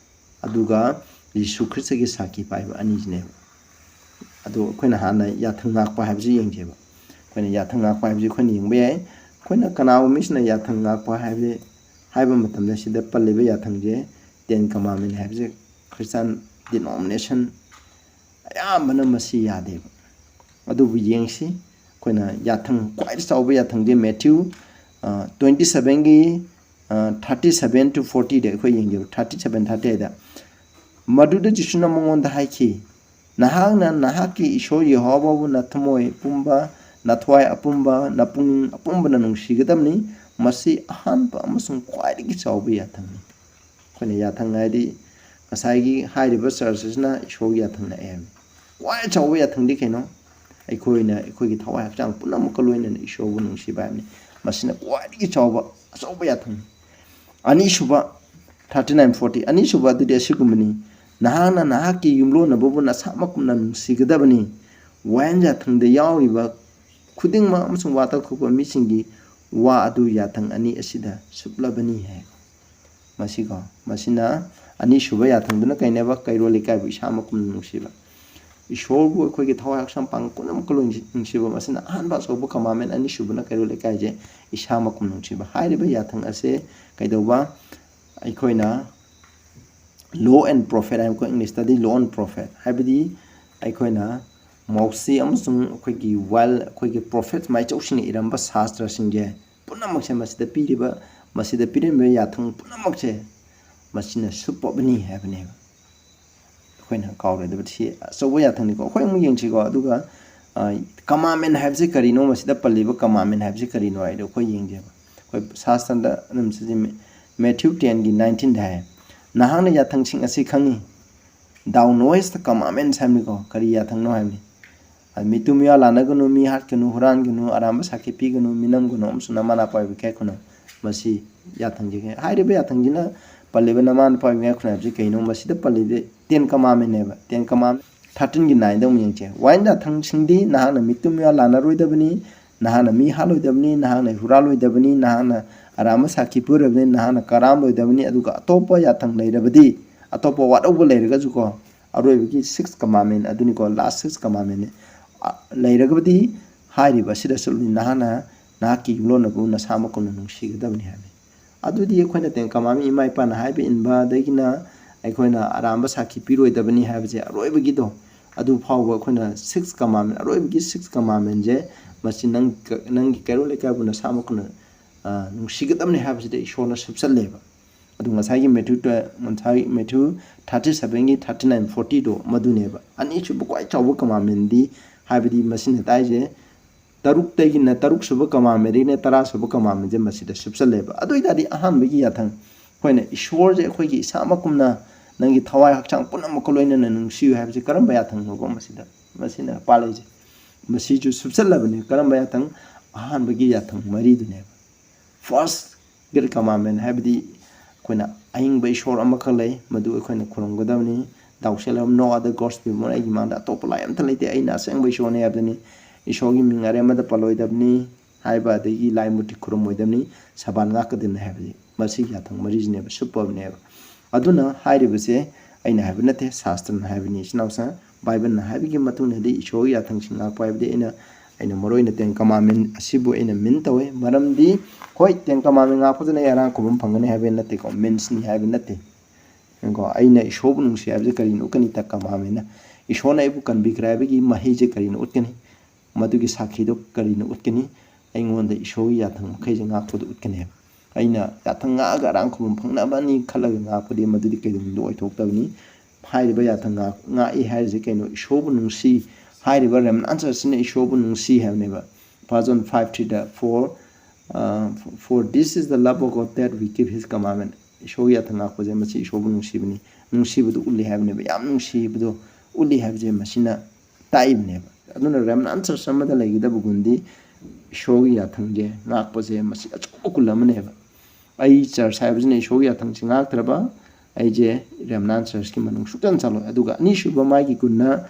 ꯑꯗꯨꯒ ꯖꯤꯁꯨ ꯈ꯭ꯔꯤꯁꯇꯒꯤ ꯁꯥꯈꯤ ꯄꯥꯏꯕ ꯑꯅꯤꯁꯤꯅꯦꯕ꯫ ꯑꯗꯣ ꯑꯩꯈꯣꯏꯅ ꯍꯥꯟꯅ ꯌꯥꯊꯪ ꯉꯥꯛꯄ ꯍꯥꯏꯕꯁꯤ ꯌꯦꯡꯁꯦꯕ꯫ ꯑꯩꯈꯣꯏꯅ ꯌꯥꯊꯪ ꯉꯥꯛꯄ ꯍꯥꯏꯕꯁꯤ ꯑꯩꯈꯣꯏꯅ ꯌꯦꯡꯕ ꯌꯥꯏ꯫ ꯑꯩꯈꯣꯏꯅ ꯀꯅꯥꯒꯨꯝꯕ ꯃꯤꯁꯤꯅ ꯌꯥꯊꯪ ꯉꯥꯛꯄ ꯍꯥꯏꯕꯁꯤ ꯍꯥꯏꯕ ꯃꯇꯝꯗ ꯁꯤꯗ ꯄꯜꯂꯤꯕ ꯌꯥꯊꯪꯁꯦ, Ten Commandment ꯍꯥꯏꯕꯁꯦ Christian denomination ꯑꯌꯥꯝꯕꯅ ꯃꯁꯤ ꯌꯥꯗꯦꯕ꯫ ꯑꯗꯨꯕꯨ ꯌꯦꯡꯁꯤ, ꯑꯩꯈꯣꯏꯅ ꯌꯥꯊꯪ, ꯈ꯭ꯋꯥꯏꯗꯒꯤ ꯆꯥꯎꯕ ꯌꯥꯊꯪꯁꯦ Matthew twenty sevenꯒꯤ thirty seven to fortyꯗ ꯑꯩꯈꯣꯏ ꯌꯦꯡꯒꯦꯕ꯫ Thirty seven, thirty ꯍꯥꯏꯗ, ꯃꯗꯨꯗ ꯖꯤꯁꯨꯅ ꯃꯉꯣꯟꯗ ꯍꯥꯏꯈꯤ, "ꯅꯍꯥꯛꯅ ꯅꯍꯥꯛꯀꯤ ꯏꯁꯣꯔ ꯌꯦꯍꯣꯋꯥꯕꯨ ꯅꯊꯃꯣꯏ ꯄꯨꯝꯕ, ꯅꯊ꯭ꯋꯥꯏ ꯑꯄꯨꯝꯕ, ꯅꯄꯨꯛꯅꯤꯡ ꯑꯄꯨꯝꯕꯅ ꯅꯨꯡꯁꯤꯒꯗꯕꯅꯤ꯫ ꯃꯁꯤ ꯑꯍꯥꯟꯕ ꯑꯃꯁꯨꯡ ꯈ꯭ꯋꯥꯏꯗꯒꯤ ꯆꯥꯎꯕ ꯌꯥꯊꯪꯅꯤ"꯫ ꯑꯩꯈꯣꯏꯅ ꯌꯥꯊꯪ ꯍꯥꯏꯗꯤ ꯉꯁꯥꯏꯒꯤ ꯍꯥꯏꯔꯤꯕ church ꯑꯁꯤꯅ ꯏꯁꯣꯔꯒꯤ ꯌꯥꯊꯪ ꯂꯥꯛꯑꯦ ꯍꯥꯏꯕꯅꯤ꯫ ꯈ꯭ꯋꯥꯏ ꯆꯥꯎꯕ ꯌꯥꯊꯪꯗꯤ ꯀꯩꯅꯣ? ꯑꯩꯈꯣꯏꯅ ꯑꯩꯈꯣꯏꯒꯤ ꯊꯋꯥꯏ ꯍꯛꯆꯥꯡ ꯄꯨꯝꯅꯃꯛꯀ ꯂꯣꯏꯅꯅ ꯏꯁꯣꯔꯕꯨ ꯅꯨꯡꯁꯤꯕ ꯍꯥꯏꯕꯅꯤ꯫ ꯃꯁꯤꯅ ꯈ꯭ꯋꯥꯏꯗꯒꯤ ꯆꯥꯎꯕ, ꯑꯆꯧꯕ ꯌꯥꯊꯪꯅꯤ꯫ ꯑꯅꯤꯁꯨꯕ, thirty nine forty, ꯑꯅꯤꯁꯨꯕ ꯑꯗꯨꯗꯤ ꯑꯁꯤꯒꯨꯝꯕꯅꯤ: "ꯅꯍꯥꯛꯅ ꯅꯍꯥꯛꯀꯤ ꯌꯨꯝꯂꯣꯟꯅꯕꯕꯨ ꯅꯁꯥꯃꯛꯀꯨꯝꯅ ꯅꯨꯡꯁꯤꯒꯗꯕꯅꯤ"꯫ ꯋꯥꯌꯦꯜ ꯌꯥꯊꯪꯗ ꯌꯥꯎꯔꯤꯕ ꯈꯨꯗꯤꯡꯃꯛ ꯑꯃꯁꯨꯡ ꯋꯥ ꯇꯧꯊꯣꯛꯄ ꯃꯤꯁꯤꯡꯒꯤ ꯋꯥ ꯑꯗꯨ ꯌꯥꯊꯪ ꯑꯅꯤ ꯑꯁꯤꯗ ꯁꯨꯞꯂꯕꯅꯤ ꯍꯥꯏ꯫ ꯃꯁꯤꯀꯣ, ꯃꯁꯤꯅ ꯑꯅꯤꯁꯨꯕ ꯌꯥꯊꯪꯗꯨꯅ ꯀꯩꯅꯦꯕ? ꯀꯩꯔꯣꯜ ꯂꯩꯀꯥꯏꯕꯨ ꯏꯁꯥꯃꯛꯀꯨꯝꯅ ꯅꯨꯡꯁꯤꯕ꯫ ꯏꯁꯣꯔꯕꯨ ꯑꯩꯈꯣꯏꯒꯤ ꯊꯋꯥꯏ ꯍꯛꯆꯥꯡ ꯄꯥꯡꯒꯜ ꯄꯨꯝꯅꯃꯛꯀ ꯂꯣꯏꯅ ꯅꯨꯡꯁꯤꯕ꯫ ꯃꯁꯤꯅ ꯑꯍꯥꯟꯕ ꯑꯆꯧꯕ commandment, ꯑꯅꯤꯁꯨꯕꯅ ꯀꯩꯔꯣꯜ ꯂꯩꯀꯥꯏꯁꯦ ꯏꯁꯥꯃꯛꯀꯨꯝ ꯅꯨꯡꯁꯤꯕ꯫ ꯍꯥꯏꯔꯤꯕ ꯌꯥꯊꯪ ꯑꯁꯦ ꯀꯩꯗꯧꯕ? ꯑꯩꯈꯣꯏꯅ law and prophet ꯍꯥꯏꯕꯀꯣ, Englishꯇꯗꯤ law and prophet ꯍꯥꯏꯕꯗꯤ ꯑꯩꯈꯣꯏꯅ ꯃꯣꯁꯤ ꯑꯃꯁꯨꯡ ꯑꯩꯈꯣꯏꯒꯤ ꯋꯥꯏꯜ, ꯑꯩꯈꯣꯏꯒꯤ prophet ꯃꯥꯏꯆꯧꯁꯤꯡꯅ ꯏꯔꯝꯕ ꯁꯥꯁꯇ꯭ꯔꯁꯤꯡꯁꯦ ꯄꯨꯝꯅꯃꯛꯁꯦ ꯃꯁꯤꯗ ꯄꯤꯔꯤꯕ, ꯃꯁꯤꯗ ꯄꯤꯔꯝꯃꯤꯕ ꯌꯥꯊꯪ ꯄꯨꯝꯅꯃꯛꯁꯦ ꯃꯁꯤꯅ ꯁꯨꯞꯄꯕꯅꯤ ꯍꯥꯏꯕꯅꯦꯕ꯫ ꯑꯩꯈꯣꯏꯅ ꯀꯥꯎꯔꯣꯏꯗꯕ ꯁꯤ ꯑꯆꯧꯕ ꯌꯥꯊꯪꯅꯤꯀꯣ꯫ ꯑꯩꯈꯣꯏ ꯑꯃꯨꯛ ꯌꯦꯡꯁꯤꯀꯣ꯫ ꯑꯗꯨꯒ, ꯑ, commandment ꯍꯥꯏꯕꯁꯤ ꯀꯔꯤꯅꯣ? ꯃꯁꯤꯗ ꯄꯜꯂꯤꯕ commandment ꯍꯥꯏꯕꯁꯤ ꯀꯔꯤꯅꯣ ꯍꯥꯏꯗꯣ ꯑꯩꯈꯣꯏ ꯌꯦꯡꯁꯦꯕ꯫ ꯑꯩꯈꯣꯏ ꯁꯥꯁꯇ꯭ꯔꯗ ꯑꯗꯨꯝ ꯁꯤꯖꯤꯟꯅꯩ꯫ Matthew tenꯒꯤ nineteenꯗ ꯍꯥꯏ, "ꯅꯍꯥꯛꯅ ꯌꯥꯊꯪꯁꯤꯡ ꯑꯁꯤ ꯈꯪꯉꯤ"꯫ "Thou knowest the commandments" ꯍꯥꯏꯕꯅꯤꯀꯣ꯫ ꯀꯔꯤ ꯌꯥꯊꯪꯅꯣ ꯍꯥꯏꯕꯅꯤ? ꯑ, "ꯃꯤꯇꯨ ꯃꯤꯋꯥ ꯂꯥꯟꯅꯒꯅꯨ, ꯃꯤ ꯍꯥꯠꯀꯅꯨ, ꯍꯨꯔꯥꯟꯒꯅꯨ, ꯑꯔꯥꯟꯕ ꯁꯥꯈꯤ ꯄꯤꯒꯅꯨ, ꯃꯤꯅꯝꯒꯅꯨ ꯑꯃꯁꯨꯡ ꯅꯃꯥ ꯅꯄꯥ ꯑꯣꯏꯕ ꯏꯀꯥꯏ ꯈꯨꯝꯅꯧ"꯫ ꯃꯁꯤ ꯌꯥꯊꯪꯁꯦ, ꯍꯥꯏꯔꯤꯕ ꯌꯥꯊꯪꯁꯤꯅ ꯄꯜꯂꯤꯕ ꯅꯃꯥ ꯅꯄꯥ ꯏꯃꯥ ꯈꯨꯟ ꯍꯥꯏꯕꯁꯤ ꯀꯩꯅꯣ? ꯃꯁꯤꯗ ꯄꯜꯂꯤꯕ Ten Commandment ꯅꯦꯕ꯫ Ten Commandment thirteen ꯒꯤ nine ꯗ ꯑꯃꯨꯛ ꯌꯦꯡꯁꯦ꯫ ꯋꯥꯌꯦꯜ ꯌꯥꯊꯪꯁꯤꯡꯗꯤ: ꯅꯍꯥꯛꯅ ꯃꯤꯇꯨꯝ ꯃꯤꯋꯥ ꯂꯥꯟꯅꯔꯣꯏꯗꯕꯅꯤ, ꯅꯍꯥꯛꯅ ꯃꯤ ꯍꯥꯠꯂꯣꯏꯗꯕꯅꯤ, ꯅꯍꯥꯛꯅ ꯍꯨꯔꯥꯜꯂꯣꯏꯗꯕꯅꯤ, ꯅꯍꯥꯛꯅ ꯑꯔꯥꯟꯕ ꯁꯥꯈꯤ ꯄꯨꯔꯣꯏꯗꯕꯅꯤ, ꯅꯍꯥꯛꯅ ꯀꯔꯥꯝꯂꯣꯏꯗꯕꯅꯤ꯫ ꯑꯗꯨꯒ ꯑꯇꯣꯞꯄ ꯌꯥꯊꯪ ꯂꯩꯔꯕꯗꯤ, ꯑꯇꯣꯞꯄ ꯋꯥꯠꯍꯧꯕ ꯂꯩꯔꯒꯁꯨꯀꯣ, ꯑꯔꯣꯏꯕꯒꯤ sixth commandment ꯑꯗꯨꯅꯤꯀꯣ, last sixth commandment ꯅꯤ꯫ ꯑ, ꯂꯩꯔꯒꯕꯗꯤ ꯍꯥꯏꯔꯤꯕ ꯑꯁꯤꯗ ꯆꯠꯂꯨꯅꯤ: ꯅꯍꯥꯛꯅ ꯅꯍꯥꯛꯀꯤ ꯌꯨꯝꯂꯣꯟꯅꯕꯕꯨ ꯅꯁꯥꯃꯛꯀꯨꯝꯅ ꯅꯨꯡꯁꯤꯒꯗꯕꯅꯤ ꯍꯥꯏꯕꯅꯤ꯫ ꯑꯗꯨꯗꯤ ꯑꯩꯈꯣꯏꯅ Ten Commandment, ꯏꯃꯥ ꯏꯄꯥꯅ ꯍꯥꯏꯕ ꯏꯟꯕꯗꯒꯤꯅ ꯑꯩꯈꯣꯏꯅ ꯑꯔꯥꯟꯕ ꯁꯥꯈꯤ ꯄꯤꯔꯣꯏꯗꯕꯅꯤ ꯍꯥꯏꯕꯁꯦ, ꯑꯔꯣꯏꯕꯒꯤ ꯗꯣ, ꯑꯗꯨ ꯐꯥꯎꯕ ꯑꯩꯈꯣꯏꯅ sixth commandment, ꯑꯔꯣꯏꯕꯒꯤ sixth commandment ꯁꯦ, ꯃꯁꯤ ꯅꯪ, ꯅꯪꯒꯤ ꯀꯩꯔꯣꯜ ꯂꯩꯀꯥꯏꯕꯨ ꯅꯁꯥꯃꯛꯀꯨꯝꯅ, ꯑ, ꯅꯨꯡꯁꯤꯒꯗꯕꯅꯤ ꯍꯥꯏꯕꯁꯤꯗ ꯏꯁꯣꯔꯅ ꯁꯨꯞꯆꯜꯂꯦꯕ꯫ ꯑꯗꯨ ꯉꯁꯥꯏꯒꯤ Matthew ꯇ-, ꯉꯁꯥꯏ Matthew thirty seven ꯒꯤ thirty nine, forty ꯗꯣ ꯃꯗꯨꯅꯦꯕ꯫ ꯑꯅꯤꯁꯨꯕ ꯈ꯭ꯋꯥꯏ ꯆꯥꯎꯕ commandment ꯗꯤ, ꯍꯥꯏꯕꯗꯤ ꯃꯁꯤꯅ ꯇꯥꯛꯏꯁꯦ, ꯇꯔꯨꯛꯇꯒꯤꯅ, ꯇꯔꯨꯛ ꯁꯨꯕ commandment ꯗꯒꯤꯅ ꯇꯔꯥ ꯁꯨꯕ commandment ꯁꯦ ꯃꯁꯤꯗ ꯁꯨꯞꯆꯜꯂꯦꯕ꯫ ꯑꯗꯨ ꯑꯣꯏ ꯇꯥꯔꯗꯤ ꯑꯍꯥꯟꯕꯒꯤ ꯌꯥꯊꯪ, ꯑꯩꯈꯣꯏꯅ ꯏꯁꯣꯔꯁꯦ ꯑꯩꯈꯣꯏꯒꯤ ꯏꯁꯥꯃꯛꯀꯨꯝꯅ ꯅꯪꯒꯤ ꯊꯋꯥꯏ ꯍꯛꯆꯥꯡ ꯄꯨꯝꯅꯃꯛꯀ ꯂꯣꯏꯅꯅ ꯅꯨꯡꯁꯤꯌꯨ ꯍꯥꯏꯕꯁꯦ ꯀꯔꯝꯕ ꯌꯥꯊꯪꯅꯣꯕ ꯃꯁꯤꯗ, ꯃꯁꯤꯅ ꯄꯥꯜꯂꯛꯏꯁꯦ? ꯃꯁꯤꯁꯨ ꯁꯨꯞꯆꯜꯂꯕꯅꯤ꯫ ꯀꯔꯝꯕ ꯌꯥꯊꯪ? ꯑꯍꯥꯟꯕꯒꯤ ꯌꯥꯊꯪ ꯃꯔꯤꯗꯨꯅꯦꯕ꯫ First great commandment ꯍꯥꯏꯕꯗꯤ ꯑꯩꯈꯣꯏꯅ ꯑꯍꯤꯡꯕ ꯏꯁꯣꯔ ꯑꯃꯈꯛ ꯂꯩ, ꯃꯗꯨ ꯑꯩꯈꯣꯏꯅ ꯈꯨꯔꯨꯝꯒꯗꯕꯅꯤ꯫ Thou shalt have no other gods before me, ꯑꯩꯒꯤ ꯃꯥꯡꯗ ꯑꯇꯣꯞꯄ ꯂꯥꯏ ꯑꯝꯇ ꯂꯩꯇꯦ, ꯑꯩꯅ ꯑꯁꯦꯡꯕ ꯏꯁꯣꯔꯅꯤ ꯍꯥꯏꯕꯗꯨꯅꯤ꯫ ꯏꯁꯣꯔꯒꯤ ꯃꯤꯡ ꯑꯔꯦꯝꯕꯗ ꯄꯜꯂꯣꯏꯗꯕꯅꯤ ꯍꯥꯏꯕ, ꯑꯗꯒꯤ ꯂꯥꯏ ꯃꯨꯔꯇꯤ ꯈꯨꯔꯨꯝꯃꯣꯏꯗꯕꯅꯤ, ꯁꯕꯥꯟ ꯉꯥꯛꯀꯗꯕꯅꯤ ꯍꯥꯏꯕꯁꯤ, ꯃꯁꯤꯒꯤ ꯌꯥꯊꯪ ꯃꯔꯤꯁꯤꯅꯦꯕ, ꯁꯨꯞꯄꯕꯅꯦꯕ꯫ ꯑꯗꯨꯅ ꯍꯥꯏꯔꯤꯕꯁꯦ ꯑꯩꯅ ꯍꯥꯏꯕ ꯅꯠꯇꯦ, ꯁꯥꯁꯇ꯭ꯔꯅ ꯍꯥꯏꯕꯅꯤ, ꯏꯆꯤꯟ ꯏꯅꯥꯎꯁꯤꯡ꯫ ꯕꯥꯏꯕꯜꯅ ꯍꯥꯏꯕꯒꯤ ꯃꯇꯨꯡ ꯏꯟꯅꯗꯤ ꯏꯁꯣꯔꯒꯤ ꯌꯥꯊꯪꯁꯤꯡ ꯉꯥꯛꯄ ꯍꯥꯏꯕꯗꯤ ꯑꯩꯅ, ꯑꯩꯅ ꯃꯔꯨ ꯑꯣꯏꯅ Ten Commandment ꯑꯁꯤꯕꯨ ꯑꯩꯅ mean ꯇꯧꯋꯦ꯫ ꯃꯔꯝꯗꯤ, ꯍꯣꯏ, Ten Commandment ꯉꯥꯛꯄꯗꯨꯅ ꯑꯩ ꯑꯔꯥꯡ ꯈꯨꯕꯝ ꯐꯪꯒꯅꯤ ꯍꯥꯏꯕ ꯅꯠꯇꯦꯀꯣ, means ꯅꯤ ꯍꯥꯏꯕ ꯅꯠꯇꯦ꯫ ꯀꯣ, ꯑꯩꯅ ꯏꯁꯣꯔꯕꯨ ꯅꯨꯡꯁꯤ ꯍꯥꯏꯕꯁꯦ ꯀꯔꯤꯅ ꯎꯠꯀꯅꯤ? Ten Commandment ꯅ ꯏꯁꯣꯔꯅ ꯑꯩꯕꯨ ꯀꯟꯕꯤꯈ꯭ꯔꯦ ꯍꯥꯏꯕꯒꯤ ꯃꯍꯩꯁꯦ ꯀꯔꯤꯅ ꯎꯠꯀꯅꯤ? ꯃꯗꯨꯒꯤ ꯁꯥꯈꯤꯗꯣ ꯀꯔꯤꯅ ꯎꯠꯀꯅꯤ? ꯑꯩꯉꯣꯟꯗ ꯏꯁꯣꯔꯒꯤ ꯌꯥꯊꯪ ꯃꯈꯩꯁꯦ ꯉꯥꯛꯄꯗ ꯎꯠꯀꯅꯦꯕ꯫ ꯑꯩꯅ ꯌꯥꯊꯪ ꯉꯥꯛꯑꯒ ꯑꯔꯥꯡ ꯈꯨꯕꯝ ꯐꯪꯅꯕꯅꯤ ꯈꯜꯂꯒ ꯉꯥꯛꯄꯗꯤ ꯃꯗꯨꯗꯤ ꯀꯩꯗꯧꯅꯨꯡꯗ ꯑꯣꯏꯊꯣꯛꯇꯕꯅꯤ꯫ ꯍꯥꯏꯔꯤꯕ ꯌꯥꯊꯪ ꯉꯥꯛ-, ꯉꯥꯛꯏ ꯍꯥꯏꯔꯤꯁꯦ ꯀꯩꯅꯣ? ꯏꯁꯣꯔꯕꯨ ꯅꯨꯡꯁꯤ꯫ ꯍꯥꯏꯔꯤꯕ remnant church ꯁꯤꯅ ꯏꯁꯣꯔꯕꯨ ꯅꯨꯡꯁꯤ ꯍꯥꯏꯕꯅꯦꯕ꯫ First John five three the, "For, uh, for this is the love of God, that we keep his commandment." ꯏꯁꯣꯔꯒꯤ ꯌꯥꯊꯪ ꯉꯥꯛꯄꯁꯦ ꯃꯁꯤ ꯏꯁꯣꯔꯕꯨ ꯅꯨꯡꯁꯤꯕꯅꯤ꯫ ꯅꯨꯡꯁꯤꯕꯗꯨ ꯎꯠꯂꯤ ꯍꯥꯏꯕꯅꯦꯕ꯫ ꯌꯥꯝ ꯅꯨꯡꯁꯤꯕꯗꯣ ꯎꯠꯂꯤ ꯍꯥꯏꯕꯁꯦ ꯃꯁꯤꯅ ꯇꯥꯛꯏꯕꯅꯦꯕ꯫ ꯑꯗꯨꯅ remnant church ꯑꯃꯗ ꯂꯩꯒꯗꯕ ꯒꯨꯟꯗꯤ ꯏꯁꯣꯔꯒꯤ ꯌꯥꯊꯪꯁꯦ ꯉꯥꯛꯄꯁꯦ ꯃꯁꯤ ꯑꯆꯧꯕ ꯒꯨꯟ ꯑꯃꯅꯦꯕ꯫ ꯑꯩ ꯆꯔꯆ ꯍꯥꯏꯕꯁꯤꯅ ꯏꯁꯣꯔꯒꯤ ꯌꯥꯊꯪꯁꯤ ꯉꯥꯛꯇ꯭ꯔꯕ ꯑꯩꯁꯦ ꯔꯦꯝꯅꯥꯟ ꯆꯔꯆꯀꯤ ꯃꯅꯨꯡ ꯁꯨꯛꯆꯟ ꯆꯜꯂꯣꯏ꯫ ꯑꯗꯨꯒ ꯑꯅꯤꯁꯨꯕ ꯃꯥꯒꯤ ꯒꯨꯟꯅ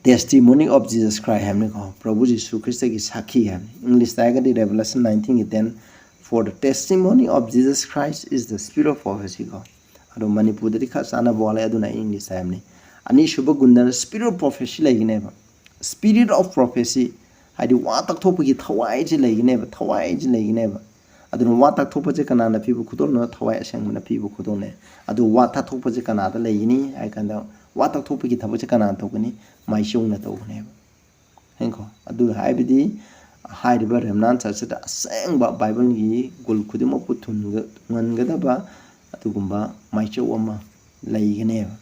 testimony of Jesus Christ ꯍꯥꯏꯕꯅꯤꯀꯣ, ꯄ꯭ꯔꯚꯨ ꯖꯤꯁꯨ ꯈ꯭ꯔꯤꯁꯇꯒꯤ ꯁꯥꯈꯤ ꯍꯥꯏꯕꯅꯤ꯫ ꯏꯪꯂꯤꯁꯇ ꯍꯥꯏꯔꯒꯗꯤ Revelation nineteenꯒꯤ ten, "For the testimony of Jesus Christ is the spirit of prophecy" ꯀꯣ꯫ ꯑꯗꯣ ꯃꯅꯤꯄꯨꯔꯗꯗꯤ ꯈꯔ ꯆꯥꯟꯅꯕ ꯋꯥꯠꯂꯦ, ꯑꯗꯨꯅ ꯑꯩ ꯏꯪꯂꯤꯁꯇ ꯍꯥꯏꯕꯅꯤ꯫ ꯑꯅꯤꯁꯨꯕ ꯒꯨꯟꯗꯅ spirit of prophecy ꯂꯩꯒꯅꯦꯕ꯫ Spirit of prophecy ꯍꯥꯏꯗꯤ ꯋꯥ ꯇꯛꯊꯣꯛꯄꯒꯤ ꯊꯋꯥꯏꯁꯦ ꯂꯩꯒꯅꯦꯕ, ꯊꯋꯥꯏꯁꯦ ꯂꯩꯒꯅꯦꯕ꯫ ꯑꯗꯨꯅ ꯋꯥ ꯇꯛꯊꯣꯛꯄꯁꯦ ꯀꯅꯥꯅ ꯄꯤꯕ ꯈꯨꯗꯣꯜꯅꯣ? ꯊꯋꯥꯏ ꯑꯁꯦꯡꯕꯅ ꯄꯤꯕ ꯈꯨꯗꯣꯜꯅꯦ꯫ ꯑꯗꯨ ꯋꯥ ꯇꯛꯊꯣꯛꯄꯁꯦ ꯀꯅꯥꯗ ꯂꯩꯒꯅꯤ ꯍꯥꯏ ꯀꯥꯟꯗ, ꯋꯥ ꯇꯛꯊꯣꯛꯄꯒꯤ ꯊꯕꯛꯁꯦ ꯀꯅꯥꯅ ꯇꯧꯒꯅꯤ? ꯃꯥꯏꯁꯣꯡꯅ ꯇꯧꯒꯅꯦꯕ꯫ ꯍꯦꯡꯀꯣ? ꯑꯗꯨ ꯍꯥꯏꯕꯗꯤ ꯍꯥꯏꯔꯤꯕ ꯔꯦꯝꯅꯥꯟ ꯆꯔꯆꯁꯤꯗ ꯑꯁꯦꯡꯕ ꯕꯥꯏꯕꯜꯒꯤ ꯒꯨꯟ ꯈꯨꯗꯤꯡꯃꯛꯄꯨ ꯊꯨꯡꯒ-, ꯊꯨꯡꯍꯟꯒꯗꯕ ꯑꯗꯨꯒꯨꯝꯕ ꯃꯥꯏꯆꯧ ꯑꯃ ꯂꯩꯒꯅꯦꯕ꯫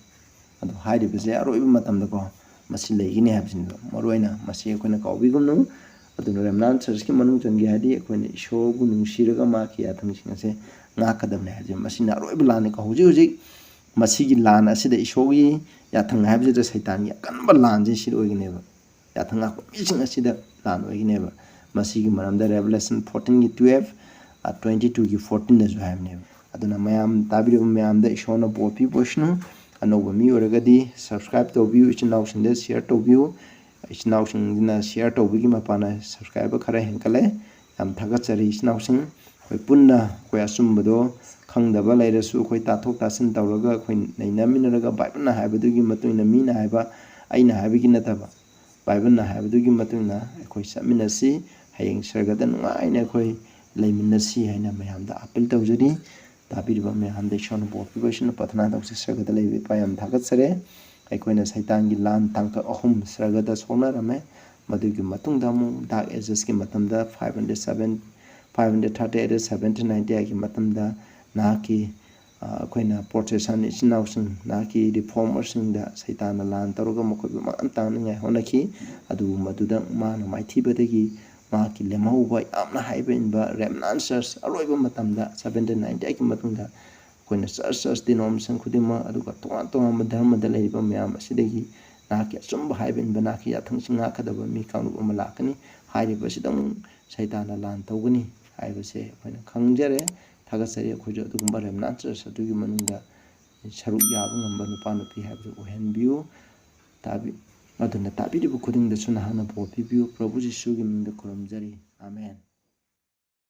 ꯑꯗꯨ ꯍꯥꯏꯔꯤꯕꯁꯦ ꯑꯔꯣꯏꯕ ꯃꯇꯝꯗꯀꯣ ꯃꯁꯤ ꯂꯩꯒꯅꯤ ꯍꯥꯏꯕꯁꯤꯅꯤꯗꯣ꯫ ꯃꯔꯨꯑꯣꯏꯅ ꯃꯁꯤ ꯑꯩꯈꯣꯏꯅ ꯀꯥꯎꯕꯤꯒꯅꯨ꯫ ꯑꯗꯨꯅ ꯔꯦꯝꯅꯥꯟ ꯆꯔꯆꯀꯤ ꯃꯅꯨꯡ ꯆꯟꯒꯦ ꯍꯥꯏꯔꯗꯤ ꯑꯩꯈꯣꯏꯅ ꯏꯁꯣꯔꯕꯨ ꯅꯨꯡꯁꯤꯔꯒ ꯃꯍꯥꯛꯀꯤ ꯌꯥꯊꯪꯁꯤꯡ ꯑꯁꯦ ꯉꯥꯛꯀꯗꯕꯅꯦ ꯍꯥꯏꯕꯁꯦ꯫ ꯃꯁꯤꯅ ꯑꯔꯣꯏꯕ ꯂꯥꯟꯅꯤꯀꯣ꯫ ꯍꯧꯖꯤꯛ ꯍꯧꯖꯤꯛ ꯃꯁꯤꯒꯤ ꯂꯥꯟ ꯑꯁꯤꯗ ꯏꯁꯣꯔꯒꯤ ꯌꯥꯊꯪ ꯍꯥꯏꯕꯁꯤꯗ ꯁꯩꯇꯥꯟꯒꯤ ꯑꯀꯟꯕ ꯂꯥꯟꯁꯦ ꯁꯤ ꯑꯣꯏꯒꯅꯦꯕ꯫ ꯌꯥꯊꯪ ꯉꯥꯛꯄ ꯃꯤꯁꯤꯡ ꯑꯁꯤꯗ ꯂꯥꯟ ꯑꯣꯏꯒꯅꯦꯕ꯫ ꯃꯁꯤꯒꯤ ꯃꯔꯝꯗ Revelation fourteenꯒꯤ twelve, twenty twoꯒꯤ fourteenꯗꯁꯨ ꯍꯥꯏꯕꯅꯦꯕ꯫ ꯑꯗꯨꯅ ꯃꯌꯥꯝ ꯇꯥꯕꯤꯔꯤꯕ ꯃꯌꯥꯝꯗ ꯏꯁꯣꯔꯅ ꯕꯣꯔ ꯄꯤꯕ ꯑꯣꯏꯁꯅꯨ꯫ ꯑꯅꯧꯕ ꯃꯤ ꯑꯣꯏꯔꯒꯗꯤ subscribe ꯇꯧꯕꯤꯌꯨ, ꯏꯆꯤꯟ ꯏꯅꯥꯎꯁꯤꯡꯗ share ꯇꯧꯕꯤꯌꯨ꯫ ꯏꯆꯤꯟ ꯏꯅꯥꯎꯁꯤꯡꯁꯤꯅ share ꯇꯧꯕꯒꯤ ꯃꯄꯥꯟꯅ subscriber ꯈꯔ ꯍꯦꯟꯒꯠꯂꯦ꯫ ꯌꯥꯝ ꯊꯥꯒꯠꯆꯔꯤ ꯏꯆꯤꯟ ꯏꯅꯥꯎꯁꯤꯡ꯫ ꯑꯩꯈꯣꯏ ꯄꯨꯟꯅ ꯑꯩꯈꯣꯏ ꯑꯆꯨꯝꯕꯗꯣ ꯈꯪꯗꯕ ꯂꯩꯔꯁꯨ ꯑꯩꯈꯣꯏ ꯇꯥꯊꯣꯛ ꯇꯥꯁꯤꯟ ꯇꯧꯔꯒ ꯑꯩꯈꯣꯏ ꯅꯩꯅꯃꯤꯟꯅꯔꯒ ꯕꯥꯏꯕꯜꯅ ꯍꯥꯏꯕꯗꯨꯒꯤ ꯃꯇꯨꯡ ꯏꯟꯅ, ꯃꯤꯅ ꯍꯥꯏꯕ, ꯑꯩꯅ ꯍꯥꯏꯕꯒꯤ ꯅꯠꯇꯕ, ꯕꯥꯏꯕꯜꯅ ꯍꯥꯏꯕꯗꯨꯒꯤ ꯃꯇꯨꯡ ꯏꯟꯅ ꯑꯩꯈꯣꯏ ꯆꯠꯃꯤꯟꯅꯁꯤ꯫ ꯍꯌꯦꯡ ꯁꯔꯒꯗ ꯅꯨꯡꯉꯥꯏꯅ ꯑꯩꯈꯣꯏ ꯂꯩꯃꯤꯟꯅꯁꯤ ꯍꯥꯏꯅ ꯃꯌꯥꯝꯗ appeal ꯇꯧꯖꯔꯤ꯫ ꯇꯥꯕꯤꯔꯤꯕ ꯃꯌꯥꯝꯗ ꯏꯁꯣꯔꯅ ꯕꯣꯔ ꯄꯤꯕ ꯑꯣꯏꯁꯅꯨ꯫ ꯄ꯭ꯔꯊꯅꯥ ꯇꯧꯁꯤ꯫ ꯁꯔꯒꯗ ꯂꯩꯕ ꯏꯄꯥ, ꯌꯥꯝ ꯊꯥꯒꯠꯆꯔꯦ꯫ ꯑꯩꯈꯣꯏꯅ ꯁꯩꯇꯥꯟꯒꯤ ꯂꯥꯟ ꯇꯥꯡꯀꯛ ꯑꯍꯨꯝ ꯁꯔꯒꯗ ꯁꯣꯛꯅꯔꯝꯃꯦ꯫ ꯃꯗꯨꯒꯤ ꯃꯇꯨꯡꯗ ꯑꯃꯨꯛ Dark Agesꯀꯤ ꯃꯇꯝꯗ five hundred seven, five hundred thirty eight, seventeen ninety eight ꯀꯤ ꯃꯇꯝꯗ ꯅꯍꯥꯛꯀꯤ, ꯑ, ꯑꯩꯈꯣꯏꯅ Protestant ꯏꯆꯤꯟ ꯏꯅꯥꯎꯁꯤꯡ, ꯅꯍꯥꯛꯀꯤ reformerꯁꯤꯡꯗ ꯁꯩꯇꯥꯟꯅ ꯂꯥꯟ ꯇꯧꯔꯒ ꯃꯈꯣꯏꯕꯨ ꯃꯥꯡ ꯇꯥꯛꯅꯤꯡꯉꯥꯏ ꯍꯣꯠꯅꯈꯤ꯫ ꯑꯗꯨꯕꯨ ꯃꯗꯨꯗ ꯃꯥꯅ ꯃꯥꯏꯊꯤꯕꯗꯒꯤ ꯃꯍꯥꯛꯀꯤ ꯂꯦꯝꯍꯧꯕ ꯌꯥꯝꯅ ꯍꯥꯏꯕ ꯏꯟꯕ Remnant Church ꯑꯔꯣꯏꯕ ꯃꯇꯝꯗ seventeen ninety eight ꯀꯤ ꯃꯇꯨꯡꯗ ꯑꯩꯈꯣꯏꯅ church, church denomination ꯈꯨꯗꯤꯡꯃꯛ, ꯑꯗꯨꯒ ꯇꯣꯉꯥꯟ ꯇꯣꯉꯥꯟꯕ ꯙꯔꯃꯗ ꯂꯩꯔꯤꯕ ꯃꯌꯥꯝ ꯑꯁꯤꯗꯒꯤ ꯅꯍꯥꯛꯀꯤ ꯑꯆꯨꯝꯕ ꯍꯥꯏꯕ ꯏꯟꯕ, ꯅꯍꯥꯛꯀꯤ ꯌꯥꯊꯪꯁꯤꯡ ꯉꯥꯛꯀꯗꯕ ꯃꯤ ꯀꯥꯡꯂꯨꯞ ꯑꯃ ꯂꯥꯛꯀꯅꯤ꯫ ꯍꯥꯏꯔꯤꯕꯁꯤꯗ ꯑꯃꯨꯛ ꯁꯩꯇꯥꯟꯅ ꯂꯥꯟ ꯇꯧꯒꯅꯤ ꯍꯥꯏꯕꯁꯦ ꯑꯩꯈꯣꯏꯅ ꯈꯪꯖꯔꯦ꯫ ꯊꯥꯒꯠꯆꯔꯤ꯫ ꯑꯩꯈꯣꯏꯁꯨ ꯑꯗꯨꯒꯨꯝꯕ remnant church ꯑꯗꯨꯒꯤ ꯃꯅꯨꯡꯗ ꯁꯔꯨꯛ ꯌꯥꯕ ꯉꯝꯕ ꯅꯨꯄꯥ ꯅꯨꯄꯤ ꯍꯥꯏꯕꯗꯨ ꯑꯣꯏꯍꯟꯕꯤꯌꯨ꯫ ꯇꯥꯕꯤ-, ꯑꯗꯨꯅ ꯇꯥꯕꯤꯔꯤꯕ ꯈꯨꯗꯤꯡꯗꯁꯨ ꯅꯍꯥꯛꯅ ꯕꯣꯔ ꯄꯤꯕꯤꯌꯨ꯫ ꯄ꯭ꯔꯚꯨ ꯖꯤꯁꯨꯒꯤ ꯃꯤꯡꯗ ꯈꯨꯔꯨꯝꯖꯔꯤ꯫ ꯑꯥꯃꯦꯟ꯫